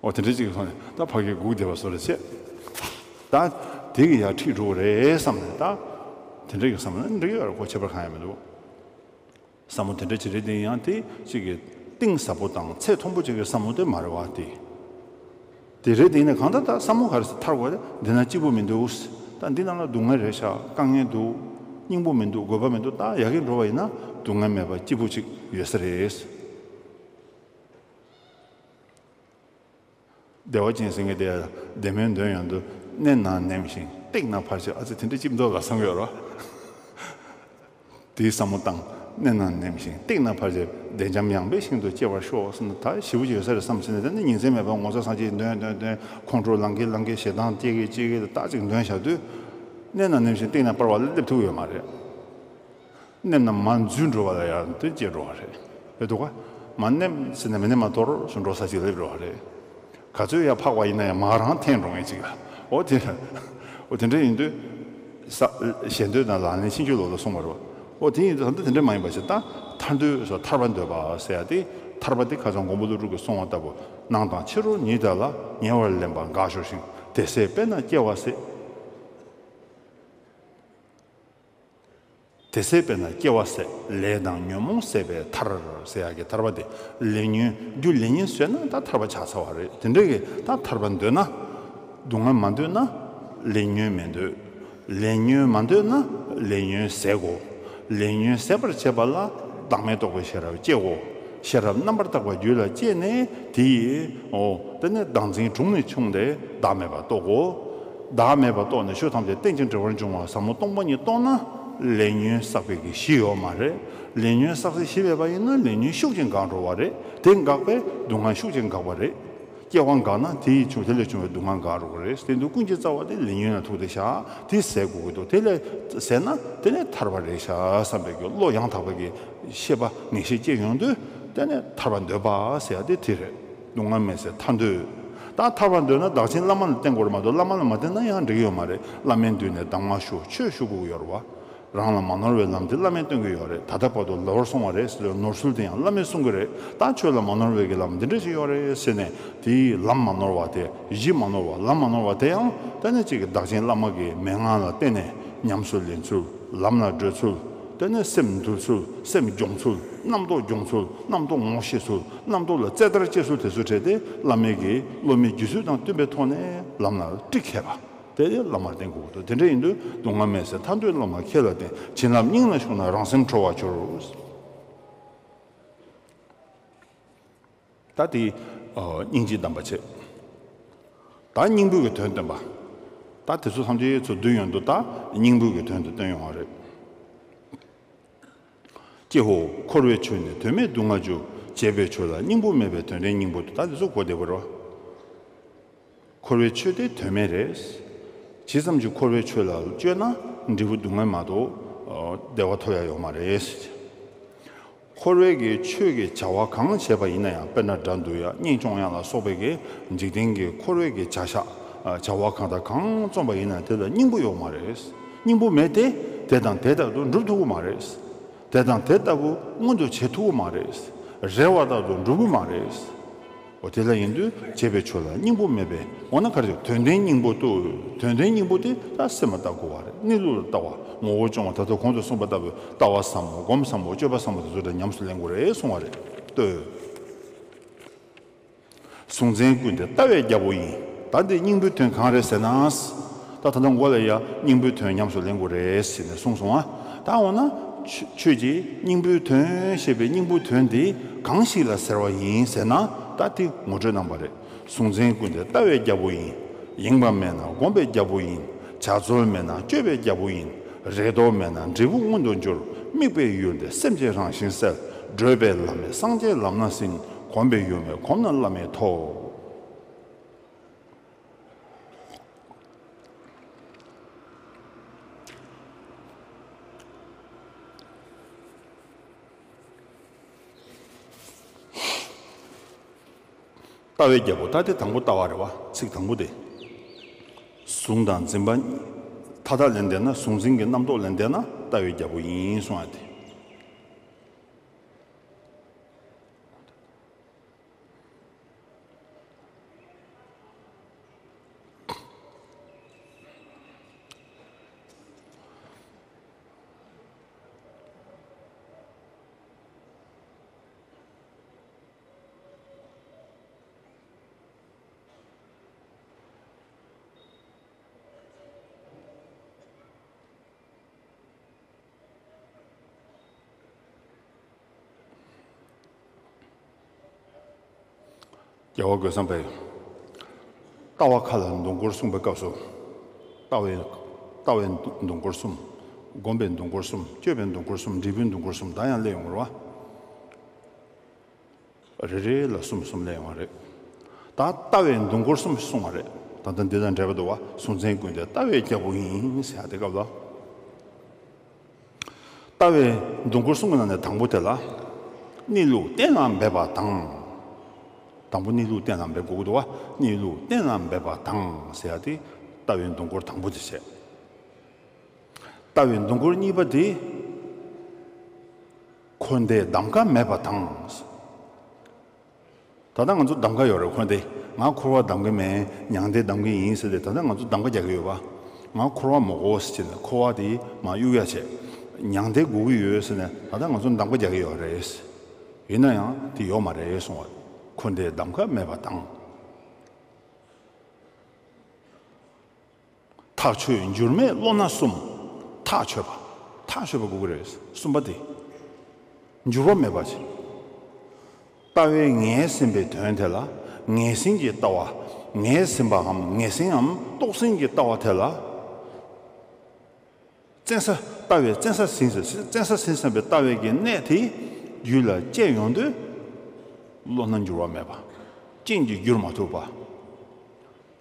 འོ་དེ་འདྲ་ཅིག་གི་ཐོག་ནས་ད་ཕ་གི་སྒུག་བསྡད་པ་བཟོ་འདྲ་བྱས། ད་དེ་གི་ཡར་ཁྲིད་འགྲོ་གི་རེད་བསམ་ནས། ད་དེ་འདྲ་གི་བསམ་ན་འགྲིག་གི་ཡོད་རེད། ཁོ་ཁྱད་པར་གང་ཡང་མི་འདུག་བསམ་བློ་དེ་འདྲ་ཅིག་རེད། དེ་ཡང་དེ་གཅིག་གི་གཏིང་ཟབ་པོ་དང་ཚད་མཐོན་པོ་ཅིག་གི་བསམ་བློ་དེ་མ་རེད་བ། དེ་དེ་རེད། དེ་ཡིན་ན་གང་ལྟར་ད་བསམ་བློ་ག་རེ་ཟེར་ཐར་དགོས་རེད། འདི་ན་སྐྱིད་པོ་མི་འདུག་ད་འདི་ནང་ལ་སྡུག་བསྔལ་རེད་ཤག་དཀའ་ངལ་འདུག་སྙིང་པོ་མི་འདུག་དགོས་པ་མི་འདུག་ད་ཡ་གི་འགྲོ་བ་ཡིན་ན་སྡུག་བསྔལ་མེད་པ་སྐྱིད་པོ་ཅིག་ཡོད་ས་རེད། བདེ་བ་ཅན་ཟེར་མཁན་དེ་བདེ་མོའི་དོན་ཡོད་དུས་མནན་ན་ནེམ་ཞིང་བཏེགས་ན་ཕར་ཆེར། ཨ་ཙི་དེ་འདྲ་ཅིག་འདུག་ལ་བསམ་གྱི་ཡོད་རེད། དེའི་བསམ་བློ་བཏང་། མནན་ན་ནེམ་ཞིང་བཏེགས་ན་ཕར་ཆེར། བདེ་འཇམ་ཡངས་པའི་ཞིང་དུ་སྐྱེ་བར་ཤོག་ཟེར་ན་ད་ཞེ་པོ་ཅིག་ཡོད་ས་རེད་བསམ་བྱས་ནས། དེ་ནི་ཉིན་མཚན་མེད་པར་ངོ་ཚ་སངས་རྒྱས་འདོན་འདོན་འདོན། ཁོང་ཁྲོ་ལངས་ཀྱི་ལངས་ཀྱི། ཞེ་སྡང་སྐྱེ་གི་སྐྱེ་གི། ད་ཅིག་འདོན་བཞག་དུས་མནན་ན་ནེམ་ཞིང་བཏེགས་ན་ཕར་བ་ལ་སླེབས་ཐུབ་ཡོད་མ་རེད། མནན་ན་མར་འཛུལ་འགྲོ་བ་ལ་ཡང་དོན་སྐྱེ་འགྲོ་བ་རེད། རེད་འདུག་ག་མར་མནན་ཟེར་ནས་མི་མནན་པ་དོར་སུ་འགྲོ་ས་ཅིག་སླེབས་འགྲོ་བ་རེད། ག་ཚོད་ཡར་འཕགས་པ་ཡིན་ན་ཡང་མར་རང་འཐེན་འགྲོ་མཁན་ཅིག་ལ། འོ་དེ་འོ་དེ་འདྲ་ཡིན་དུས་ས་ཞེ་འདོད་དང་ལག་ལེན་ཕྱིན་ཅི་ལོག་ལ་སོང་བ་རེད་བ། འོ་དེ་ཡིན་དུས་ད་ལྟ་དེ་འདྲ་མ་ཡིན་པ་ཞིག་ད་ཐར་འདོད་སོགས་ཐར་པ་འདོད་པ་ཟེར་ཡ་དེ། ཐར་པ་དེ་ཁ་སང་མགོན་པོ་ཀླུ་སྒྲུབ་ཀྱིས་གསུངས་པ་ལྟ་བུ། ནང་དང་ཕྱི་རོལ་ཉིད་དག་ལ། ཉེ་བར་ལེན་པ་འགག་ཤོར་ཞིང་། དེ་ཚེ་དཔེར་ན་སྐྱེ་བ་ཟད། དེ་ཚེ་དཔེར་ན་སྐྱེ་བ་ཟད། ལས་དང་ཉོན་མོངས་ཟད་པའི་མཐར་ཟེར་ཡག་གི་ཐར་པ་དེ། ལས་ཉོན་རྒྱུ་ལས་ཉོན་ཟད་ན་ད་ཐར་པ་ཆགས་ཚར་བ་རེད། དེ་འདྲ་གི་ད་ཐར་པ་འདོད་ན། སྡུག་བསྔལ་མ་འདོད་ན་ལས་ཉོན་མི་འདོད། ལས་ཉོན་མ་འདོད་ན་ལས་ཉོན་ཟད་དགོས། ལས་ཉོན་ཟད་པར་བྱེད་པ་ལ་བདག་མེད་རྟོགས་པའི་ཤེས་རབ་སྐྱེ་དགོས། ཤེས་རབ་རྣམ་པར་དག་པ་རྒྱུད་ལ་སྐྱེས་ནས་དེ་ཡིས་འོ་དེ་ནས་བདག་འཛིན་དྲུངས་ནས་ཕྱུང་སྟེ་བདག་མེད་པ་རྟོགས་དགོས། བདག་མེད་པ་རྟོགས་ནས་ཆོས་ཐམས་ཅད་རྟེན་ཅིང་འབྲེལ་བར་འབྱུང་བ་ཟབ་མོ་སྟོང་པ་ཉིད་རྟོགས་ན་ལས་ཉོན་བསགས་པའི་གི་གཞི་ཡོད་མ་རེད། ལས་ཉོན་བསགས་སའི་གཞི་མེད་པ་ཡིན་ན་ལས་ཉོན་ཤུགས་ཀྱིས་འགག་འགྲོ་བ་རེད། དེ་འགག་པས་སྡུག་བསྔལ་ཤུགས་ཀྱིས་འགག་པ་རེད། སྐྱེ་བ་འགག་ན་དེ་ཡིས་བྱུང་དེ་ལས་བྱུང་བའི་སྡུག་བསྔལ་འགག་འགྲོ་གི་རེད། དེ་དུས་ཀུན་གྱི་རྩ་བ་དེ་ལས་ཉོན་ལ་ཐུག་སྟེ་བཞག་དེ་ཟད་དགོས་ཀྱི་འདུག་དེ་ལས་ཟད་ན་དེ་ནས་ཐར་པ་རེད་ཤག་བསམ་པའི་གི་བློ་ཡང་དག་པའི་གི་ཤེས་པ་ངེས་ཤེས་སྐྱེ་ཡོང་དུས་དེ་ནས་ཐར་པ་འདོད་པ་ཟེར་ཡ་དེ་དེ་རེད། སྡུག་བསྔལ་མེད་སའི་མཐའ་འདོད། ད་ཐར་པ་འདོད་ན་བདག་ཆེན་བླ་མ་ལ་བརྟེན་དགོས་རེད་མ་གཏོགས་བླ་མ་ལ་མ་བརྟེན་ན་ཡང་འགྲིག་གི་ཡོད་མ་རེད། བླ་མའི་མདུན་ནས་གདམས་ངག་ཞུ་ཆོས་ཞུ་དགོས་ཀྱི་ཡོད་རེད་བ། རང་ལ་མ་ནོར་བའི་ལམ་དེ་བླ་མས་སྟོན་གྱི་ཡོད་རེད། ད་ལྟ་བར་དུ་ནོར་སོང་བ་རེད་ཟེར་བའི་ནོར་ཚུལ་དེ་ཡང་བླ་མས་གསུང་གི་རེད། ད་ཆོས་ལ་མ་ནོར་བའི་གི་ལམ་འདི་འདྲ་ཞིག་ཡོད་རེད་ཟེར་ནས་དེའི་ལམ་མ་ནོར་བ་དེ་གཞི་མ་ནོར་བ་ལམ་མ་ནོར་བ་དེ་ཡང་ད་ནི་གཅིག་གི་བདག་ཆེན་བླ་མ་གི་མན་ངག་ལ་བརྟེན་ནས་ཉམས་སུ་ལེན་ཚུལ་ལམ་ལ་བགྲོད་ཚུལ་དེ་ནས་སེམས་འདུལ་ཚུལ་སེམས་སྦྱོང་ཚུལ་རྣམ་རྟོག་སྦྱོང་ཚུལ་རྣམ་རྟོག་ངོ་ཤེས་ཚུལ་རྣམ་རྟོག་ལ་རྩེ་ལྟར་དཔྱད་ཚུལ་དེ་ཚོའི་གྲས་དེ་བླ་མའི་གི་སློབ་མའི་རྒྱུད་ཚོད་དང་བསྟུན་པའི་ཐོག་ནས་ལམ་ལ་ཁྲིད་མཁས་པ། དེ་བླ་མར་བསྟེན་དགོས་འདུག་དེ་འདྲ་ཡིན་དུས་སྡུག་བསྔལ་མེད་ཟེར་ཐར་འདོད་བླ་མ་ཁྱེད་ལ་བསྟེན། བྱིན་རླབས་སྙིང་ལ་ཞུགས་ན་རང་སེམས་གྲོལ་བར་འགྱུར། ད་དེ་ཨ་སྙིང་རྗེའི་གདམས་པ་བྱས། ད་སྙིང་པོའི་གི་དོན་སྟོན་པ། ད་དེ་ཚོ་ཐམས་ཅད་ཚུར་བསྡུས་ཡོང་དུས་ད་སྙིང་པོའི་གི་དོན་དུ་སྟོན་ཡོང་བ་རེད། ཀྱེ་ཧོ། འཁོར་བའི་ཆོས་ནི་དོན་མེད་སྡུག་བསྔལ་རྒྱུ། བྱས་པའི་ཆོས་ལ་སྙིང་པོ་མེད་པས་དོན་ལྡན་སྙིང་པོ་སྟེ། ད་དེ་ཚོ་གོ་བདེ་པོ་རེད་བ། འཁོར་བའི་ཆོས་དེ་དོན་མེད་རེད། ཇི་ཙམ་གྱིས་འཁོར་བའི་ཆོས་ལ་སྤྱོད་ན་འབྲས་བུ་སྡུག་བསྔལ་མ་གཏོགས་བདེ་བ་ཐོབ་ཡ་ཡོད་མ་རེད། འཁོར་བའི་གི་ཆོས་ཀྱི་བྱ་བ་གང་བྱས་པ་ཡིན་ན་ཡང་། དཔེར་ན་དགྲ་འདུལ་ཡ་གཉེན་སྐྱོང་ཡ་ལ་སོགས་པའི་གི་འཇིག་རྟེན་གྱི་འཁོར་བའི་གི་བྱ་བཞག་བྱ་བ་གང་དང་གང་བརྩམས་པ་ཡིན་ན་དེ་ལ་སྙིང་པོ་ཡོད་མ་རེད། སྙིང་པོ་མེད་དེ་དེ་དང་དེ་ལྟར་དུ་འགྲུབ་ཐུབ་ཀྱི་མ་རེད། དེ་དང་དེ་ལྟ་བུ་མངོན་དུ་བྱེད་ཐུབ་ཀྱི་མ་རེད། རེ་བ་ལྟར་དུ་འགྲུབ་ཀྱི་མ་རེད། འོ་དེ་ལ་ཡིན་དུས་བྱས་པའི་ཆོས་ལ་སྙིང་པོ་མེད་པས། འོ་ན་ག་རེ་ཟེར། དོན་ལྡན་སྙིང་པོ་ལྟོས། དོན་ལྡན་སྙིང་པོ་དེ་ད་སེམས་ལ་ལྟ་དགོས་པ་རེད། གནས་ལུགས་ལ་ལྟ་བ། ངོ་བོ་སྐྱོང་བ། ད་ལྟ་གོང་དུ་གསུངས་པ་ལྟ་བུའི་ལྟ་བ་ཟབ་མོ། སྒོམ་ཟབ་མོ། སྤྱོད་པ་ཟབ་མོ་དེ་ཚོ་ལ་ཉམས་སུ་ལེན་དགོས་རེད་གསུང་བ་རེད། ལྟོས། གཟུང་འཛིན་ཀུན་ཏུ་ལྟ་བའི་རྒྱལ་པོ་ཡིན། ད་འདི་སྙིང་པོའི་དོན་གང་རེད་ཟེར་ན། ད་ད་ལྟ་མགོ་ལ་ཡ་སྙིང་པོའི་དོན་ཉམས་སུ་ལེན་དགོས་རེད་ཟེར་ནས་གསུངས་སོང་ཨ། ད་འོ་ན་ཁྱོད་ཀྱིས་སྙིང་པོའི་དོན་ཞེས་པའི་སྙིང་པོའི་དོན་འདི་གང་ཞིག་ལ་ཟེར་བ་ཡིན་ཟེར་ན། ད་དེ་ངོ་སྤྲོད་གནང་བ་རེད། གཟུང་འཛིན་ཀུན་ཏུ་ལྟ་བའི་རྒྱལ་པོ་ཡིན། ཡེངས་པ་མེད་ན་སྒོམ་པའི་རྒྱལ་པོ་ཡིན། བྱ་རྩོལ་མེད་ན་སྤྱོད་པའི་རྒྱལ་པོ་ཡིན། རེ་དོགས་མེད་ན་འབྲས་བུ་མངོན་དུ་འགྱུར། དམིགས་པའི་ཡུལ་འདི་སེམས་ཀྱི་རང་བཞིན་གསལ། བགྲོད་པའི་ལམ་ནི་སངས་རྒྱས་ལམ་སྣ་ཟིན། གོམས་པའི་ཡུལ་མེད་གོམས་ན་བླ་མེད་ཐོབ། ལྟ་བའི་རྒྱལ་པོ། ད་དེ་དང་པོ་ལྟ་བ་རེད་བ། ཚིག་དང་པོ་དེ། གཟུང་དང་འཛིན་པ་མཐའ་དག་ལེན་བསྡད་ན། གཟུང་འཛིན་གྱི་རྣམ་རྟོག་ལེན་བསྡད་ན་ལྟ་བའི་རྒྱལ་པོ་ཡིན་གསུང་ཡ་དེ། རྒྱལ་བ་རྒོད་ཚང་པས་ལྟ་བ་མཁའ་ལ་མདུན་སྐོར་གསུངས་པའི་སྐབས་སུ། ལྟ་བའི་ལྟ་བའི་མདུན་སྐོར་གསུམ། སྒོམ་པའི་མདུན་སྐོར་གསུམ། སྤྱོད་པའི་མདུན་སྐོར་གསུམ། འབྲས་བུའི་མདུན་སྐོར་གསུམ། ད་ཡང་སླེབས་ཡོང་བ་རེད་བ། རེ་རེ་ལ་གསུམ་གསུམ་སླེབས་ཡོང་བ་རེད། ད་ལྟ་བའི་མདུན་སྐོར་གསུམ་གསུངས་པ་རེད། ད་ལྟ་འདི་དང་འབྲེལ་བ་འདུག་བ། གཟུང་འཛིན་ཀུན་ཏུ་ལྟ་བའི་རྒྱལ་པོ་ཡིན་ཟེར་ཡ་དེ་སྐབས་ལ། ལྟ་བའི་མདུན་སྐོར་གསུམ་གྱི་ནང་ནས་དང་པོ་དེ་ལ། གནས་ལུགས་གཏན་ལ་འབེབས་པ་དང་། དང་པོ་གནས་ལུགས་གཏན་ལ་འབེབས་དགོས་ཀྱི་འདུག་བ། གནས་ལུགས་གཏན་ལ་འབེབས་པ་དང་ཟེར་ཡ་དེ་ལྟ་བའི་མདུན་སྐོར་དང་པོ་དེ་བྱས། ལྟ་བའི་མདུན་སྐོར་གཉིས་པ་དེ། འཁོར་འདས་གདམ་ཀ་མེད་པ་དང་། ད་ལྟ་ང་ཚོ་གདམ་ཀ་ཡོད་རེད། འཁོར་འདས། ང་འཁོར་བ་གདམ་གི་མེད། མྱང་འདས་གདམ་གི་ཡིན་ཟེར་ཏེ། ད་ལྟ་ང་ཚོ་གདམ་ཀ་རྒྱག་གི་ཡོད་པ། ང་འཁོར་བ་མི་དགོས་ཟེར་ནས་འཁོར་བ་དེ་མར་གཡུག་ཡ་བྱས། མྱང་འདས་དགོས་ཀྱི་ཡོད་ཟེར་ནས་ད་ལྟ་ང་ཚོ་གདམ་ཀ་རྒྱག་གི་ཡོད་རེད། ཡིན་ན་ཡང་དེ་ཡོད་མ་རེད་གསུང་བ། འཁོར་འདས་གདམ་ཀ་མེད་པ་དང་། ཐག་ཆོད་འགྱུར་མེད་བློ་སྣ་གསུམ། ཐག་ཆོད་པ། ཐག་ཆོད་པ་དགོས་ཀྱི་རེད། གསུམ་པ་དེ། འགྱུར་བ་མེད་པ་ཞིག་ལྟ་བའི་ངེས་ཟིན་པའི་དོན་དེ་ལ། ངེས་ཟིན་གྱི་ལྟ་བ། ངེས་ཟིན་པའམ་ངེས་ཟིན་ནམ་རྟོགས་ཟིན་གྱི་ལྟ་བ་དེ་ལ། བཙན་ས་ལྟ་བའི་བཙན་ས་ཟིན་ཟིན། བཙན་ས་ཟིན་ཟིན་པའི་ལྟ་བའི་གི་གནད་དེ་རྒྱུད་ལ་སྐྱེས་ཡོང་དུས། བློ་སྣ་འགྱུར་བ་མེད་པ། རྐྱེན་གྱིས་བསྒྱུར་མ་ཐུབ་པ།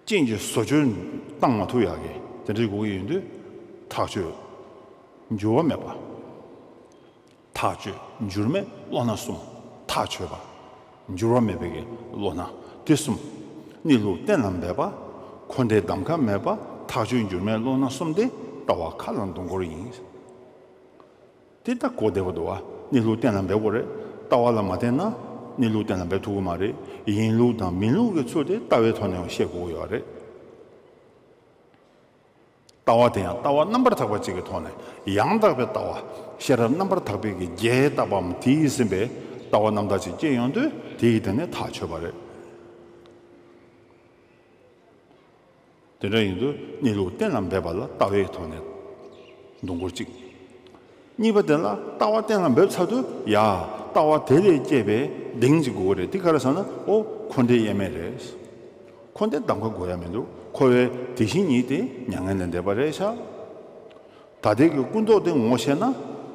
རྐྱེན་གྱིས་བཟོ་བཅོས་བཏང་མ་ཐུབ་ཡག་གི་དེ་འདྲའི་དགོས་ཀྱི་ཡིན་དུས། ཐག་ཆོད། འགྱུར་བ་མེད་པ། ཐག་ཆོད། འགྱུར་མེད་བློ་སྣ་གསུམ། ཐག་ཆོད་པ། འགྱུར་བ་མེད་པའི་གི་བློ་སྣ་དེ་གསུམ། གནས་ལུགས་གཏན་ལ་འབེབས་པ། འཁོར་འདས་གདམ་ཁ་མེད་པ། ཐག་ཆོད་འགྱུར་མེད་བློ་སྣ་གསུམ་དེ་ལྟ་བ་མཁའ་ལ་མདུན་སྐོར་ཡིན། དེ་ལྟ་གོ་བདེ་པོ་འདུག་བ། གནས་ལུགས་གཏན་ལ་འབེབས་དགོས་རེད། ལྟ་བ་ལ་མ་བརྟེན་ན་གནས་ལུགས་གཏན་ལ་འབེབས་ཐུབ་ཀྱི་མ་རེད། ཡིན་ལུགས་དང་མིན་ལུགས་ཀྱི་ཚུལ་དེ་ལྟ་བའི་ཐོག་ནས་ཡང་ཤེས་དགོས་ཀྱི་ཡོད་རེད། ལྟ་བ་དེ་ཡང་ལྟ་བ་རྣམ་པར་དག་པ་གཅིག་གི་ཐོག་ནས། ཡང་དག་པའི་ལྟ་བ། ཤེས་རབ་རྣམ་པར་དག་པའི་གི་རྒྱས་བཏབ་པའམ་དེས་ཟིན་པའི་ལྟ་བ་རྣམ་དག་ཅིག་སྐྱེས་ཡོང་དུས། དེ་ཡི་སྟེང་ནས་ཐག་ཆོད་པ་རེད། དེ་འདྲ་ཡིན་དུས་གནས་ལུགས་གཏན་ལ་འབེབས་པ་ལ་ལྟ་བའི་ཐོག་ནས་འདུ་འགོད་གཅིག་གཉིས་པ་དེ་ལ་ལྟ་བ་གཏན་ལ་འབེབས་ཚར་དུས་ཡ། ལྟ་བ་དེ་ལས་སྐྱེས་པའི་གདེང་ཅིག་དགོས་ཀྱི་རེད། དེ་ག་རེ་ཟེར་ན་ཨོ་འཁོར་འདས་དབྱེར་མེད་རེད། འཁོར་འདས་གདམ་ག་དགོས་ཡ་མི་འདུག་འཁོར་བའི་དེ་བཞིན་ཉིད་དེ་མྱ་ངན་ལས་འདས་པ་རེད་ཤག་ད་ལྟའི་གི་ཀུན་རྟོག་དེ་ངོ་ཤེས་ན་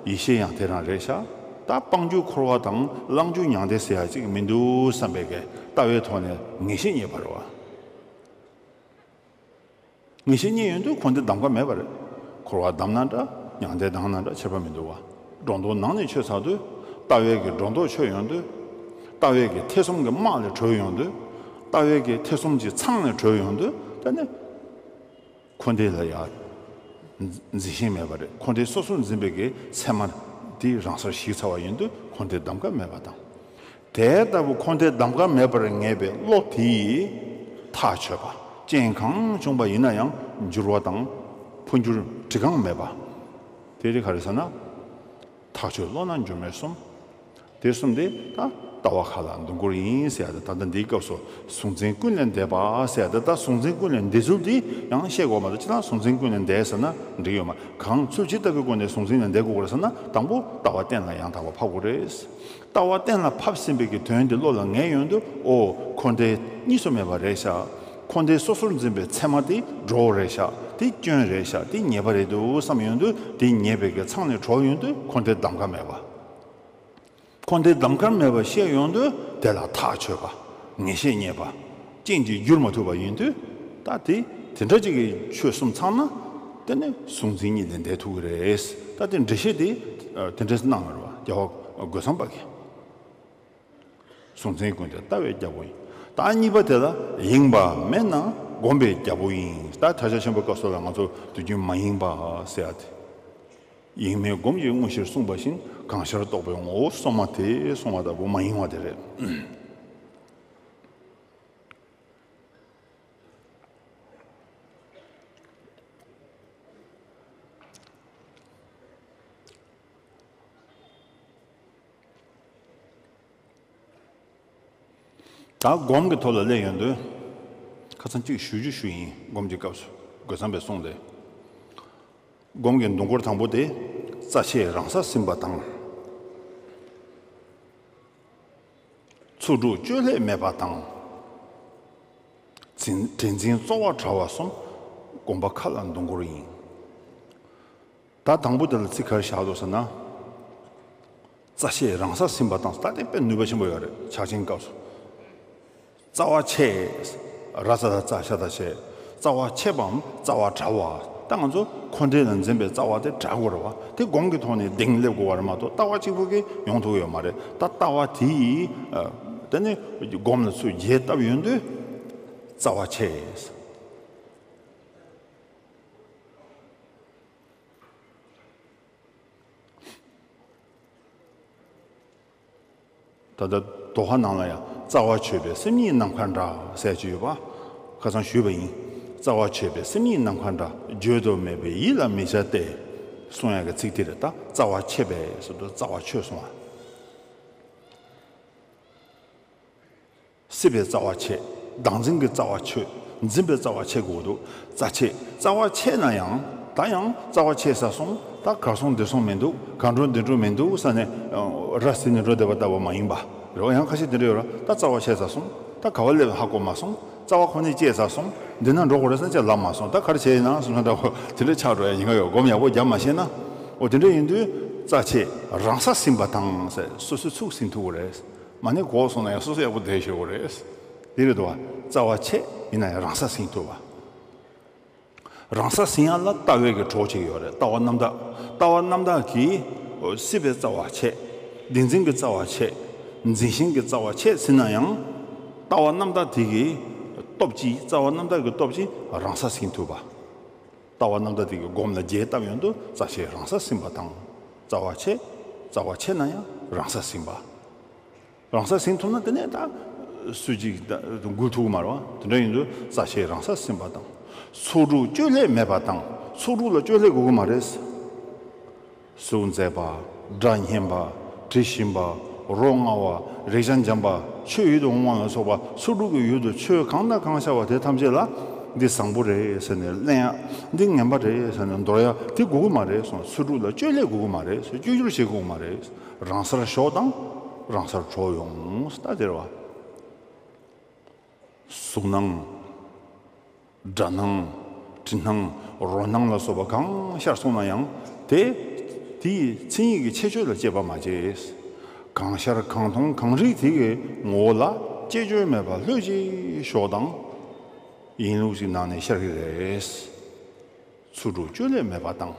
ཡེ་ཤེས་ཡང་དེ་རང་རེད་ཤག་ད་སྤང་རྒྱུ་འཁོར་བ་དང་བླང་རྒྱུ་མྱང་འདས་ཟེར་ཡ་ཅིག་མི་འདུག་བསམ་པའི་གི་ལྟ་བའི་ཐོག་ནས་ངེས་ཤེས་རྙེད་པ་རེད་བ། ངེས་ཤེས་རྙེད་ཡོང་དུས་འཁོར་འདས་གདམ་ག་མེད་པ་རེད། འཁོར་བ་གདམ་ན་འདྲ་མྱང་འདས་གདམ་ན་འདྲ་ཁྱད་པར་མི་འདུག་བ། སྒྲོ་འདོགས་ནང་ནས་ཆོད་ཚར་དུས་ལྟ་བའི་གི་སྒྲོ་འདོགས་ཆོད་ཡོང་དུས་ལྟ་བའི་གི་ཐེ་ཚོམ་གྱི་སྨག་ལས་གྲོལ་ཡོང་དུས་ལྟ་བའི་གི་ཐེ་ཚོམ་གྱི་ཚང་ལས་གྲོལ་ཡོང་དུས་ད་ནི། འཁོར་འདས་ལ་ཡང་འཛིན་ཞེན་མེད་པ་རེད། འཁོར་འདས་སོ་སོར་འཛིན་པའི་གི་མཚན་མ་དེ་རང་སར་ཞིག་ཚར་བ་ཡིན་དུས་འཁོར་འདས་གདམ་ག་མེད་པ་དང་། དེ་ལྟ་བུ་འཁོར་འདས་གདམ་ག་མེད་པར་ངེས་པའི་བློ་དེ་ཡིས་ཐག་ཆོད་པ། རྐྱེན་གང་བྱུང་བ་ཡིན་ན་ཡང་འགྱུར་བ་དང་འཕོ་འགྱུར་བྲི་གང་མེད་པ། དེ་དེ་ག་རེ་ཟེར་ན། ཐག་ཆོད་བློ་སྣ་འགྱུར་མེད་གསུམ། དེ་གསུམ་དེ་ད་ལྟ་བ་ཁ་ལ་འདུ་འགོད་ཡིན་ཟེར་ཡ་དེ། ད་ལྟ་འདིའི་སྐབས་སུ་གཟུང་འཛིན་ཀུན་ལས་འདས་པ་ཟེར་ཡ་དེ། ད་གཟུང་འཛིན་ཀུན་ལས་འདས་ཚུལ་དེ་ཡང་ཤེས་དགོས་མ་གཏོགས་ཅི་ལ་གཟུང་འཛིན་ཀུན་ལས་འདས་ཟེར་ན་འགྲིག་ཡོད་མ། གང་ཚུལ་ཇི་ལྟ་བུའི་སྒོ་ནས་གཟུང་འཛིན་ལས་འདས་དགོས་རེད་ཟེར་ན། དང་པོ་ལྟ་བ་གཏན་ལ་ཡང་དག་པར་ཕབ་དགོས་རེད། ལྟ་བ་གཏན་ལ་ཕབ་ཟིན་པའི་གི་དོན་དེ་བློ་ལ་ངེས་ཡོང་དུས་ཨོ་འཁོར་འདས་གཉིས་སུ་མེད་པ་རེད་ཤག་འཁོར་འདས་སོ་སོར་འཛིན་པའི་མཚན་མ་དེ་གྲོགས་རེད་ཤག་དེ་སྐྱོན་རེད་ཤག་དེ་ཉེས་པ་རེད་འདུག་བསམ་ཡོང་དུས་དེ་ཉེས་པའི་གི་མཚང་ནས་གྲོལ་ཡོང་དུས་འཁོར་འདས་གདམ་ག་མེད་པ། འཁོར་འདས་གདམ་ག་མེད་པ་ཤེས་ཡོང་དུས་དེ་ལ་ཐག་ཆོད་པ། ངེས་ཤེས་རྙེད་པ། རྐྱེན་གྱིས་བསྒྱུར་མ་ཐུབ་པ་ཡིན་དུས་ད་དེ་དེ་འདྲ་ཅིག་གི་ཆོས་གསུམ་ཚང་ན་དེ་ནི་གཟུང་འཛིན་གཉིས་ལས་འདས་ཐུབ་ཀྱི་རེད། ད་དེ་འགྲེལ་བཤད་དེ་དེ་འདྲས་གནང་ཡོད་རེད་བ། རྒྱལ་བ་རྒོད་ཚང་པ་གིས། གཟུང་འཛིན་ཀུན་ཏུ་ལྟ་བའི་རྒྱལ་པོ་ཡིན། ད་གཉིས་པ་དེ་ལ་ཡེངས་པ་མེད་ན་སྒོམ་པའི་རྒྱལ་པོ་ཡིན། ད་ཕྱག་རྒྱ་ཆེན་པོའི་སྐབས་སུ་ལ་ང་ཚོ་དུས་རྒྱུན་མ་ཡེངས་པ་ཟེར་ཡ་དེ། ཡེངས་མེད་སྒོམ་གྱི་དངོས་གཞིར་གསུངས་པ་བཞིན། གང་ཤར་རྟོག་པའི་ངོ་བོ་སོ་མ་དེ་གསུངས་པ་ལྟ་བུ་མ་ཡེངས་པ་དེ་རེད། ད་སྒོམ་གྱི་ཐོག་ལ་སླེབས་ཡོང་དུས། ཁ་སང་གཅིག་ཞུ་རྒྱུ་ཞུ་ཡིན། སྒོམ་གྱི་སྐབས་སུ་རྒོད་ཚང་པས་གསུངས་ཏེ། སྒོམ་གྱི་འདུ་འགོད་དང་པོ་དེ། རྩ་ཆད་རང་སར་ཟིན་པ་དང་། ཚོགས་དྲུག་བཅོས་བསླད་མེད་པ་དང་། འཛིན་དྲན་འཛིན་རྩོལ་བ་བྲལ་བ་གསུམ། སྒོམ་པ་ཁ་ལ་འདུ་འགོད་ཡིན། ད་དང་པོ་དེ་ལ་ཚིག་ག་རེ་བཞག་འདུག་ཟེར་ན། རྩ་ཆད་རང་སར་ཟིན་པ་དང་། ད་དེ་དཔེ་ནུས་པ་ཆེན་པོ་ཡོད་རེད། ཕྱག་ཆེན་སྐབས་སུ། རྩ་བ་ཆད། ར་ཙ་ད་རྩ་ཤ་ད་ཆད། རྩ་བ་ཆད་པའམ་རྩ་བ་བྲལ་བ། ད་ང་ཚོ་འཁོར་འདས་ལ་འཛིན་པའི་རྩ་བ་དེ་བྲལ་དགོས་རེད་བ། དེ་སྒོམ་གྱི་ཐོག་ནས་གདེང་སླེབས་དགོས་པ་རེད་མ་གཏོགས་ལྟ་བ་གཅིག་པུ་གིས་ཡོང་ཐུབ་ཡོད་མ་རེད། ད་ལྟ་བ་དེ་ཡིས་ཨ། དེ་ནི་སྒོམ་ལ་ཚུར་རྒྱས་བཏབ་ཡོང་དུས་རྩ་བ་ཆད། ད་ལྟ་དོ་ཧ་ནང་ལ་ཡང་རྩ་བ་ཆོད་པའི་སེམས་ཉིད་ནམ་མཁའ་འདྲ་ཟེར་གྱི་ཡོད་པ། ཁ་སང་ཞུས་པ་ཡིན། རྩ་བ་ཆོད་པའི་སེམས་ཉིད་ནམ་མཁའ་འདྲ། བརྗོད་དུ་མེད་པའི་ཡིད་ལ་མི་བྱ་སྟེ། གསུང་ཡག་གི་ཚིག་དེ་རེད། ད་རྩ་བ་ཆད་པས་ཟེར་དུས་རྩ་བ་ཆོད་སོང་བ། སྲིད་པའི་རྩ་བ་ཆད། བདག་འཛིན་གྱི་རྩ་བ་ཆོད། འཛིན་པའི་རྩ་བ་ཆད་དགོས་འདུག་རྩ་ཆད། རྩ་བ་ཆད་ན་ཡང་། ད་ཡང་རྩ་བ་ཆད་ས་སོང་། ད་གར་སོང་འདིར་སོང་མི་འདུག་གར་འགྲོ་འདིར་འགྲོ་མི་འདུག་ཟེར་ནས་ར་བཟི་ནས་འགྲོ་བསྡད་པ་ལྟ་བུ་མ་ཡིན་པ་རེད། ཡང་ཁ་ཤས་དེ་འདྲ་ཡོད་ར། ད་རྩ་བ་ཆད་ས་སོང་། ད་ག་བ་སླེབས་ཧ་གོ་མ་སོང་། རྩ་བ་ཁོ་ནས་བཅད་ས་སོང་། འདི་ན་འགྲོ་དགོས་རེད་ཟེར་ནས་ལབ་མ་སོང་། ད་ག་རེ་བྱས་ཡིན་ན་སོང་ན་འདྲ་བོ་དེ་འདྲ་ཆགས་འགྲོ་ཡ་ཉེན་ཁ་ཡོད། སྒོམ་ཡག་པོ་རྒྱབ་མ་ཤེས་ན། འོ་དེ་འདྲ་ཡིན་དུས་རྩ་ཆད་རང་སར་ཟིན་པ་དང་ཟེར། སོ་སོའི་ཚུགས་ཟིན་ཐུབ་ཀྱི་རེད། མ་ཎི་གོ་སོང་ན་ཡང་སོ་སོ་ཡག་པོ་བསྡད་ཤོག་གི་རེད། དེ་རེད་དོ། རྩ་བ་ཆད་ཡིན་ན་ཡང་རང་སར་ཟིན་ཐུབ་པ། རང་སར་ཟིན་ཡག་ལ་ལྟ་བའི་གི་གྲོགས་ཅིག་ཡོད་རེད། ལྟ་བ་རྣམ་དག་ལྟ་བ་རྣམ་དག་གིས་སྲིད་པའི་རྩ་བ་ཆད། བདེན་འཛིན་གྱི་རྩ་བ་ཆད། འཛིན་ཞེན་གྱི་རྩ་བ་ཆད་ཟིན་ན་ཡང་། ལྟ་བ་རྣམ་དག་དེ་གི་སྟོབས་ཀྱིས། རྩ་བ་རྣམ་དག་གི་སྟོབས་ཀྱིས་རང་སར་ཟིན་ཐུབ་པ། ལྟ་བ་རྣམ་དག་དེ་གི་སྒོམ་ལ་རྒྱས་བཏབ་ཡོང་དུས་རྩ་ཆད་རང་སར་ཟིན་པ་དང་། རྩ་བ་ཆད། རྩ་བ་ཆད་ན་ཡང་རང་སར་ཟིན་པ། རང་སར་ཟིན་ཐུབ་ན་དེ་ནས་ད་སུ་གཅིག་ད་འགུལ་ཐུབ་ཀྱི་མ་རེད་བ། དེ་འདྲ་ཡིན་དུས་རྩ་ཆད་རང་སར་ཟིན་པ་དང་། ཚོགས་དྲུག་བཅོས་བསླད་མེད་པ་དང་། ཚོགས་དྲུག་ལ་བཅོས་བསླད་དགོས་ཀྱི་མ་རེད། གཟུགས་མཛེས་པ། སྒྲ་སྙན་པ། དྲི་ཞིམ་པ། རོ་མངར་བ། རེག་བྱ་འཇམ་པ། ཆོས་ཡིད་དུ་འོང་བ་ལ་སོགས་པ་ཚོགས་དྲུག་གི་ཡུལ་དུ་ཆོས་གང་དང་གང་ཤར་བ་དེ་ཐམས་ཅད་ལ། འདི་བཟང་པོ་རེད་ཟེར་ནས་གླེང་ཡ། འདི་ངན་པ་རེད་ཟེར་ནས་འདོར་ཡ་དེ་དགོས་ཀྱི་མ་རེད་གསུངས། ཚུལ་སྒྲུབ་ལ་བཅོས་ལས་དགོས་ཀྱི་མ་རེད། བཅོས་བསྒྱུར་བྱེད་དགོས་ཀྱི་མ་རེད། རང་སར་ཞོག་དང་རང་སར་གྲོལ་ཡོང་ད་དེ་རེད་བ། གཟུགས་སྣང་། སྒྲ་སྣང་། དྲི་སྣང་། རོ་སྣང་ལ་སོགས་པ་གང་ཤར་སོང་ན་ཡང་དེ་དེའི་མཚན་ཉིད་ཀྱི་ཁྱད་ཆོས་ལ་དཔྱད་པ་མ་བྱེད། གང་ཤར་གང་མཐོང་གང་རིག་དེ་གི་ངོ་བོ་ལ་བཅས་བཅོས་མེད་པར་ལྷོད་ཅིག་ཞོག་དང་། ཡིན་ལུགས་ཅིག་ནང་ནས་ཤར་གྱི་རེད། ཚུལ་སྒྲུབ་བཅོས་ལས་མེད་པ་དང་།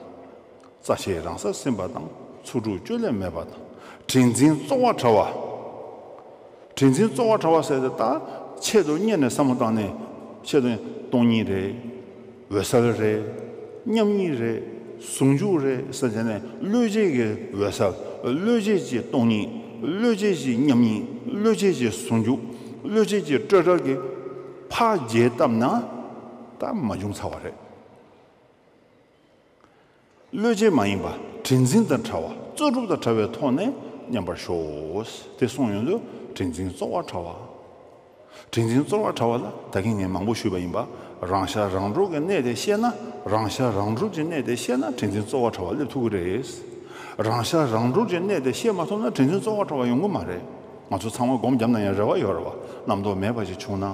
རྩ་ཤེས་རང་སར་ཟིན་པ་དང་། ཚུལ་སྒྲུབ་བཅོས་ལས་མེད་པ་དང་། དྲན་འཛིན་རྩོལ་བ་བྲལ་བ། དྲན་འཛིན་རྩོལ་བ་བྲལ་བ་ཟེར་ཏེ་ད་ཆེད་དུ་གཉེར་ནས་བསམ་བློ་བཏང་ནས་ཆེད་དུ་སྟོང་ཉིད་རེད། འོད་གསལ་རེད། མཉམ་ཉིད་རེད། ཟུང་འཇུག་རེད་ཟེར་བྱས་ནས་བློས་བྱས་ཀྱི་འོད་གསལ། བློས་བྱས་ཀྱི་སྟོང་ཉིད། བློས་བྱས་ཀྱི་མཉམ་ཉིད། བློས་བྱས་ཀྱི་ཟུང་འཇུག། བློས་བྱས་ཀྱི་སྤྲོས་བྲལ་གྱི་ཕར་རྒྱས་བཏབ་ན་ད་མ་བྱུང་ཚར་བ་རེད། བློས་བྱས་མ་ཡིན་པ་དྲན་འཛིན་དང་བྲལ་བ་རྩོལ་སྒྲུབ་དང་བྲལ་བའི་ཐོག་ནས་མཉམ་པར་ཞོག་དེ་གསུངས་ཡོང་དུས་དྲན་འཛིན་རྩོལ་བ་བྲལ་བ། དྲན་འཛིན་རྩོལ་བ་བྲལ་བ་ལ་ད་གིན་ངས་མང་པོ་ཞུས་པ་ཡིན་པ། རང་ཤར་རང་གྲོལ་གྱི་གནད་དེ་ཤེས་ན། རང་ཤར་རང་གྲོལ་གྱི་གནད་དེ་ཤེས་ན་དྲན་འཛིན་རྩོལ་བ་བྲལ་བ་སླེབས་ཐུབ་ཀྱི་རེད། རང་ཤར་རང་གྲོལ་གྱི་གནད་དེ་ཤེས་མ་ཐུབ་ན་དྲན་འཛིན་རྩོལ་བ་བྲལ་བ་ཡོང་གི་མ་རེད། ང་ཚོ་ཚང་མ་སྒོམ་བརྒྱབ་ན་ཡང་རེ་བ་ཡོད་རེད་བ། རྣམ་རྟོག་མེད་པ་ཞིག་བྱུང་ན།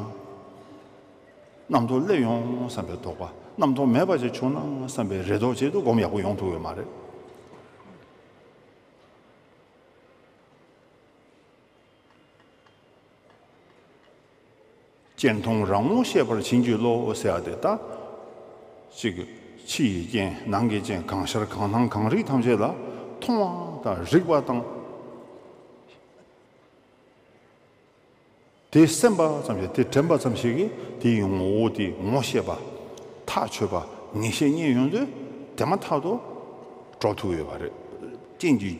རྣམ་རྟོག་སླེབས་ཡོང་བསམ་པའི་དོགས་པ། རྣམ་རྟོག་མེད་པ་ཞིག་བྱུང་ན་བསམ་པའི་རེ་དོགས་བྱེད་དུ་སྒོམ་ཡག་པོ་ཡོང་ཐུབ་ཡོད་མ་རེད། སྤྱན་མཐོང་རང་ངོ་ཤེས་པར་བྱིན་གྱིས་རློབས་ཟེར་ཡ་དེ་ད། གཅིག་ཕྱི་ཡི་རྐྱེན་ནང་གི་རྐྱེན་གང་ཤར་གང་སྣང་གང་རིག་ཐམས་ཅད་ལ་མཐོང་བ་དང་རིག་པ་དང་། དེ་སེམས་པ་ཙམ་ཞིག་དེ་དྲན་པ་ཙམ་ཞིག་གིས་དེའི་ངོ་བོ་དེ་ངོ་ཤེས་པ། ཐག་ཆོད་པ། ངེས་ཤེས་རྙེད་ཡོང་དུས་དེ་མ་ཐག་ཏུ་གྲོལ་ཐུབ་ཡོད་པ་རེད། རྐྱེན་གྱིས་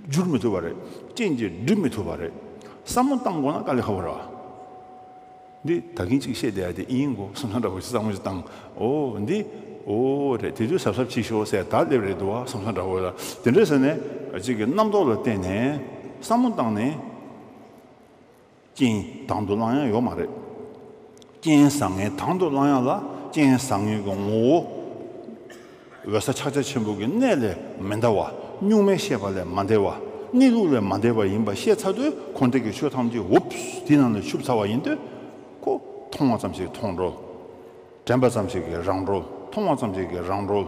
བསྒྱུར་མི་ཐུབ་པ་རེད། རྐྱེན་གྱིས་སྒྲིབ་མི་ཐུབ་པ་རེད། བསམ་བློ་བཏང་དགོས་ན་དཀའ་ལས་ཁག་པོ་རེད་བ། འདི་ད་གིན་གཅིག་བཤད་བསྡད་ཡ་དེ་ཨིན་གོ་བསམ་བསམ་འདྲ་པོ་ཞིག་བསམ་བློ་ཞིག་བཏང་། ཨོ་འདི་ཨོ་རེད། དེ་དུས་གཟབ་གཟབ་བྱེད་ཤོག་ཟེར་ད་སླེབས་རེད་འདུག་བ་བསམ་བསམ་འདྲ་པོ་ལ། དེ་འདྲ་ཟེར་ནས་གཅིག་གི་རྣམ་རྟོག་ལ་བརྟེན་ནས་བསམ་བློ་བཏང་ནས། རྐྱེན་དང་དུ་བླང་ཡ་ཡོད་མ་རེད། རྐྱེན་བཟང་ངན་དང་དུ་བླང་ཡ་ལ་རྐྱེན་བཟང་ངན་གྱི་ངོ་བོ། འོད་གསལ་ཕྱག་རྒྱ་ཆེན་པོ་གི་གནད་ལས་མི་འདའ་བ། གཉུག་མའི་ཤེས་པ་ལས་མ་འདས་པ། གནས་ལུགས་ལས་མ་འདས་པ་ཡིན་པ་ཤེས་ཚར་དུས་འཁོར་འདས་ཀྱི་ཆོས་ཐམས་ཅད་འུབས་དེའི་ནང་ལ་ཆུད་ཚར་བ་ཡིན་དུས། ཁོ་མཐོང་བ་ཙམ་ཞིག་མཐོང་གྲོལ། དྲན་པ་ཙམ་ཞིག་གིས་རང་གྲོལ། མཐོང་བ་ཙམ་ཞིག་གིས་རང་གྲོལ།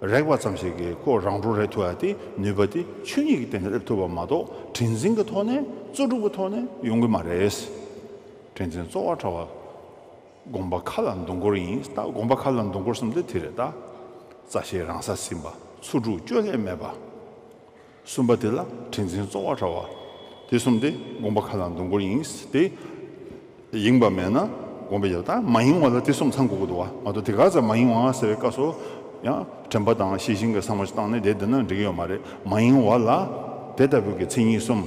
རེག་པ་ཙམ་ཞིག་གིས་ཁོ་རང་གྲོལ་རེག་ཐུབ་ཡ་དེ་ནུས་པ་དེ་ཆོས་ཉིད་ཀྱི་སྟེང་ནས་སླེབས་ཐུབ་པ་མ་གཏོགས་དྲན་འཛིན་གྱི་ཐོག་ནས་རྩོལ་སྒྲུབ་ཀྱི་ཐོག་ནས་ཡོང་གི་མ་རེད། དྲན་འཛིན་རྩོལ་བ་བྲལ་བ། སྒོམ་པ་མཁའ་ལ་འདུ་འཁོར་ཡིན། ད་སྒོམ་པ་མཁའ་ལ་འདུ་འཁོར་གསུམ་དེ་དེ་རེད་ད། རྩ་ཤེས་རང་སར་ཟིན་པ། ཚུལ་སྒྲུབ་བཅོས་ལས་མེད་པ། གསུམ་པ་དེ་ལ་དྲན་འཛིན་རྩོལ་བ་བྲལ་བ། དེ་གསུམ་དེ་སྒོམ་པ་མཁའ་ལ་འདུ་འཁོར་ཡིན། དེ་ཡིན་པ་མེད་ན་སྒོམ་པ་ཡོད། ད་མ་ཡིན་བ་ལ་དེ་གསུམ་ཚང་དགོས་ཀྱི་འདུག་བ། མ་གཏོགས་དེ་ག་ཚད་མ་ཡིན་བ་ཟེར་བའི་སྐབས་སུ་ཡང་དྲན་པ་དང་ཤེས་བཞིན་གྱི་བསམ་བློ་བཏང་ནས་བསྡད་བསྡད་ན་འགྲིག་གི་ཡོད་མ་རེད། མ་ཡིན་བ་ལ་དེ་ལྟ་བུའི་གི་མཚན་ཉིད་གསུམ་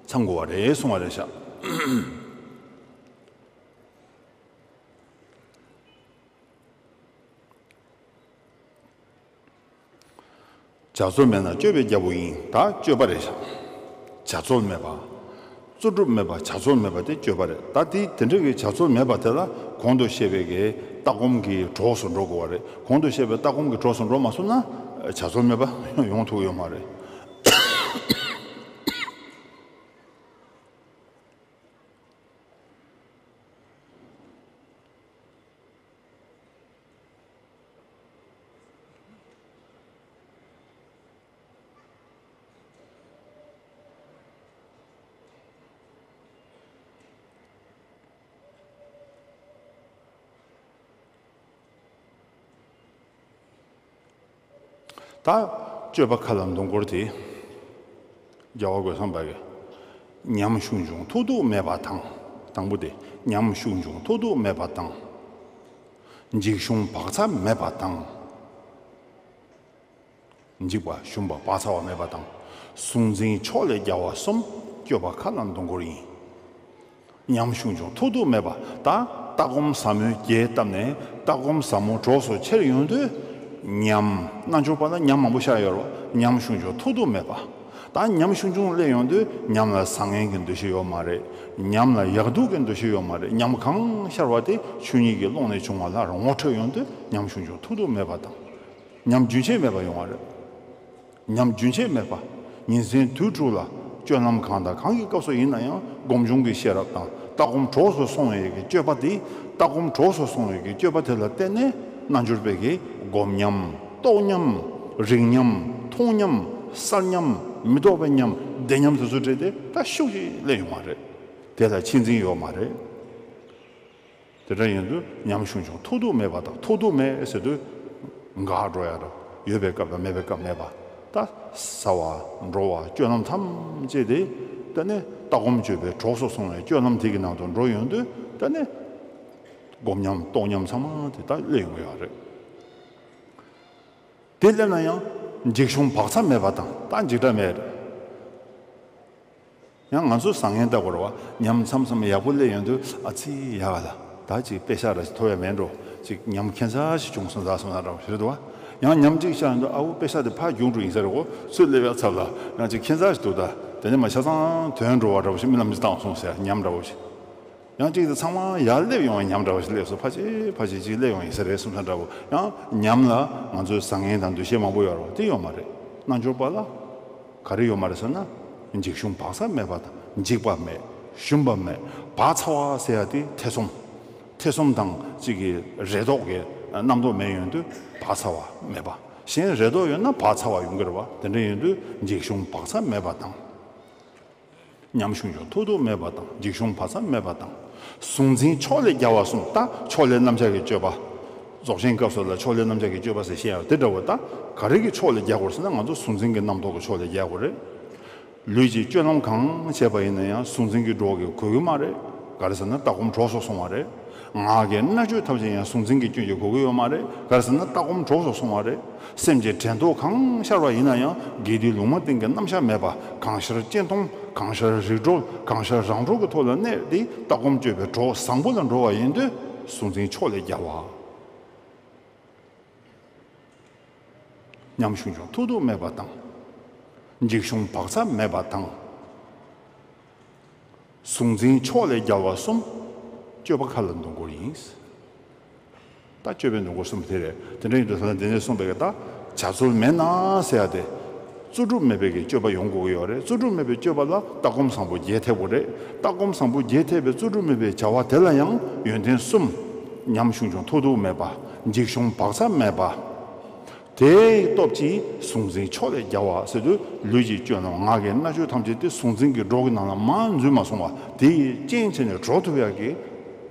ཚང་དགོས་བ་རེད་གསུང་བ་རེད་ཤག་བྱ་རྩོལ་མེད་ན་སྤྱོད་པའི་རྒྱལ་པོ་ཡིན། ད་སྤྱོད་པ་རེད་ཤག་བྱ་རྩོལ་མེད་པ། རྩོལ་སྒྲུབ་མེད་པ། བྱ་རྩོལ་མེད་པ་དེ་སྤྱོད་པ་རེད། ད་དེ་དེ་འདྲ་གི་བྱ་རྩོལ་མེད་པ་དེ་ལ་གོང་དུ་བཤད་པའི་གི་ལྟ་སྒོམ་གྱི་གྲོགས་སུ་འགྲོ་དགོས་པ་རེད། གོང་དུ་བཤད་པའི་ལྟ་སྒོམ་གྱི་གྲོགས་སུ་འགྲོ་མ་སོང་ན་བྱ་རྩོལ་མེད་པ་ཡོང་ཐུབ་ཡོད་མ་རེད། ད་སྤྱོད་པ་མཁའ་ལ་འདུ་འཁོར་དེ། རྒྱལ་བ་རྒོད་ཚང་པ་གིས། ཉམས་ཤུགས་འབྱུང་ཐོགས་རྡུགས་མེད་པ་དང་། དང་པོ་དེ་ཉམས་ཤུགས་འབྱུང་ཐོགས་རྡུགས་མེད་པ་དང་། འཇིགས་ཞུམ་བག་ཚ་མེད་པ་དང་། འཇིགས་པ་ཞུམ་པ་བག་ཚ་བ་མེད་པ་དང་། གཟུང་འཛིན་ཕྱོགས་ལས་རྒྱལ་བ་གསུམ། སྤྱོད་པ་མཁའ་ལ་འདུ་འཁོར་ཡིན། ཉམས་ཤུགས་འབྱུང་ཐོགས་རྡུགས་མེད་པ། ད་ལྟ་སྒོམ་ཟབ་མོའི་རྒྱས་བཏབ་ནས་ལྟ་སྒོམ་ཟབ་མོ་གྲོགས་སུ་ཁྱེར་ཡོང་དུས། ཉམས་རྣལ་འབྱོར་པ་ལ་ཉམས་མང་པོ་ཤར་ཡོད་རེད་བ། ཉམས་ཤུགས་འབྱུང་ཐོགས་རྡུགས་མེད་པ། ད་ཉམས་ཆུང་ཆུང་སླེབས་ཡོང་དུས་ཉམས་ལ་བཟང་ངན་གྱི་འདུ་ཤེས་ཡོད་མ་རེད། ཉམས་ལ་ཡག་སྡུག་གི་འདུ་ཤེས་ཡོད་མ་རེད། ཉམས་གང་ཤར་བ་དེ་ཆོས་ཉིད་ཀྱི་ཀློང་ནས་བྱུང་བ་ལ་ངོ་འཕྲོད་ཡོང་དུས་ཉམས་ཆུང་ཆུང་ཐུབ་ཐུབ་མེད་པ་དང་། ཉམས་རྒྱུན་ཆད་མེད་པ་ཡོང་བ་རེད། ཉམས་རྒྱུན་ཆད་མེད་པ། ཉིན་མཚན་དུས་དྲུག་ལ་སྤྱོད་ལམ་གང་དང་གང་གི་སྐབས་སུ་ཡིན་ན་ཡང་སྒོམ་བྱུང་གི་ཤེས་རབ་དང་ལྟ་སྒོམ་གྲོགས་སུ་སོང་བའི་གི་སྤྱོད་པ་དེ། ལྟ་སྒོམ་གྲོགས་སུ་སོང་བའི་གི་སྤྱོད་པ་དེ་ལ་བརྟེན་ནས་རྣལ་འབྱོར་པའི་གི་སྒོམ་ཉམས། རྟོགས་ཉམས། རིག་ཉམས། མཐོང་ཉམས། གསལ་ཉམས། མི་རྟོག་པའི་ཉམས། བདེ་ཉམས་དེ་ཚོ་སྤྲད་དེ་ད་ཤུགས་ཀྱིས་སླེབས་ཡོང་བ་རེད། དེ་ལ་ཆེད་འཛིན་ཡོད་མ་རེད། དེ་འདྲ་ཡིན་དུས་ཉམས་ཆུང་ཆུང་ཐོགས་རྡུགས་མེད་པ་དང་། ཐོགས་རྡུགས་མེད་ཟེར་དུས་འགག་འགྲོ་ཡ་རེད། ཡོད་པའི་སྐབས་དང་མེད་པའི་སྐབས་མེད་པ། ད་བཟའ་བ་འགྲོ་བ་སྤྱོད་ལམ་ཐམས་ཅད་དེ་ད་ནི་ལྟ་སྒོམ་སྤྱོད་པའི་གྲོགས་སུ་སོང་བའི་སྤྱོད་ལམ་དེ་གི་ནང་དུ་འགྲོ་ཡོང་དུས་ད་ནི་སྒོམ་ཉམས་རྟོགས་ཉམས་ཚང་མ་དེ་ད་སླེབས་ཡོང་གི་ཡོད་རེད། དེ་སླེབས་ན་ཡང་འཇིགས་ཞུམ་བག་ཚ་མེད་པ་དང་། ད་འཇིགས་སྐྲག་མེད་རེད། ཡང་ང་ཚོ་བཟང་ངན་ལྟ་དགོས་རེད་བ། ཉམས་མཚམས་མཚམས་ཡག་པོ་སླེབས་ཡོང་དུས་ཨ་ཙི་ཡག་ལ། ད་ཅིག་དཔེ་ཤག་ར་ཅིག་ཐོབ་ཡ་མེད་འགྲོ། ཅིག་ཉམས་ཁྱད་མཚར་ཞིག་བྱུང་སོང་ད་སོང་ན་འདྲ་བོ་ཞིག་རེད་འདུག་བ། ཡང་ཉམས་གཅིག་ཤར་ཡོང་དུས་ཨ་འོ་དཔེ་ཤག་དེ་ཕར་རྒྱུགས་འགྲོ་ཡིན་ས་རེད་གོ། ཚུར་སླེབས་ཡ་ཚབ་ལ་ཡང་ཅིག་ཁྱད་མཚར་ཞིག་འདུག་ད་དེ་ནས་མ་ཆ་ཚང་དོན་འགྲོ་བ་འདྲ་བོ་ཞིག་རྨི་ལམ་ཅིག་བཏང་སོང་ཟེར་ཉམས་འདྲ་བོ་ཞིག་ཡང་གཅིག་དེ་ཚང་མ་ཡར་སླེབས་ཡོང་བའི་ཉམས་འདྲ་བོ་ཞིག་སླེབས་སོང་། ཕར་ཅིག་ཕར་ཅིག་ཅིག་སླེབས་ཡོང་ཡིན་ས་རེད་བསམ་ས་འདྲ་བོ། ཡང་ཉམས་ལ་ང་ཚོའི་བཟང་ངན་དང་འདུ་ཤེས་མང་པོ་ཡོད་རེད་བ། དེ་ཡོད་མ་རེད། རྣལ་འབྱོར་པ་ལ་ག་རེ་ཡོད་མ་རེད་ཟེར་ན། འཇིགས་ཞུམ་བག་ཚ་མེད་པ་དང་། འཇིགས་པ་མེད། ཞུམ་པ་མེད། བག་ཚ་བ་ཟེར་ཡ་དེ་ཐེ་ཚོམ། ཐེ་ཚོམ་དང་གཅིག་གི་རེ་དོགས་ཀྱི་རྣམ་རྟོག་མེད་ཡོང་དུས་བག་ཚ་བ་མེད་པ། གཞན་རེ་དོགས་ཡོད་ན་བག་ཚ་བ་ཡོང་གི་རེད་བ། དེ་འདྲ་ཡིན་དུས་འཇིགས་ཞུམ་བག་ཚ་མེད་པ་དང་། ཉམས་ཆུང་ཆུང་ཐོགས་རྡུགས་མེད་པ་དང་། འཇིགས་ཞུམ་བག་ཚ་མེད་པ་དང་། གཟུང་འཛིན་ཕྱོགས་ལས་རྒྱལ་བ་གསུམ། ད་ཕྱོགས་ལས་རྣམ་གཞག་གི་སྤྱོད་པ། རྫོགས་ཆེན་སྐབས་སུ་ལ་ཕྱོགས་ལས་རྣམ་གཞག་གི་སྤྱོད་པ་ཟེར་བཤད་ཡ་དེ་འདྲ་བོ། ད་ག་རེ་གི་ཕྱོགས་ལས་རྒྱལ་དགོས་ཟེར་ན་ང་ཚོ་གཟུང་འཛིན་གྱི་རྣམ་རྟོག་གི་ཕྱོགས་ལས་རྒྱལ་དགོས་རེད། ལུས་ཀྱི་སྤྱོད་ལམ་གང་བྱས་པ་ཡིན་ན་ཡང་གཟུང་འཛིན་གྱི་གྲོགས་ཀྱིས་གོས་ཀྱི་མ་རེད། ག་རེ་ཟེར་ན་ལྟ་སྒོམ་གྲོགས་སུ་སོང་བ་རེད། ངག་གི་སྨྲ་བརྗོད་ཐམས་ཅད་ཡང་གཟུང་འཛིན་གྱི་སྐྱོན་གྱིས་གོས་ཀྱི་ཡོད་མ་རེད། ག་རེ་ཟེར་ན་ལྟ་སྒོམ་གྲོགས་སུ་སོང་བ་རེད། སེམས་ཀྱི་དྲན་རྟོག་གང་ཤར་བ་ཡིན་ན་ཡང་དགེ་སྡིག་ལུང་མ་བསྟན་གྱི་རྣམ་གཞག་མེད་པ། གང་ཤར་སྤྱན་སྟོང་། གང་ཤར་རིག་གྲོལ། གང་ཤར་རང་གྲོལ་གྱི་ཐོག་ལ་གནས་ཏེ་ལྟ་སྒོམ་སྤྱོད་པའི་གྲོགས་བཟང་པོ་ལ་འགྲོ་བ་ཡིན་དུས་གཟུང་འཛིན་ཕྱོགས་ལས་རྒྱལ་བ། ཉམས་ཆུང་ཆུང་ཐོགས་རྡུགས་མེད་པ་དང་། འཇིགས་ཞུམ་བག་ཚ་མེད་པ་དང་། གཟུང་འཛིན་ཕྱོགས་ལས་རྒྱལ་བ་གསུམ། སྤྱོད་པ་མཁའ་ལ་འདོན་དགོས་རེད། ད་སྤྱོད་པའི་འདོན་སྒོ་གསུམ་དེ་རེད། དེ་འདྲ་ཡིན་དུས་ད་ལྟ་འདི་ནས་གསུངས་པའི་གི་ད་བྱ་རྩོལ་མེད་ན་ཟེར་ཡ་དེ། རྩོལ་སྒྲུབ་མེད་པའི་གི་སྤྱོད་པ་ཡོང་དགོས་ཀྱི་ཡོད་རེད། རྩོལ་སྒྲུབ་མེད་པའི་སྤྱོད་པ་ལ་ལྟ་སྒོམ་བཟང་པོ་རྒྱས་ཐེབས་དགོས་རེད། ལྟ་སྒོམ་བཟང་པོ་རྒྱས་ཐེབས་པའི་རྩོལ་སྒྲུབ་མེད་པའི་བྱ་བ་དེ་ལ་ཡང་ཡོན་ཏན་གསུམ། ཉམས་ཆུང་ཆུང་ཐོགས་རྡུགས་མེད་པ། འཇིགས་ཞུམ་བག་ཚ་མེད་པ། དེའི་སྟོབས་ཀྱིས་གཟུང་འཛིན་ཕྱོགས་ལས་རྒྱལ་བ་ཟེར་དུས་ལུས་ཀྱི་སྤྱོད་ལམ་ངག་གི་སྨྲ་བརྗོད་ཐམས་ཅད་དེ་གཟུང་འཛིན་གྱི་གྲོགས་ཀྱི་ནང་ལ་མར་འཛུལ་མ་སོང་བ། དེ་ཡི་རྐྱེན་བྱས་ནས་གྲོལ་ཐུབ་ཡག་གི་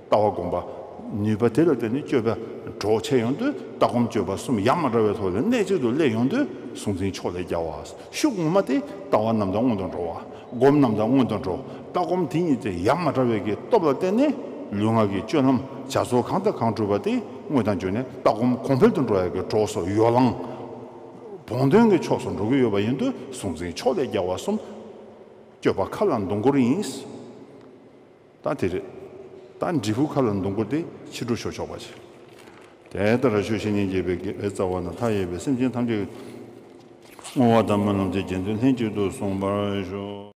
ལྟ་བ་སྒོམ་པ། ནུས་པ་དེ་ལ་བརྟེན་ནས་སྤྱོད་པ་གྲོགས་ཆེ་ཡོང་དུས་ལྟ་སྒོམ་སྤྱོད་པ་གསུམ་ཡ་མ་བྲལ་བའི་ཐོག་ལ་གནད་གཅིག་ཏུ་སླེབས་ཡོང་དུས་གཟུང་འཛིན་ཕྱོགས་ལས་རྒྱལ་བ། ཤུགས་ངོ་མ་དེ་ལྟ་བ་རྣམ་དག་སྔོན་དུ་འགྲོ་བ། སྒོམ་རྣམ་དག་སྔོན་དུ་འགྲོ། ལྟ་སྒོམ་དེ་གཉིས་དེ་ཡ་མ་བྲལ་བའི་གི་སྟོབས་ལ་བརྟེན་ནས་ལུས་ངག་གི་སྤྱོད་ལམ་བྱ་རྩོལ་གང་དང་གང་སྒྲུབ་པ་དེ་དངོས་དང་བརྒྱུད་ནས་ལྟ་སྒོམ་གོང་འཕེལ་དུ་འགྲོ་ཡག་གི་གྲོགས་སུ་ཡོ་ལང་། བོང་དོན་གྱི་ཕྱོགས་སུ་འགྲོ་གི་ཡོད་པ་ཡིན་དུས་གཟུང་འཛིན་ཕྱོགས་ལས་རྒྱལ་བ་གསུམ། སྤྱོད་པ་མཁའ་ལ་འདོན་དགོས་རེད་ཡིན། ད་དེ་རེད། ད་འབྲས་བུ་མཁའ་ལ་འདོན་དགོས་དེ་ཕྱི་དྲོ་ཞོ་ཆོག་པ་ཞིག་དེ་ལྟར་ཆོས་བཤེས་གཉེན་བརྒྱད་པའི་དགེ་བའི་རྩ་བ་ན་མཐའ་ཡས་པའི་སེམས་ཅན་ཐམས་ཅད་ཀྱི་བསྔོ་བ་དང་སྨོན་ལམ་དེ་རྗེས་ཟློས་ལྷན་ཅིག་ཏུ་བཟུང་བར་ཤོག